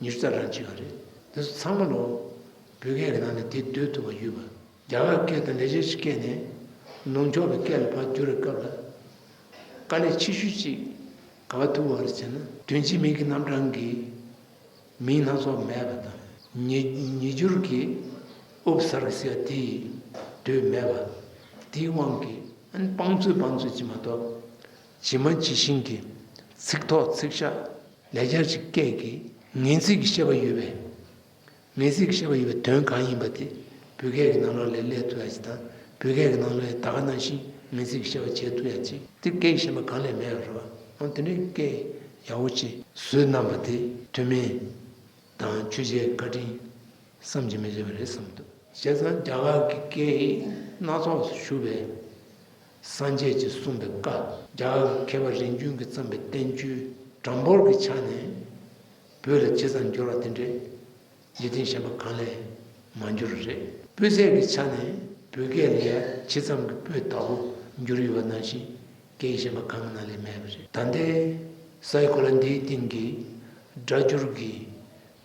ཉི་ཤུ་རྩ་གྲངས་ཅིག་ཡོད་རེད། དེ་ཚོ་ཚང་མ་ལོ་བོད་སྐད་ཀྱི་ནང་ནས་དེ་སྡོད་ཐུབ་པ་ཡོད་པ། རྒྱ་གར་སྐད་དང་ལེགས་སྦྱར་གྱི་སྐད་ནས་ནུབ་ཕྱོགས་པའི་སྐད་ལ་ཕར་བསྒྱུར་བའི་སྐབས་ལ་དཀའ་ལས་ཆེ་ཤོས་ཅིག་ག་པར་ཐུག་པ་རེད་ཟེར་ན། དོན་གཅིག་མིང་གི་རྣམ་གྲངས་ཀྱི་མིང་སྣ་ཚོགས་མེད་པ་དང་། ཉེ་ཉེ་སྦྱོར་གྱི་ཨུབ་སརྒ་ཟེར་བ་དེ་ཡི་དོད་མེད་པ། དེའི་དབང་གིས་ཨ་ནི་བང་མཛོད་བང་མཛོད་ཅིག་མ་གཏོགས་ཇི་མ་ཇི་བཞིན་གྱི་ཚིག་ཐོག་ཚིག་ཤག་ལེགས་སྦྱར་གྱི་སྐད་ཀྱི་ངེས་ཚིག་གི་བཤད་པ་ཡོད་པས། ངེས་ཚིག་གི་བཤད་པ་ཡོད་པའི་དོན་གང་ཡིན་པ་དེ་བོད་སྐད་ཀྱི་ནང་ལོགས་ལ་སླེབས་ཐུབ་ཡ་ཞིག་དང་། བོད་སྐད་ཀྱི་ནང་ལོགས་ལ་ད་ག་ནང་བཞིན་ངེས་ཚིག་གི་བཤད་པ་བྱེད་ཐུབ་ཡ་ཅིག་དེ་སྐད་ཡིག་གཞན་པ་གང་ལས་མེད་པ་རེད་བ། འོ་དེ་འདྲའི་སྐད་ཡག་པོ་ཅིག་བཟོས་གནང་པ་དེ་ཐུན་མིན་དང་ཆོས་བརྒྱུད་བཀའ་དྲིན་བསམ་གྱིས་མི་ཁྱབ་པ་རེད་བསམ་འདུག་བྱས་ཙང་རྒྱ་གར་གྱི་སྐད་ཡིག་སྣ་ཚོགས་སུ་བཞུགས་པའི་སངས་རྒྱས་ཀྱིས་གསུངས་པའི་བཀའ། རྒྱ་གར་གྱི་མཁས་པ་རིམ་བྱོན་གྱིས་བརྩམས་པའི་བསྟན་བཅོས། གྲངས་འབོར་གྱི་ཆ་ནས་བོད་ལ་ཇི་ཙམ་འགྱུར་བ་དེ་འདྲས་འཇིག་རྟེན་གཞན་པ་གང་ལས་མ་འགྱུར་བ་རེད། སྤུས་ཚད་ཀྱི་ཆ་ནས་བོད་སྐད་ལ་ཡང་ཇི་ཙམ་གྱི་སྤུས་དག་པོ་འགྱུར་ཡོད་པ་ནང་བཞིན་སྐད་ཡིག་གཞན་པ་གང་གི་ནང་ལས་མེད་པ་རེད། ད་ལྟའི་སའི་གོ་ལ་འདིའི་སྟེང་གི་སྒྲ་སྒྱུར་གྱི་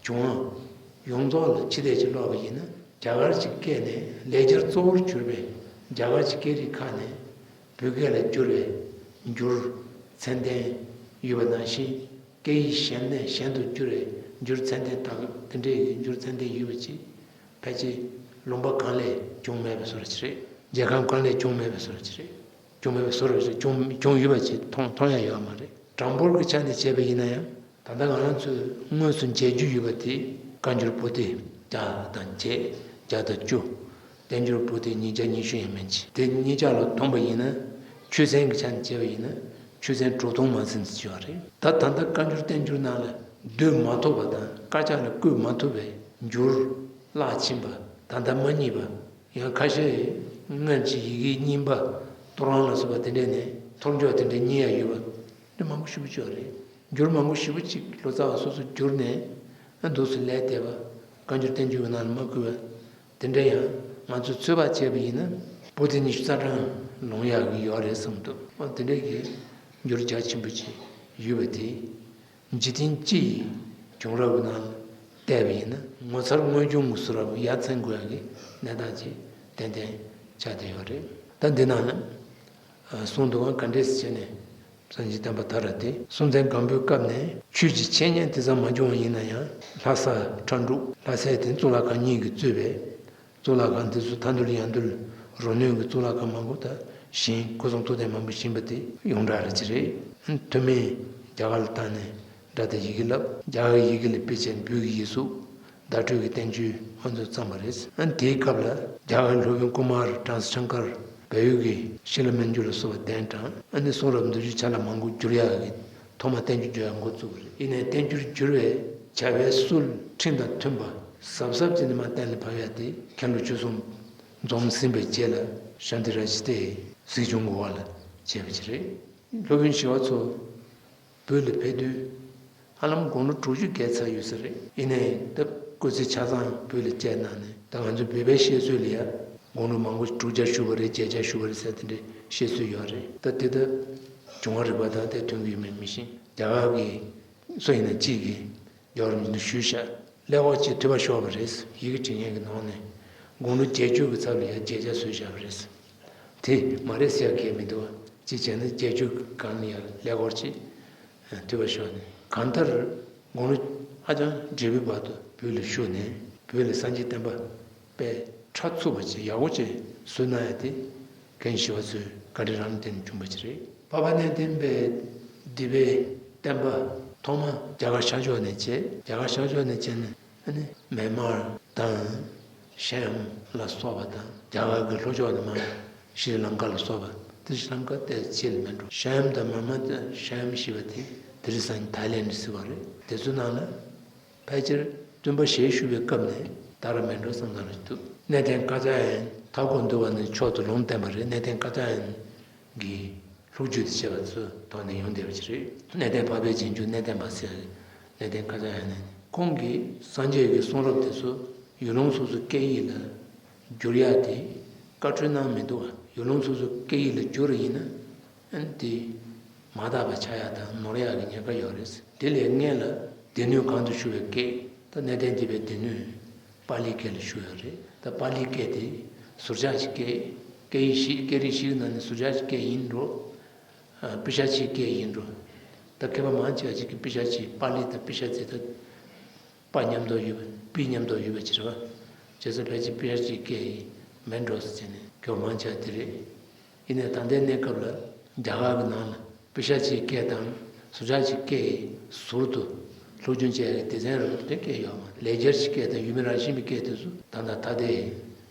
བྱུང་བ་ཡོངས་རྫོགས་ལ་ཕྱི་བལྟས་ཀྱིས་ཀློག་པ་ཡིན་ན། རྒྱ་གར་གྱི་སྐད་ནས་ལེགས་སྦྱར་གཙོ་བོར་གྱུར་པའི་རྒྱ་གར་གྱི་སྐད་རིགས་ཁག་ནས་བོད་སྐད་ལ་བསྒྱུར་བའི་འགྱུར་ཚད་ལྡན་ཡོད་པ་ནང་བཞིན། སྐད་ཡིག་གཞན་ནས་གཞན་དུ་བསྒྱུར་བའི་འགྱུར་ཚད་ལྡན་དག་དེ་འདྲའི་འགྱུར་ཚད་ལྡན་ཡོད་པ་ཅིག་ཕལ་ཆེར་ལུང་པ་གང་ལས་བྱུང་མེད་པའི་བཟོ་འདྲ་ཅིག་རེད། རྒྱལ་ཁམས་གང་ལས་བྱུང་མེད་པའི་བཟོ་འདྲ་ཅིག་རེད། བྱུང་མེད་པའི་བཟོ་འདྲ་ཅིག་བྱུང་བྱུང་ཡོད་པ་ཅིག་མཐོང་མཐོང་ཡ་ཡོད་མ་རེད། གྲངས་འབོར་གྱི་ཆ་ནས་བྱས་པ་ཡིན་ན་ཡང་། ད་ལྟ་ང་རང་ཚོས་དངོས་སུ་མཇལ་རྒྱུ་ཡོད་པ་དེ་བཀའ་འགྱུར་པོ་ཏི་བརྒྱ་དང་བརྒྱད། བརྒྱ་དང་བཅུ། བསྟན་འགྱུར་པོ་ཏི་ཉིས་བརྒྱ་ཉི་ཤུ་ཡས་མས་ཅིག་དེ་གཉིས་ཆ་ལ་བསྡོམས་པ་ཡིན་ན། ཆོས་ཚན་གྱི་ཆ་ནས་བྱས་པ་ཡིན་ན་ཆོས་ཚན་དྲུག་སྟོང་མ་ཟིན་ཙམ་ཅིག་ཡོད་རེད། ད་ད་ལྟ་བཀའ་འགྱུར་བསྟན་འགྱུར་ནང་ལ་བསྡུ་མ་ཐུབ་པ་དང་དཀར་ཆག་ལ་བཀོད་མ་ཐུབ་པའི་འགྱུར་བརླག་ཕྱིན་པ། ད་ལྟ་མ་རྙེད་པ། ཡང་ཁ་ཤས་སྔར་གྱི་ཡི་གེ་རྙིང་པ་ཏོ་རོན་ལ་སོགས་པ་དེ་འདྲས་ནས་ཐོར་འགྱོག་དེ་འདྲས་རྙེད་ཡ་ཡོད་པ་འདི་མང་པོ་ཞེ་པོ་ཅིག་ཡོད་རེད། འགྱུར་མང་པོ་ཞེ་པོ་ཅིག་ལོ་ཙཱ་བ་སོ་སོ་བསྒྱུར་ནས་ཨ་འདུག་སེ་ལས་བསྡད་པ། བཀའ་འགྱུར་བསྟན་འགྱུར་གྱི་ནང་ལ་མ་བཀོད་པ་དེ་འདྲས་ཡང་ང་ཚོས་ཚོད་དཔག་བྱས་པ་ཡིན་ན་པོ་ཏི་ཉི་ཤུ་རྩ་གྲངས་ལོངས་ཡག་གི་ཡོད་རེད་བསམ་འདུག་ཨ་དེ་འདྲས་ཀྱི་འགྱུར་རྒྱ་ཆེན་པོ་ཅིག་ཡོད་པ་དེ། འཇིག་རྟེན་སྤྱི་ཡི་བྱུང་རབས་ཀྱི་ནང་ལ་བལྟས་པ་ཡིན་ན་ངོ་མཚར་དངོས་བྱུང་གི་བཟོ་འདྲ་པོ་ཡ་མཚན་དགོས་ཡག་གི་གནས་སྟངས་ཅིག་ཏན་ཏན་ཆགས་བསྡད་ཡོད་རེད། ད་འདི་ནང་ལ་གསུངས་འདུག་ག་ག་འདྲས་སེ་བྱས་ནས་སངས་རྒྱས་བསྟན་པ་དར་བ་དེ། སྲོང་བཙན་སྒམ་པོའི་སྐབས་ནས་ཆོས་ཀྱི་འཆད་ཉན་དེ་ཙམ་མ་བྱུང་བ་ཡིན་ན་ཡང་ལྷ་ས་ཁྲ་འབྲུག་ལྷ་སའི་དེ་གཙུག་ལག་ཁང་གཉིས་ཀྱིས་གཙོས་པའི། གཙུག་ལག་ཁང་འདི་ཚོ་མཐའ་འདུལ་ཡང་འདུལ་རོ་སྣོན་གྱི་གཙུག་ལག་ཁང་མང་པོ་དང་ཞིང་སྐུ་གསུང་ཐུགས་རྟེན་མང་པོ་བཞེངས་པ་དེ་ཡོངས་གྲགས་རེད་ཅི་རེད། ཐུན་མིན་རྒྱ་གར་ལ་བཏང་ནས་སྒྲ་དང་ཡི་གེ་བསླབ། རྒྱ་གར་ཡི་གེ་ལ་དཔེ་བྱས་བོད་ཀྱི་ཡིག་གཟུགས་བརྡ་སྤྲོད་ཀྱི་བསྟན་བཅོས་ཨ་ཚོ་བརྩམས་པ་རེད། ཨ་དེའི་སྐབས་ལ་རྒྱ་གར་སློབ་དཔོན་ཀུ་མཱར་ཀྲང་སི་ཁྲང་ཀར་བལ་ཡུལ་གྱི་ཤི་ལ་སྨན་རྒྱུད་ལ་སོགས་པ་གདན་དྲངས། ཨ་ནི་གསུང་རབ་མདོ་རྒྱུད་ཆ་ལག་མང་པོ་བསྒྱུར་ཡག་གི་ཐོག་མ་བསྟན་བཅོས་བསྒྱུར་ཡག་འགོ་བཙུགས་པ་རེད། ཡིན་ནའི་བསྟན་བཅོས་བསྒྱུར་བའི་བྱ་བའི་སྲོལ་ཁྲིམས་དང་མཐུན་པ་གཟབ་གཟབ་བྱས་ནས་མར་གཏན་ལ་ཕབ་ཡག་དེ་མཁན་སློབ་ཆོས་གསུམ་འཛོམས་ཟིན་པའི་རྗེས་ལ་ཤཱནྟི་ར་ཇི་ཏའི་གཟིགས་སྐྱོང་གི་འོག་ལ་བྱས་པ་ཅིག་རེད། སློབ་དཔོན་ཞི་བ་འཚོ་བོད་ལ་ཕེབས་དུས་ཧ་ལམ་དགུང་ལོ་དྲུག་ཅུ་བརྒལ་ཚར་ཡོད་ས་རེད། ཡིན་ནའི་ད་སྐུ་ཚེ་ཆ་ཚང་བོད་ལ་བསྐྱལ་གནང་ནས། ད་ང་ཚོ་བོད་པའི་བཤད་སྲོལ་ལ་ཡ་དགུང་ལོ་མང་པོ་དྲུག་བརྒྱ་བཞུགས་པ་རེད། བརྒྱད་བརྒྱ་བཞུགས་པ་རེད་ཟེར་དེ་འདྲའི་བཤད་སྲོལ་ཡོད་རེད། ད་དེ་ད་བྱུང་བ་རིག་པ་དང་དེ་མཐུན་གྱི་ཡོད་མེད་མི་ཤེས། རྒྱ་གར་གྱི་སུ་ཡིན་ན་གཅིག་གིས་རྒྱལ་བ་རིན་པོ་ཆེ་ཞུས་ཤག་ཀླད་ཀོར་གཅིག་ཐོས་པ་ཤོར་བ་རེད། ཡི་གེ་འབྲི་མཁན་གྱི་ནང་ནས་དགུང་ལོ་བརྒྱད་ཅུ་གི་ཚབ་ལ་ཡ་བརྒྱད་བརྒྱ་བཟོས་བཞག་པ་རེད། དེ་མ་རེད་ཟེར་ཡ་གང་ཡང་མི་འདུག་བ། གཅིག་བྱས་ན་བརྒྱད་ཅུ་གི་སྒང་ལ་ཡ་ཀླད་ཀོར་གཅིག་ཐོས་པ་ཤོར་ནས། གང་ལྟར་དགུང་ལོ་ཧ་ཅང་བགྲེས་པོའི་བར་དུ་བོད་ལ་བཞུགས་ནས་བོད་ལ་སངས་རྒྱས་བསྟན་པ་དཔེ་ཁྲ་ཚུགས་པ་ཅིག་ཡག་པོ་ཅིག་བཟོས་གནང་ཡ་དེ་མཁན་ཞི་བ་འཚོའི་བཀའ་དྲིན་རང་ལ་བརྟེན་ནས་བྱུང་བ་ཅིག་རེད། འཕགས་པ་གནས་བརྟན་པའི་སྡེ་པའི་བསྟན་པ་ཐོག་མ་རྒྱ་གར་ཤར་ཕྱོགས་ནས་བྱས། རྒྱ་གར་ཤར་ཕྱོགས་ནས་བྱས་ནས་ཨ་ནི་མེན་མར་དང་ཤམ་ལ་སོགས་པ་དང་། རྒྱ་གར་གྱི་ལྷོ་ཕྱོགས་ནས་མར་ཤྲི་ལང་ཀ་ལ་སོགས་པ། དེ་ཤྲི་ལང་ཀ་དེ་ཕྱི་ལ་མེད་འགྲོ། ཤམ་དང་མེན་མར་དང་ཤམ་ཞེས་པ་དེ་ དེ་རིང་སང་ཐའི་ལེན་ཟེར་བ་རེད། དེ་ཚོའི་ནང་ལ་ཕལ་ཆེར་སྟོན་པ་ཞལ་བཞུགས་པའི་སྐབས་ནས་ད་ར་མེད་འགྲོ་བསམ་བསམ་ཞིག་འདུག་གནས་བརྟན་ཀ་ཙ་ཡན་མཐའ་འཁོབ་འདུལ་བ་ནས་མཆོག་ཏུ་ལུང་བསྟན་པ་རེད། གནས་བརྟན་ཀ་ཙ་ཡན་གྱི་ལྷུག་བརྗོད་དེ་བྱས་པ་ཚོའི་ཐོག་ནས་ཡོང་བསྡད་པ་ཅིག་རེད། གནས་བརྟན་འཕགས་པའི་རྗེས་འཇུག་གནས་བརྟན་པ་ཟེར་ཡ་གནས་བརྟན་ཀ་ཙ་ཡན་ནས་ཁོང་གིས་སངས་རྒྱས་ཀྱི་གསུང་རབ་དེ་ཚོ་ཡུལ་ལུང་སོ་སོའི་སྐད་ཡིག་ལ་བསྒྱུར་ཡ་དེ་བཀའ་འཁྲོལ་གནང་མི་འདུག་བ། ཡུལ་ལུང་སོ་སོའི་སྐད་ཡིག་ལ་བསྒྱུར་བ་ཡིན་ན། ཨན་དེ་མ་དག་པ་ཆགས་ཡག་དང་ནོར་ཡག་གི་ཉེན་ཁ་ཡོད་རེད། དེ་ལས་སྔོན་ལ་སྡེ་སྣོད་གང་དུ་ཞུགས་པའི་སྐད། ད་གནས་བརྟན་སྡེ་པའི་སྡེ་སྣོད་པཱ་ལིའི་སྐད་ལ་ཞུགས་ཡོད་རེད། ད་པཱ་ལིའི་སྐད་དེ་ཟུར་བཞག་གི་སྐད། སྐད་ཡིག་བཞི། སྐད་རིགས་བཞི་གི་ནང་ནས་ཟུར་བཞག་གི་སྐད་ཡིན་འགྲོ། ཨ་པི་ཤ་ཆིའི་སྐད་ཡིན་འགྲོ། ད་མཁས་པ་མང་ཆེ་བ་ཅིག་གིས་པི་ཤ་ཆི་པཱ་ལི་དང་པི་ཤ་ཆི་ད་པ་མཉམ་དུ་ཡོད་པ། པི་མཉམ་དུ་ཡོད་པ་ཅིག་རེད་བ། བྱས་ཙང་ཕལ་ཆེར་པི་ཤ་ཆིའི་སྐད་ཡིན་མིན་འགྲོ་ཟེར་བྱས་ནས་མཁས་པ་མང་ཆེ་བ་དེ་རེད། ཡིན་ནའི་ད་ལྟའི་གནས་སྐབས་ལ་རྒྱ་གར་གྱི་ནང་ལ་པི་ཤ་ཆིའི་སྐད་དང་ཟུར་བཞག་གི་སྐད་ཟུར་དུ་སློབ་སྦྱོང་བྱེད་ཡག་གི་སྡེ་ཚན་རེ་རེ་སྐད་ཡོད་མ་རེད། ལེགས་སྦྱར་གྱི་སྐད་དང་ཡུལ་མི་རང་བཞིན་པའི་སྐད་དེ་ཚོ་ད་ལྟ་ད་ལྟའི་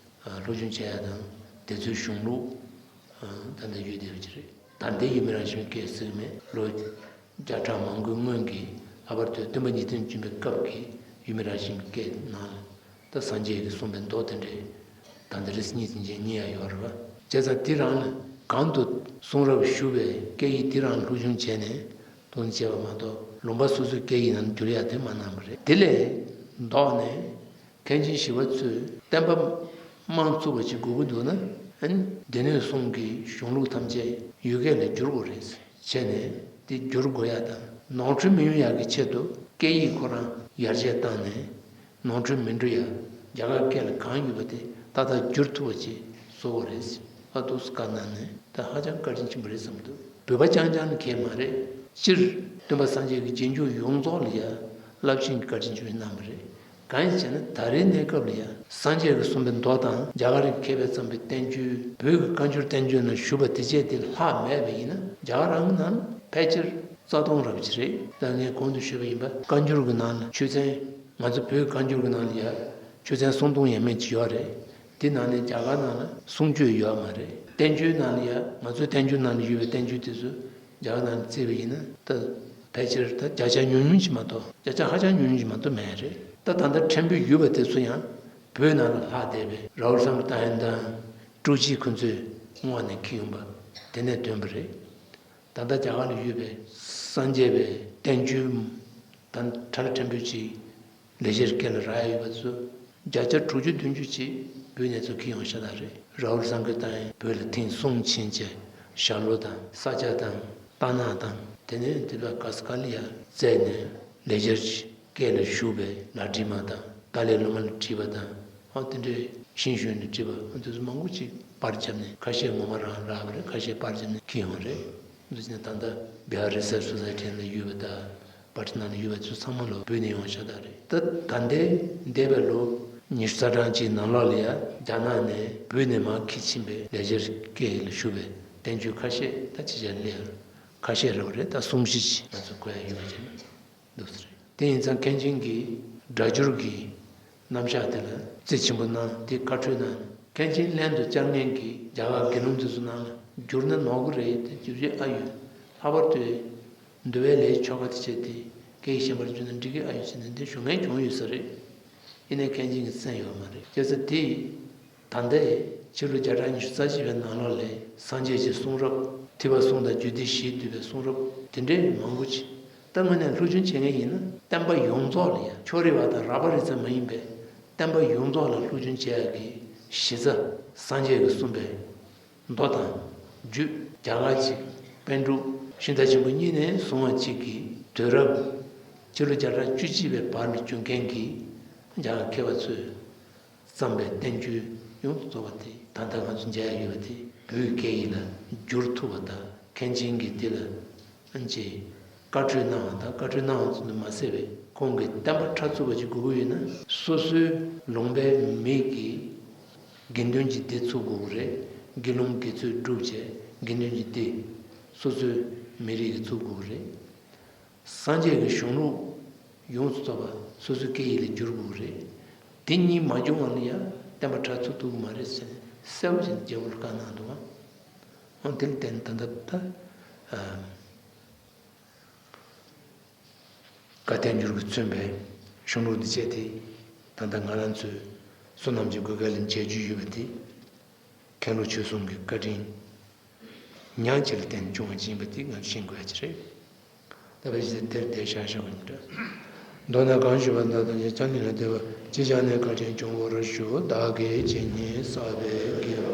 སློབ་སྦྱོང་བྱེད་ཡག་དང་དེ་ཚོའི་གཞུང་ལུགས་ད་ལྟ་ཡོད་བསྡད་པ་ཅིག་རེད། ད་ལྟའི་ཡུལ་མི་རང་བཞིན་པའི་སྐད་ཟེར་གྱི་མེད། ལོ་བརྒྱ་ཕྲག་མང་པོའི་སྔོན་གྱི་ལྷག་པར་དུ་སྟོན་པ་ཉིད་དོན་བྱོན་པའི་སྐབས་ཀྱི་ཡུལ་མི་རང་བཞིན་པའི་སྐད་ནང་ལ་ད་སངས་རྒྱས་ཀྱིས་གསུངས་པའི་མདོ་དེ་འདྲའི་ད་ལྟ་རེས་གཉིས་དེ་འཇལ་ཉེ་ཡ་ཡོད་རེད་བ། བྱས་ཙང་དེ་རང་ལ་གང་དུ་གསུང་རབ་ཞུ་བའི་སྐད་ཡིག་དེ་རང་སློབ་སྦྱོང་བྱས་ནས་དོན་བྱས་པ་མ་གཏོགས་ལུང་པ་སོ་སོའི་སྐད་ཡིག་ནང་བསྒྱུར་ཡ་དེ་མ་གནང་བ་རེད། དེ་ལས་ལྡོག་ནས་མཁན་ཆེན་ཞི་བ་འཚོས་བསྟན་པ་དམངས་གཙོ་བ་ཅིག་དགོས་ཀྱི་འདུག་ན། ཨ་ནི་སྡེ་སྣོད་གསུམ་གྱི་གཞུང་ལུགས་ཐམས་ཅད་ཡུལ་སྐད་ལ་བསྒྱུར་དགོས་རེད། བྱས་ནས་དེ་བསྒྱུར་དགོས་ཡ་དང་ནོར་འཁྲུལ་མི་ཡོང་ཡ་གི་ཆེད་དུ་སྐད་ཡིག་ཁོ་རང་ཡར་རྒྱས་བཏང་ནས་ནོར་འཁྲུལ་མི་འགྲོ་ཡ། རྒྱ་གར་སྐད་ལ་གང་ཡོད་པ་དེ་ཏག་ཏག་བསྒྱུར་ཐུབ་པ་ཅིག་བཟོ་དགོས་རེད། ཨ་ཏོག་ཙམ་བཀའ་གནང་ནས་ད་ཧ་ཅང་བཀའ་དྲིན་ཆེན་པོ་རེད་བསམ་འདུག་བོད་པ་རྐྱང་རྐྱང་གིས་མ་རེད། སྤྱིར་སྟོན་པ་སངས་རྒྱས་ཀྱི་རྗེས་འཇུག་ཡོངས་རྫོགས་ལ་ཡ་རླབས་ཆེན་གྱི་བཀའ་དྲིན་ཆེན་པོ་གནང་བ་རེད། གང་ཡིན་ཟེར་ན་ད་རེས་གནས་སྐབས་ལ་ཡ་སངས་རྒྱས་ཀྱིས་གསུངས་པའི་མདོ་དང་རྒྱ་གར་གྱི་མཁས་པས་བརྩམས་པའི་བསྟན་བཅོས། བོད་ཀྱི་བཀའ་འགྱུར་བསྟན་བཅོས་ནང་ཞུས་པ་དེ་བྱས་དེ་ལྷག་མེད་པ་ཡིན་ན་རྒྱ་གར་རང་གི་ནང་ཕལ་ཆེར་རྩ་སྟོང་ར་བ་ཅིག་རེད། ད་ངས་གོང་དུ་ཞུས་པ་ཡིན་པ་བཀའ་འགྱུར་གྱི་ནང་ལ་ཆོས་ཚན། ང་ཚོ་བོད་ཀྱི་བཀའ་འགྱུར་གྱི་ནང་ལ་ཡ་ཆོས་ཚན་སུམ་སྟོང་ཡས་མས་ཅིག་ཡོད་རེད། དེ་ནང་ནས་རྒྱ་གར་ནང་ལ་གསུང་ཆོས་ཡོད་མ་རེད། བསྟན་བཅོས་ནང་ལ་ཡ་ང་ཚོའི་བསྟན་བཅོས་ནང་ལ་ཡོད་པའི་བསྟན་བཅོས་དེ་ཚོ་རྒྱ་གར་ནང་ལ་བརྩིས་པ་ཡིན་ན་ད་ཕལ་ཆེར་ད་བརྒྱ་ཆ་ཉུང་ཉུང་ཅིག་མ་གཏོགས། བརྒྱ་ཆ་ཧ་ཅང་ཉུང་ཉུང་ཅིག་མ་གཏོགས་མེད་རེད། ད་ད་ལྟ་ཕྲན་བུ་ཡོད་པ་དེ་ཚོ་ཡང་བོད་ནང་ལ་ལྷག་བསྡད་པའི་རཱ་ཧུལ་སཾ་པྲ་དཱ་ཡན་དང་ཀྲུའུ་ཅི་ཁོ་ཚོས་སྔོན་ནས་འཁྱེར་ཡོང་པ་དེ་ནས་ཐོན་པ་རེད། ད་ལྟ་རྒྱ་གར་ལ་ཡོད་པའི་སངས་རྒྱས་པའི་བསྟན་བཅོས་ད་ཕྲ་ལ་ཕྲན་བུ་ཅིག་ལེགས་སྦྱར་སྐད་ལ་རག་ཡོད་པ་ཚོ་བརྒྱ་ཆ་དྲུག་ཅུ་བདུན་ཅུ་ཅིག་བོད་ནས་ཚུར་འཁྱེར་ཡོང་ཤ་སྟག་རེད། རཱ་ཧུལ་སཾ་པྲ་དཱ་ཡན་བོད་ལ་ཐེངས་གསུམ་ཕྱིན་བྱས་ཞྭ་ལུ་དང་ས་སྐྱ་དང་རྟ་ནག་དང་དེ་ནས་འདི་པ་ག་ས་ག་ལ་ཡ་བཙལ་ནས་ལེགས་སྦྱར་སྐད་ལ་ཞུགས་པའི་ལག་བྲིས་མ་དང་ཏཱ་ལའི་བླ་མ་ལ་བྲིས་པ་དང་། ཨ་དེ་འདྲའི་ཤིང་ཤུན་ནས་བྲིས་པ་ཨ་དེ་ཚོ་མང་པོ་ཅིག་པར་བརྒྱབ་ནས་ཁ་ཤས་ངོ་མ་རང་རག་པ་རེད། ཁ་ཤས་པར་བརྒྱབ་ནས་འཁྱེར་ཡོང་རེད། འདི་ནས་ད་ལྟ་བྷི་ཧར་རི་སར་ཆི་སོ་སའི་ཊི་ལ་ཡོད་པ་དང་པར་ཊི་ནང་ལ་ཡོད་པ་ཚོ་ཚང་མ་ལོ་བོད་ནས་ཡོང་ཤ་སྟག་རེད། ད་ད་ལྟའི་འདས་པའི་ལོ་ཉི་ཤུ་རྩ་གྲངས་ཅིག་ནང་ལོགས་ལ་ཡ་རྒྱ་ནག་ནས་བོད་ནས་མར་འཁྱེར་ཕྱིན་པའི་ལེགས་སྦྱར་སྐད་ལ་ཞུགས་པའི་བསྟན་བཅོས་ཁ་ཤས་ད་ཅི་བྱ་ལས་ཁ་ཤས་རེད་པ་རེད། ད་གསུམ་བཞི་ཅིག་ང་ཚོ་གོ་ཡ་ཡོད་པ་བྱས་ན། འདུག་ཟེར། དེ་ཡིན་ཙང་མཁན་ཆེན་གྱིས་སྒྲ་སྒྱུར་གྱི་རྣམ་གཞག་དེ་ལ་རྩིས་ཆེན་པོ་གནང་། དེ་བཀའ་འཁྲོལ་གནང་། མཁན་ཆེན་ལྷན་དུ་བཅར་མཁན་གྱི་རྒྱ་གར་དགེ་སློང་དེ་ཚོ་ནང་ལ་བསྒྱུར་ན་ནོར་གི་རེད། དེ་བསྒྱུར་རྒྱུ་ཨ་ཡོད། ལྷག་པར་དུ་འདུལ་བའི་ལས་ཆོ་ག་དེ་བྱས་ཏེ་སྐད་ཡིག་གཞན་པར་བསྒྱུར་ན་འགྲིག་གི་ཨ་ཡོད་ཟེར་ནས་འདི་ཞུ་མཁན་བྱུང་ཡོད་ས་རེད། ཡིན་ནའི་མཁན་ཆེན་གྱིས་གསན་ཡོད་མ་རེད། བྱས་ཙང་དེ། ད་ལྟའི་ཕྱི་ལོ་བརྒྱ་ཕྲག་ཉི་ཤུ་རྩ་བཞི་པའི་ནང་ལོགས་ལ་སངས་རྒྱས་ཀྱི་གསུང་རབ་ཐོས་པ་གསུམ་དང་རྒྱུད་སྡེ་བཞིས་བསྡུས་པའི་གསུང་རབ་དེ་འདྲའི་མང་པོ་ཅིག་ད་དངོས་གནས་སློབ་སྦྱོང་བྱེད་མཁན་ཡིན་ན་བསྟན་པ་ཡོངས་རྫོགས་ལ་ཡང་ཕྱོགས་རིས་པ་དང་རགས་པ་རིགས་ཙམ་མ་ཡིན་པའི་བསྟན་པ་ཡོངས་རྫོགས་ལ་སློབ་སྦྱོང་བྱེད་ཡག་གི་གཞི་རྩ་སངས་རྒྱས་ཀྱིས་གསུངས་པའི་མདོ་དང་རྒྱུད། རྒྱ་གར་གྱི་པཎ་གྲུབ་ཤིང་རྟ་ཆེན་པོ་གཉིས་ནས་བཟུང་བ་གཅིག་གི་དུས་རབས་ཕྱི་ལོ་བརྒྱ་ཕྲག་བཅུ་གཅིག་པའི་བར་ལ་བྱུང་མཁན་གྱི་རྒྱ་གར་མཁས་པ་ཚོས། བརྩམས་པའི་བསྟན་བཅོས་ཡོངས་སུ་རྫོགས་པ་དེ་ད་ལྟ་ང་ཚོ་མཇལ་ཡ་ཡོད་པ་དེ་བོད་སྐད་ཡིག་ལ་བསྒྱུར་ཐུབ་པ་དང་མཁན་ཆེན་གྱིས་དེ་ལ་ཨ་ཅེ་བཀའ་འཁྲོལ་གནང་བ་དང་བཀའ་འཁྲོལ་གནང་བ་ཙམ་དུ་མ་ཟད་པའི་ཁོང་གིས་བསྟན་པ་ཁྲ་ཚུགས་པ་ཅིག་དགོས་ཀྱི་ཡོད་ན་སོ་སོའི་ལུང་པའི་མི་གི་དགེ་འདུན་གྱི་སྡེ་ཚུགས་དགོས་ཀྱི་རེད། དགེ་སློང་དགེ་ཚུལ་སྒྲུབ་བྱས་དགེ་འདུན་གྱི་སྡེ་སོ་སོའི་མི་རིགས་ཀྱི་ཚུགས་དགོས་ཀྱི་རེད། སངས་རྒྱས་ཀྱི་གཞུང་ལུགས་ཡོངས་སུ་རྫོགས་པ་སོ་སོའི་སྐད་ཡིག་ལ་བསྒྱུར་དགོས་རེད། དེ་གཉིས་མ་བྱུང་བ་ལ་ཡང་བསྟན་པ་ཁྲ་ཚུགས་ཐུབ་ཀྱི་མ་རེད་ཟེར་ནས་གསལ་པོ་བྱས་ནས་རྒྱལ་པོ་ལ་བཀའ་གནང་འདུག་བ། འོ་དེ་ལ་བརྟེན་ད་ལྟ་ད་ བཀའ་བསྟན་འགྱུར་གྱིས་མཚོན་པའི་གཞུང་ལུགས་འདི་བཅས་དེ། ད་ལྟ་ང་རང་ཚོས་བསོད་ནམས་ཀྱི་བགོ་སྐལ་ལ་མཇལ་རྒྱུ་ཡོད་པ་དེ། མཁན་སློབ་ཆོས་གསུམ་གྱི་བཀའ་དྲིན་མྱང་ཆེ་ལ་བརྟེན་བྱུང་བ་ཅིག་ཡིན་པ་དེ་ང་ཚོས་ཤེས་དགོས་ཡ་ཅིག་རེད། ད་བས་ཞེས་དེར་དེ་བཞག་བཞག་པ་ཡིན་འདྲ། མདོར་ན་གང་ཞུས་པ་དང་དང་ཞེས་ཀྱང་ནི་ལ་དེ་བ་ཅི་བྱ་ནས་བཀའ་དྲིན་སྐྱོང་བར་ཞུ། བདག་གིས་ཇི་སྙེད་བསགས་པའི་དགེ་བ་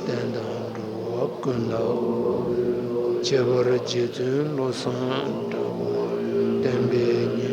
བསྟན་དང་འགྲོ་བ་ཀུན་ལ་ཁྱད་པར་རྗེ་བཙུན་བློ་བཟང་གྲགས་པ་བསྟན་པའི་ཉི་